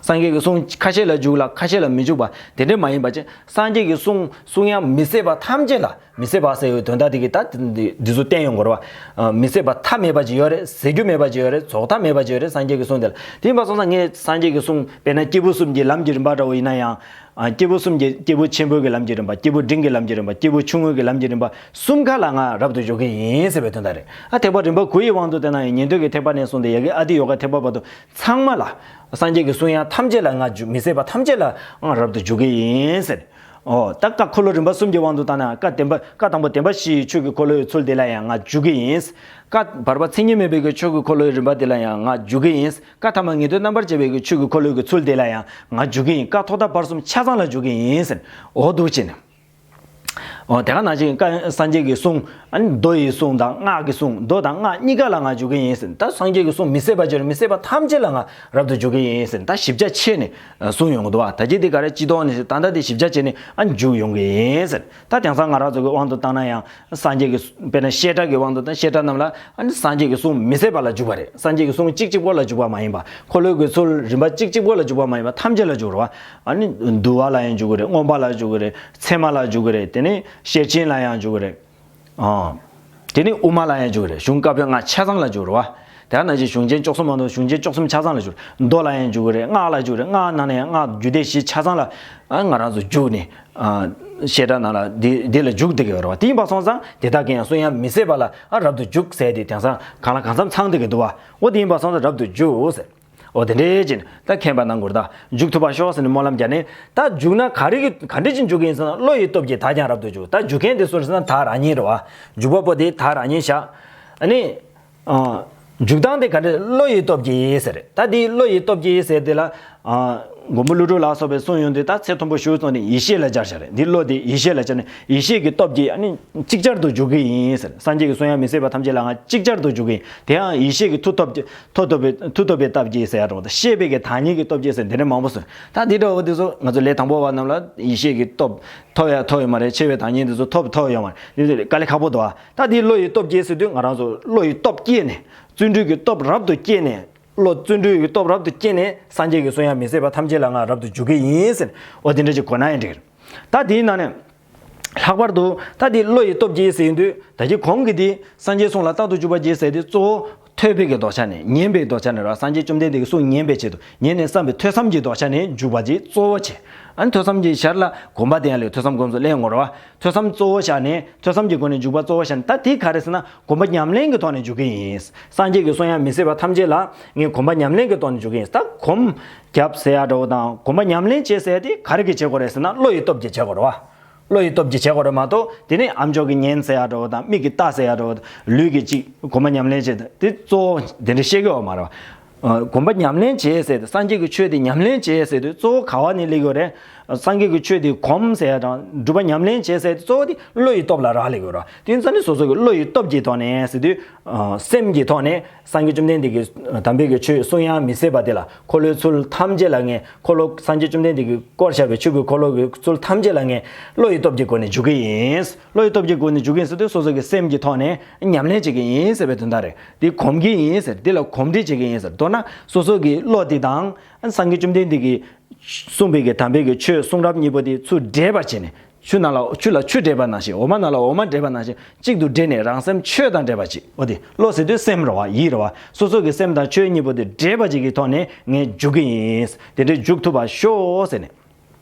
སངས་རྒྱས་ཀྱི་གསུང་ཁ་ཤས་ལ་འཇུག་ལ་ཁ་ཤས་ལ་མི་འཇུག་པ་དེ་འདྲས་མ་ཡིན་པ་ཅིག་སངས་རྒྱས་ཀྱི་གསུང་གསུང་དབྱངས་མི་ཟད་པ་ཐམས་ཅད་ལ། མི་ཟད་པ་ཟེར་བའི་དོན་དག་དེ་གི་ད་འདི་འདི་ཚོ་བསྟན་ཡོང་དགོས་རེད་བ། མི་ཟད་པ་མཐའ་མེད་པ་ཅིག་ཡོད་རེད། ཟད་རྒྱུ་མེད་པ་ཅིག་ཡོད་རེད། རྫོགས་མཐའ་མེད་པ་ཅིག་ཡོད་རེད། སངས་རྒྱས་ཀྱི་གསུང་དེ་ལ། དེ་ཡིན་པ་སོང་ཙང་ངས་སངས་རྒྱས་ཀྱི་གསུང་དཔེར་ན་སྐྱེས་བུ་གསུམ་གྱི་ལམ་གྱི་རིམ་པ་འདྲ་བོ་ཡིན་ན་ཡང་། ཨ་སྐྱེས་བུ་གསུམ་གྱི། སྐྱེས་བུ་ཆེན་པོའི་གི་ལམ་གྱི་རིམ་པ། སྐྱེས་བུ་འབྲིང་གི་ལམ་གྱི་རིམ་པ། སྐྱེས་བུ་ཆུང་ངུའི་གི་ལམ་གྱི་རིམ་པ་གསུམ་ཀ་ལ་ང་རབ་ཏུ་འཇུག་གི་ཡིན་ཟེར་བའི་དོན་དག་རེད། ཨ་ཐེག་པ་རིམ་པ་དགུ་ཡི་དབང་དུ་བསྟན་ན་ཡང་ཉན་ཐོས་ཀྱི་ཐེག་པ་ནས་བཟུང་སྟེ་ཡ་གི་ཨ་ཏི་ཡོ་ག་ཐེག་པ་བར་དུ་ཚང་མ་ལ། སངས་རྒྱས་ཀྱི་གསུང་དབྱངས་ཐམས་ཅད་ལ་ང་འཇུག་མི་ཟད་པ་ཐམས་ཅད་ལ་ང་རབ་ཏུ་འཇུག་གི་ཡིན་ཟེར། ཨོ་ད་བཀའ་འཁོར་ལོ་རིམ་པ་གསུམ་གྱི་དབང་དུ་བཏང་ན། བཀའ་བདེན་པ། བཀའ་དང་པོ་བདེན་པ་བཞིའི་ཆོས་ཀྱི་འཁོར་ལོའི་ཚུལ་དེ་ལ་ཡང་ང་འཇུག་གི་ཡིན། བཀའ་བར་པ་མཚན་ཉིད་མེད་པའི་གི་ཆོས་ཀྱི་འཁོར་ལོའི་རིམ་པ་དེ་ལ་ཡང་ང་འཇུག་གི་ཡིན། བཀའ་ཐ་མ་ངེས་དོན་རྣམ་པར་འབྱེད་པའི་གི་ཆོས་ཀྱི་འཁོར་ལོའི་གི་ཚུལ་དེ་ལ་ཡང་ང་འཇུག་གི་ཡིན། བཀའ་ཐོག་མཐའ་བར་གསུམ་ཆ་ཚང་ལ་འཇུག་གི་ཡིན་ཟེར། འོ་འདུག་བྱས་ནས། འོ་དེ་ག་ནང་བཞིན་བཀའ་སངས་རྒྱས་ཀྱི་གསུང་། ཨ་ནི་མདོ་ཡི་གསུང་དང་སྔགས་ཀྱི་གསུང་། མདོ་དང་སྔགས་གཉིས་ཀ་ལ་ང་འཇུག་གི་ཡིན་ཟེར། ད་སངས་རྒྱས་ཀྱི་གསུང་མི་ཟད་པ་ཅིག་ཡོད་རེད། མི་ཟད་པ་ཐམས་ཅད་ལ་ང་རབ་ཏུ་འཇུག་གི་ཡིན་ཟེར། ད་ཞིབ་ཆ་ཕྱེ་ནས་གསུང་ཡོང་གི་འདུག་བ། ད་ཅི་དེ་ག་རེ་སྤྱི་ལྡོག་ནས་ད་ལྟ་དེ་ཞིབ་ཆ་ཕྱེ་ནས་ཨ་ནི་འཇུག་ཡོང་གི་ཡིན་ཟེར། ད་དེང་སང་ང་རང་ཚོ་གི་དབང་དུ་བཏང་ན་ཡང་སངས་རྒྱས་ཀྱི་དཔེར་ན་བཤད་གྲྭ་གི་དབང་དུ་བཏང་། བཤད་གྲྭ་རྣམས་ལ་ཨ་ནི་སངས་རྒྱས་ཀྱི་གསུང་མི་ཟད་པ་ལ་འཇུག་པ་རེད། སངས་རྒྱས་ཀྱི་གསུང་གཅིག་གཅིག་པོ་ལ་འཇུག་པ་མ་ཡིན་པ། འཁོར་ལོའི་གི་ཚུལ་རིམ་པ་གཅིག་གཅིག་པོ་ལ་འཇུག་པ་མ་ཡིན་པ་ཐམས་ཅད་ལ་འཇུག་རེད་བ། ཨ་ནི་འདུལ་བ་ལ་ཡང་འཇུག་གི་རེད། མངོན་པ་ལ་འཇུག་གི་རེད། ཚད་མ་ལ་འཇུག་གི་རེད། དེ་ནས་ཤེར་ཕྱིན་ལ་ཡང་འཇུག་གི་རེད། ཨ། དེ་ནས་དབུ་མ་ལ་ཡང་འཇུག་གི་རེད། གཞུང་བཀའ་པོད་ལྔ་ཆ་ཚང་ལ་འཇུག་རེད་བ། དེ་ནང་བཞིན་གཞུང་ཆེན་བཅུ་གསུམ་མ་གཏོགས་གཞུང་ཆེན་བཅུ་གསུམ་ཆ་ཚང་ལ་འཇུག་རེད། མདོ་ལ་ཡང་འཇུག་གི་རེད། སྔགས་ལ་འཇུག་རེད། སྔགས་ནང་ནས་ཡང་སྔགས་རྒྱུད་སྡེ་བཞི་ཆ་ཚང་ལ་ཨ་ང་རང་ཚོ་འཇུག་ནས་ཨ་བཤད་གྲྭ་ནང་ལ་འདི་འདི་ལ་འཇུག་བསྡད་ཀྱི་ཡོད་རེད་བ། དེ་ཡིན་པ་སོང་ཙང་དེ་དག་གི་ཡང་གསུང་དབྱངས་མི་ཟད་པ་ལ་ཨ་རབ་ཏུ་འཇུག་ཟེར་དེ་དེང་སང་གང་ལ་གང་འཚམ་ཚང་བསྡད་ཀྱི་འདུག་བ། འོ་དེ་ཡིན་པ་སོང་ཙང་རབ་ཏུ་འཇུག་ཟེར། འོ་དེ་འདྲའི་ཅིག་ད་མཁྱེན་པ་གནང་དགོས་རེད། ད་འཇུག་ཐུབ་པར་ཤོག་ཟེར་ནས་སྨོན་ལམ་རྒྱག་ནས། ད་འཇུག་ན་ག་རེ་གི་ག་འདྲ་ཅིག་འཇུག་གི་ཡིན་ཟེར་ན། བློ་ཡི་སྟོབས་ཀྱིས་ད་ཀྱང་རབ་ཏུ་འཇུག་ད་འཇུག་མཁན་དེ་སུ་རེད་ཟེར་ན་བདག་རང་ཉིད་རེད་བ། འཇུག་པ་པོ་དེ་བདག་རང་ཉིད་བཞག་ཨ་ནི། ཨ། འཇུག་སྟངས་དེ་ག་འདྲ། བློ་ཡི་སྟོབས་ཀྱིས་ཟེར། ད་དེ་བློ་ཡི་སྟོབས་ཀྱིས་ཟེར་དེ་ལ། ཨ། མགོན་པོ་ཀླུ་སྒྲུབ་ལ་སོགས་པས་གསུངས་ཡོང་དུས་ད་ཚད་མཐོན་པོ་ཞེ་པོ་བཙུགས་ནས་ཡེ་ཤེས་ལ་སྦྱར་བཞག་རེད། འདི་བློ་དེ་ཡེ་ཤེས་ལ་སྦྱར་ནས་ཡེ་ཤེས་ཀྱི་སྟོབས་ཀྱིས་ཨ་ནི་ཅིག་ཅར་དུ་འཇུག་གི་ཡིན་ཟེར། སངས་རྒྱས་ཀྱི་གསུང་དབྱངས་མི་ཟད་པ་ཐམས་ཅད་ལ་ང་ཅིག་ཅར་དུ་འཇུག་གི་ཡིན། དེ་ཡང་ཡེ་ཤེས་ཀྱི་མཐུ་སྟོབས་ཀྱིས། མཐུ་སྟོབས་པའི། མཐུ་སྟོབས་པའི་སྟོབས་ཀྱིས་ཟེར་ཡ་འདྲ་བོ་དང་། ཤེས་པའི་གི་བདག་ཉིད་ཀྱི་སྟོབས་ཀྱིས་ཟེར་འདི་འདྲ་མང་པོ་གསུངས། ད་འདི་འདྲ་བོ་འདི་ཚོ་ང་ཚོ་ལས་དང་པོ་བ་རྣམས་ལ་ཡེ་ཤེས་ཀྱི་སྟོབས་ཐོབ་ཡ་ཐོབ་ཡོད་མ་རེད། ཆེ་བའི་བདག་ཉིད་འདི་ཚོ་ཐོབ་ཐོབ་ཡོད་མ་རེད། འདི་ཚོ་དཀའ་ལས་ཁག་པོ་འདུག་ཨ། ད་འདི་བློ་ཡི་སྟོབས་ཀྱིས་ཟེར་དུས་ང་རང་ཚོ་བློ་ཡི་སྟོབས་བསྐྱེད་ནས། བརྩོན་འགྲུས་ཀྱི་སྟོབས་རབ་ཏུ་བསྐྱེད་ནས། བློ་བརྩོན་འགྲུས་ཀྱི་སྟོབས་རབ་ཏུ་བསྐྱེད་ནས་སངས་རྒྱས་ཀྱི་གསུང་དབྱངས་མི་ཟད་པ་ཐམས་ཅད་ལ་ང་རབ་ཏུ་འཇུག་གི་ཡིན་ཟེར། འོ་དེ་འདྲ་ཅིག་གོ་ན་ཡང་འགྲིག་རེད། ད་དེའི་ནང་ནས། ལྷག་པར་དུ་ད་དེ་བློ་ཡི་སྟོབས་ཀྱིས་ཟེར་ཡོང་དུས་ད་ཀྱི་གོང་གི་དེ་སངས་རྒྱས་གསུང་ལ་རྟག་ཏུ་འཇུག་པ་གྱིས་ཟེར་དེ་གཙོ་བོ་ཐོས་པའི་གི་ལྡོག་ཆ་ནས། ཉན་པའི་ལྡོག་ཆ་ནས་ར། སངས་རྒྱས་བཅོམ་ལྡན་འདས་ཀྱི་གསུང་ཉན་པའི་ཆེད་དུ། ཉན་ནས་བསམ་པའི་ཐོས་བསམ་གྱི་ལྡོག་ཆ་ནས་འཇུག་པ་གྱིས་གཙོ་བོ་བྱས། ཨ་ནི་ཐོས་བསམ་གྱི་ཞར་ལ་གོམས་པ་དེ་ཡང་ལས་ཐོས་བསམ་སྒོམ་གསུམ་ལས་ངོ་ར་བ། ཐོས་བསམ་གཙོ་བོ་བཞག་ནས། ཐོས་བསམ་གྱི་སྒོ་ནས་འཇུག་པ་གཙོ་བོ་བཞག་ནས། ད་དེ་ག་རེ་ཟེར་ན་གོམས་པ་ཉམས་ལེན་གྱི་ཐོག་ནས་འཇུག་གི་ཡིན། སངས་རྒྱས་ཀྱི་གསུང་དབྱངས་མི་ཟད་པ་ཐམས་ཅད་ལ་ངས་གོམས་པ་ཉམས་ལེན་གྱི་ཐོག་ནས་འཇུག་གི་ཡིན། ད་གོམས་རྒྱབ་ཟེར་ཡ་འདྲ་བོ་དང་། གོམས་པ་ཉམས་ལེན་བྱེད་ཟེར་ཡ་དེ་ག་རེ་གིས་བྱེད་དགོས་རེད་ཟེར་ན་བློ་ཡི་སྟོབས་ཀྱིས་བྱེད་དགོས་རེད་བ། བློ་ཡི་སྟོབས་ཀྱིས་བྱེད་དགོས་རེད་མ་གཏོགས། དེ་ནས་ཨ་མཆོག་གིས་ཉན་ཟེར་ཡ་འདྲ་བོ་དང་། མིག་གིས་ལྟ་ཟེར་ཡ་འདྲ་བོ་དང་། ལུས་ཀྱིས་ཅིག་གོམས་པ་ཉམས་ལེན་བྱེད་དེ་གཙོ་བོ་དེ་འདྲ་བཤད་ཀྱི་ཡོད་མ་རེད་བ། ཨ། གོམས་པ་ཉམས་ལེན་བྱེད་ཟེར་ཏེ། སངས་རྒྱས་ཀྱི་ཆོས་དེ་ཉམས་ལེན་བྱེད་ཟེར་དུས་གཙོ་བོ་ག་བ་ནས་སླེབས་ཡོད་རེད། སངས་རྒྱས་ཀྱི་ཆོས་དེ་གོམས་ཟེར་ཡ་དང་། སྒྲུབ་པ་ཉམས་ལེན་བྱེད་ཟེར་དུས་གཙོ་བོ་དེ་བློ་ཡི་སྟོབས་ལ་རག་ལས་ཡོད་རེད། དེ་ཡིན་ཙང་ནི་སོ་སོ་གི་བློ་ཡི་སྟོབས་ཀྱི་ཐོག་ནས་ཟེར་དུས། ཨ། སེམས་ཀྱི་ཐོག་ནས་སངས་རྒྱས་བཅོམ་ལྡན་འདས་ཀྱི་དམ་པའི་གི་ཆོས་གསུང་དབྱངས་མི་ཟད་པ་དེ་ལ། འཁོར་ལོའི་ཚུལ་ཐམས་ཅད་ལ་ངས། འཁོར་ལོ་སངས་རྒྱས་བཅོམ་ལྡན་འདས་ཀྱིས་བསྐོར་བཞག་པའི་ཆོས་ཀྱི་འཁོར་ལོ་གི་ཚུལ་ཐམས་ཅད་ལ་ངས་བློ་ཡི་སྟོབས་ཀྱི་སྒོ་ནས་འཇུག་གི་ཡིན། བློ་ཡི་སྟོབས་ཀྱི་སྒོ་ནས་འཇུག་གི་ཡིན་ཟེར་དུས་སོ་སོ་གི་སེམས་ཀྱི་ཐོག་ནས་ཉམས་ལེན་བྱེད་ཀྱི་ཡིན་ཟེར་བའི་དོན་དག་རེད། དེ་གོམས་ཀྱི་ཡིན་ཟེར། དེ་ལ་གོམས་འདྲིས་བྱེད་ཀྱི་ཡིན་ཟེར། མདོར་ན་སོ་སོ་གི་བློ་དེ་དང་། སངས་རྒྱས་བཅོམ་ལྡན་འདས་ཀྱིས་གསུངས་པའི་གི་དམ་པའི་གི་ཆོས་གསུང་རབ་གཉིས་པོ་དེ་ཚུར་འདྲེས་པར་བྱས་ནས། ཆུ་ནང་ལ། ཆུ་ལ་ཆུ་འདྲེས་པ་ནང་བཞིན། འོ་མ་ནང་ལ་འོ་མ་འདྲེས་པ་ནང་བཞིན། གཅིག་ཏུ་འདྲེས་ནས་རང་སེམས་ཆོས་དང་འདྲེས་པ་ཅིག་འོ་དེ། བློ་ཟེར་དུས་སེམས་རེད་བ། ཡིད་རེད་བ། སོ་སོ་གི་སེམས་དང་ཆོས་གཉིས་པོ་དེ་འདྲེས་པ་ཅིག་གི་ཐོག་ནས་ངས་འཇུག་གི་ཡིན། དེ་འདྲས་འཇུག་ཐུབ་པར་ཤོག་ཟེར་ནས།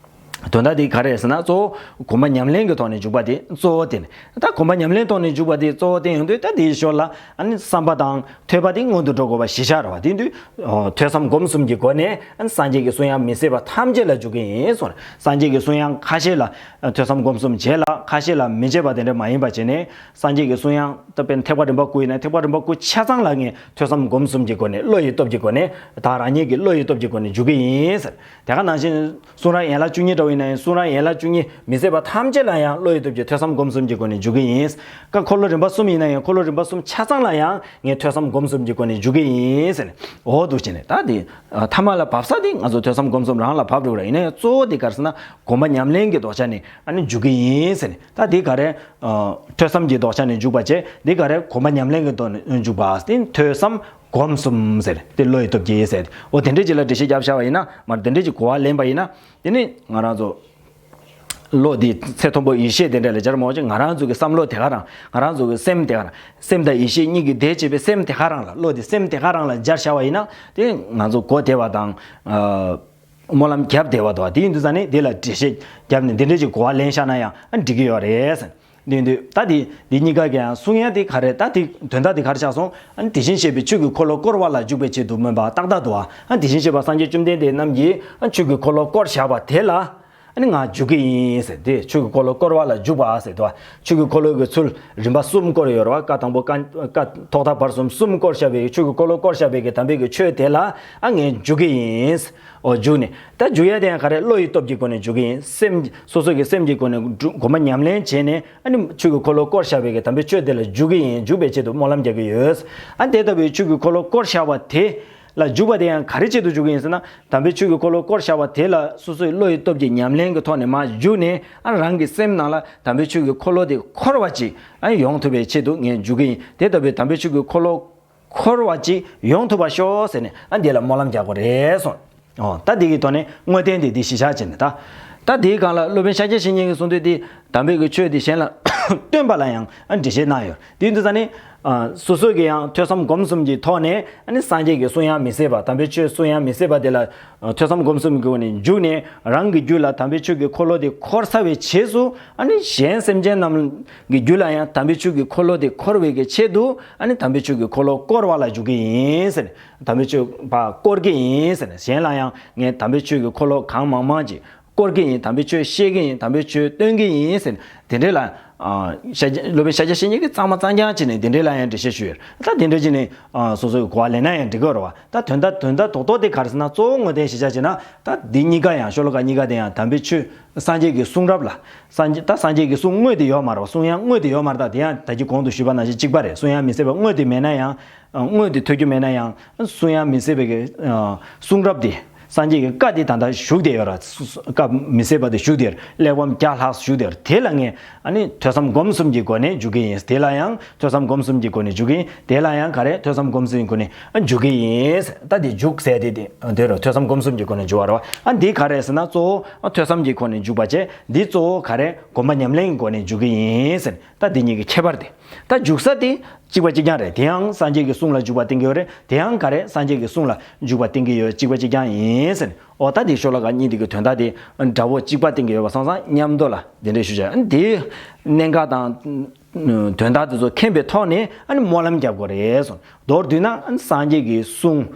དོན་དག་དེ་ག་རེ་རེད་ཟེར་ན། གཙོ་བོ་གོམས་པ་ཉམས་ལེན་གྱི་ཐོག་ནས་འཇུག་པ་དེ་གཙོ་བོ་བསྟན། ད་གོམས་པ་ཉམས་ལེན་ཐོག་ནས་འཇུག་པ་དེ་གཙོ་བོ་བསྟན་ཡོང་དུས། ད་དེའི་ཞོར་ལ་ཨ་ནི་བསམ་པ་དང་ཐོས་པ་དེ་སྔོན་དུ་འགྲོ་དགོས་པ་གཞི་བཞག་རེད་བ། དེ་དུས་ཐོས་བསམ་སྒོམ་གསུམ་གྱི་སྒོ་ནས་ཨ་ནི་སངས་རྒྱས་ཀྱི་གསུང་དབྱངས་མི་ཟད་པ་ཐམས་ཅད་ལ་འཇུག་གི་ཡིན་གསུངས། སངས་རྒྱས་ཀྱི་གསུང་དབྱངས་ཁ་ཤས་ལ་ཐོས་བསམ་སྒོམ་གསུམ་བྱས་ལ། ཁ་ཤས་ལ་མི་བྱེད་པ་དེ་འདྲ་མ་ཡིན་པ་བྱས་ནས། སངས་རྒྱས་ཀྱི་གསུང་དབྱངས་ད་དཔེར་ན་ཐེག་པ་རིམ་པ་དགུ་ཡིན་ན་ཐེག་པ་རིམ་པ་དགུ་ཆ་ཚང་ལ་ངས་ཐོས་བསམ་སྒོམ་གསུམ་གྱི་སྒོ་ནས། བློ་ཡི་སྟོབས་ཀྱི་སྒོ་ནས། བདག་རང་ཉིད་ཀྱི་བློ་ཡི་སྟོབས་ཀྱི་སྒོ་ནས་འཇུག་གི་ཡིན་ཟེར། དེ་ག་ནང་བཞིན་གསུང་རབ་ཡན་ལག་བཅུ་གཉིས་འདྲ་བོ་ཡིན་ན་ཡང་། གསུང་རབ་ཡན་ལག་བཅུ་གཉིས་མི་ཟད་པ་ཐམས་ཅད་ལ་ཡང་བློ་ཡི་སྟོབས་ཀྱིས་ཐོས་བསམ་སྒོམ་གསུམ་གྱི་སྒོ་ནས་འཇུག་གི་ཡིན། ཀ་འཁོར་ལོ་རིམ་པ་གསུམ་ཡིན་ན་ཡང་། འཁོར་ལོ་རིམ་པ་གསུམ་ཆ་ཚང་ལ་ཡང་ངས་ཐོས་བསམ་སྒོམ་གསུམ་གྱི་སྒོ་ནས་འཇུག་གི་ཡིན་ཟེར་ནས། འོ་འདུག་བྱས་ནས། ད་དེ་ཐ་མ་ལ་བབས་ས་དེ་ང་ཚོ་ཐོས་བསམ་སྒོམ་གསུམ་རང་ལ་བབས་འགྲོ་གི་རེད། ཡིན་ན་ཡང་གཙོ་བོ་དེ་ག་རེ་ཟེར་ན། གོམས་པ་ཉམས་ལེན་གྱི་ལྡོག་ཆ་ནས་ཨ་ནི་འཇུག་གི་ཡིན་ཟེར་ནས། ད་དེ་ག་རེ། ཨ། ཐོས་བསམ་གྱི་ལྡོག་ཆ་ནས་འཇུག་པ་བྱས། དེ་ག་རེ། གོམས་པ་ཉམས་ལེན་གྱི་ཐོག་ནས་འཇུག་པ། དེ་ཐོས་བསམ་སྒོམ་གསུམ་ཟེར། དེ་བློ་ཡི་སྟོབས་ཀྱིས་ཟེར། འོ་དེ་འདྲས་ཅིག་ལ་འགྲེལ་བཤད་བརྒྱབ་བཞག་པ་ཡིན་ན། མར་དེ་འདྲས་ཅིག་གོ་བ་ལེན་པ་ཡིན་ན། དེ་ནི་ང་རང་ཚོ་བློ་འདི་ཚད་མཐོན་པོ་ཡེ་ཤེས་དེ་འདྲ་ལ་སྦྱར་མ་འོང་ཅིག་ང་རང་ཚོ་གི་བསམ་བློ་དེ་ག་རང་། ང་རང་ཚོ་གི་སེམས་དེ་ག་རང་། སེམས་དང་ཡེ་ཤེས་གཉིས་ཀྱི་ཟླས་ཕྱེ་བའི་སེམས་དེ་ག་རང་ལ། བློ་འདི་སེམས་དེ་ག་རང་ལ་སྦྱར་བཞག་པ་ཡིན་ན། དེ་ང་ཚོ་གོ་བདེ་བ་དང་། ཨ། སྨོན་ལམ་བརྒྱབ་བསྡད་པ་དང་། དེ་ཡིན་དུས་ཙང་ནས་དེ་ལ་འགྲེལ་བཤད་བརྒྱབ་ནས་འདི་འདྲས་ཀྱི་གོ་བ་ལེན་བཞག་ན་ཡང་འགྲིག་གི་ཡོད་རེད། འདི་འདུག་ད་དེ་འདི་གཉིས་ཀ་གི་ཡང་གསུང་ཡ་དེ་ག་རེ། ད་དེ་དོན་དག་དེ་ག་རེ་ཆགས་སོང་། ཨ་ནི་དེ་བཞིན་གཤེགས་པའི་ཆོས་ཀྱི་འཁོར་ལོ་བསྐོར་བ་ལ་འཇུག་པའི་ཆེད་དུ་མིན་པ་ཏག་ཏག་འདུག་ཨ་ནི་དེ་བཞིན་གཤེགས་པ་སངས་རྒྱས་བཅོམ་ལྡན་འདས་རྣམས་ཀྱིས་ཨ་ནི་ཆོས་ཀྱི་འཁོར་ལོ་བསྐོར་བཞག་པ་དེ་ལ། ཨ་ནི་ང་འཇུག་གི་ཡིན་ཟེར། དེ་ཆོས་ཀྱི་འཁོར་ལོ་བསྐོར་བ་ལ་འཇུག་པ་ཟེར་དོ། ཆོས་ཀྱི་འཁོར་ལོ་གི་ཚུལ་རིམ་པ་གསུམ་བསྐོར་ཡོད་རེད་བ། བཀའ་དང་པོ་བཀའ་བཀའ་ཐོག་མཐའ་བར་གསུམ་གསུམ་བསྐོར་བཞག་པའི་ཆོས་ཀྱི་འཁོར་ལོ་བསྐོར་བཞག་པའི་གི་དམ་པའི་གི་ཆོས་དེ་ལ་ཨ་ངས་འཇུག་གི་ཡིན། ཨོ་འཇུག་ནས་ད་འཇུག་ཡ་དེ་ཡང་ག་རེ། བློ་ཡི་སྟོབས་ཀྱི་སྒོ་ནས་འཇུག་གི་ཡིན། སེམས་སོ་སོ་གི་སེམས་ཀྱི་སྒོ་ནས་སྒྲུབ་སྒོམ་པ་ཉམས་ལེན་བྱས་ནས་ཨ་ནི་ཆོས་ཀྱི་འཁོར་ལོ་བསྐོར་བཞག་པའི་གི་དམ་པའི་ཆོས་དེ་ལ་འཇུག་གི་ཡིན། འཇུག་པའི་ཆེད་དུ་སྨོན་ལམ་རྒྱག་གི་ཡོད། ཨ་དེ་ལྟ་བུའི་ཆོས་ཀྱི་འཁོར་ལོ་བསྐོར་བཞག་པ་དེ་ལ་འཇུག་པ་དེ་ཡང་ག་རེ་ཆེད་དུ་འཇུག་གི་ཡིན་ཟེར་ན། དམ་པའི་ཆོས་ཀྱི་འཁོར་ལོ་བསྐོར་བཞག་པ་དེ་ལ་སོ་སོའི་བློ་ཡི་སྟོབས་ཀྱི་ཉམས་ལེན་གྱི་ཐོག་ནས་མར་འཇུག་ནས་ཨ་རང་གི་སེམས་ནང་ལ་དམ་པའི་ཆོས་ཀྱི་འཁོར་ལོ་དེ་འཁོར་བ་ཅིག་ཨ་ཡོང་ཐུབ་པའི་ཆེད་དུ་ངས་འཇུག་གི་ཡིན། དེ་ལྟ་བུའི་དམ་པའི་ཆོས་ཀྱི་འཁོར་ལོ་འཁོར་བ་ཅིག་ཡོང་ཐུབ་པ་ཤོག་ཟེར་ནས་ཨ་འདི་ལ་སྨོན་ལམ་རྒྱག་དགོས་རེད་གསུངས། ཨོ་ད་འདི་གི་ཐོག་ནས་དངོས་བསྟན་དེ་འདི་གཞི་བཞག་བྱས་ནས་ད། ད་འདིའི་སྒང་ལ་སློབ་དཔོན་ཤཱཀྱ་བཤེས་གཉེན་གྱིས་གསུངས་དོན་དེ། དམ་པའི་གི་ཆོས་དེ་གཞན་ལ་སྟོན་པ་ལ་ཡང་ཨ་འགྲེལ་བཤད་གནང་ཡོད། དེ་ཡིན་དུས་ཙང་ནི། ཨ་སོ་སོ་གི་ཡང་ཐོས་བསམ་སྒོམ་གསུམ་གྱི་ཐོག་ནས་ཨ་ནི་སངས་རྒྱས་ཀྱི་གསུང་ཡང་མི་ཟད་པ། དམ་པའི་ཆོས་གསུང་ཡང་མི་ཟད་པ་དེ་ལ་ཨ་ཐོས་བསམ་སྒོམ་གསུམ་གྱི་སྒོ་ནས་འཇུག་ནས་རང་གི་རྒྱུད་ལ་དམ་པའི་ཆོས་ཀྱི་འཁོར་ལོ་དེ་འཁོར་ཚར་བའི་རྗེས་སུ་ཨ་ནི་གཞན་སེམས་ཅན་རྣམས་ཀྱི་རྒྱུད་ལ་ཡང་དམ་པའི་ཆོས་ཀྱི་འཁོར་ལོ་དེ་འཁོར་བའི་གི་ཆེད་དུ་ཨ་ནི་དམ་པའི་ཆོས་ཀྱི་འཁོར་ལོ་བསྐོར་བ་ལ་འཇུག་གི་ཡིན་ཟེར། དམ་པའི་ཆོས་པ་བསྐོར་གྱི་ཡིན་ཟེར་ནས། གཞན་ལ་ཡང་ངས་དམ་པའི་ཆོས་ཀྱི་འཁོར་ལོ་གང་མང་མང་ཅིག་བསྐོར་གྱི་ཡིན། དམ་པའི་ཆོས་བཤད་ཀྱི་ཡིན། དམ་པའི་ཆོས་སྟོན་གྱི་ཡིན་ཟེར་ནས་དེ་འདྲའི་ལ། ཨ་ཤཱཀྱ་སློབ་དཔོན་ཤཱཀྱ་བཤེས་གཉེན་གྱིས་གཙང་མ་གཙང་རྐྱང་བྱས་ནས་དེ་འདྲའི་ལ་ཡང་འགྲེལ་བཤད་ཞུས་ཡོད། ད་དེ་འདྲ་བྱས་ནས་ཨ་སོ་སོའི་གོ་བ་ལེན་ན་ཡང་འགྲིག་གི་རེད་བ། ད་དོན་དག་དོན་དག་རྡོག་རྡོག་དེ་ག་རེ་ཟེར་ན། གཙོ་བོ་དངོས་བསྟན་གཞི་བཞག་བྱས་ན་ད་འདི་གཉིས་ཀ་ཡང་ཤོ་ལོ་ཀ་གཉིས་ཀ་དེ་ཡང་དམ་པའི་ཆོས་སངས་རྒྱས་ཀྱི་གསུང་རབ་ལ། སངས་རྒྱས་ད་སངས་རྒྱས་ཀྱི་གསུང་དངོས་དེ་ཡོད་མ་རེད་བ། གསུང་ཡང་དངོས་དེ་ཡོད་མ་རེད། ད་དེ་ཡང་ད་གིན་གོང་དུ་ཞུས་པ་ནང་བཞིན་གཅིག་པ་རེད། གསུང་ཡང་མི་ཟད་པ་དངོས་དེ་མེད་ན་ཡང་། དངོས་དེ་ཐོས་རྒྱུ་མེད་ན་ཡང་། གསུང་ཡང་མི་ཟད་པའི་གི་གསུང་རབ་དེ། སངས་རྒྱས་ཀྱི་བཀའ་དེ་ད་ལྟ་བཞུགས་བསྡད་ཡོད་ར། བཀའ་མི་ཟད་པ་དེ་བཞུགས་བསྡད་ཡོད་ར། གླེགས་བམ་བརྒྱ་ལྷག་བཞུགས་བསྡད་ཡོད་ར། དེ་ལ་ངས་ཨ་ནི་ཐོས་བསམ་སྒོམ་གསུམ་གྱི་སྒོ་ནས་འཇུག་གི་ཡིན། དེ་ལ་ཡང་ཐོས་བསམ་སྒོམ་གསུམ་གྱི་སྒོ་ནས་འཇུག་གི་ཡིན། དེ་ལ་ཡང་ག་རེ། ཐོས་བསམ་སྒོམ་གསུམ་གྱི་སྒོ་ནས་ཨ་འཇུག་གི་ཡིན། ད་དེ་འཇུག་ཟེར་དེ་དེ་དེ་ར། ཐོས་བསམ་སྒོམ་གསུམ་གྱི་སྒོ་ནས་འཇུག་པ་ར་བ། ཨ་འདི་ག་རེ་ཟེར་ན། གཙོ་བོ་ཨ་ཐོས་བསམ་གྱི་སྒོ་ནས་འཇུག་པ་བྱས། འདི་གཙོ་བོ་ག་རེ། སྒོམ་པ་ཉམས་ལེན་གྱི་སྒོ་ནས་འཇུག་གི་ཡིན་ཟེར། ད་འདི་གཉིས་ཀྱི་ཁྱད་པར་དེ། ད་འཇུག་ས་དེ་གཅིག་པ་གཅིག་རྐྱང་རེད། དེ་ཡང་སངས་རྒྱས་ཀྱི་གསུང་ལ་འཇུག་པ་བསྟན་གྱི་ཡོད་རེད། དེ་ཡང་ག་རེ། སངས་རྒྱས་ཀྱི་གསུང་ལ་འཇུག་པ་བསྟན་གྱི་ཡོད། གཅིག་པ་གཅིག་རྐྱང་ཡིན་ཟེར། འོ་ད་འདི་ཤོ་ལོ་ཀ་གཉིས་འདི་གི་དོན་དག་དེ་འདྲ་བོ་གཅིག་པ་བསྟན་གྱི་ཡོད་པ་སོང་ཙང་མཉམ་དུ་ལ་འདི་འདྲས་ཞུ་བྱ། འདིའི་གནད་འགག་དང་དོན་དག་དེ་ཚོ་མཁྱེན་པའི་ཐོག་ནས་ཨ་ནི་སྨོན་ལམ་རྒྱག་དགོས་རེད་གསུངས། མདོར་བསྡུས་ན་ཨ་ནི་སངས་རྒྱས་ཀྱི་གསུང་།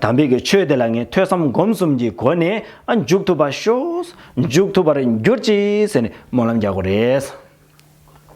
དམ་པའི་གི་ཆོས་དེ་ལ་ངས་ཐོས་བསམ་སྒོམ་གསུམ་གྱི་སྒོ་ནས་ཨ་འཇུག་ཐུབ་པ་ཤོག་འཇུག་ཐུབ་པར་གྱུར་ཅིག་ཟེར་ནས་སྨོན་ལམ་རྒྱག་དགོས་རེད།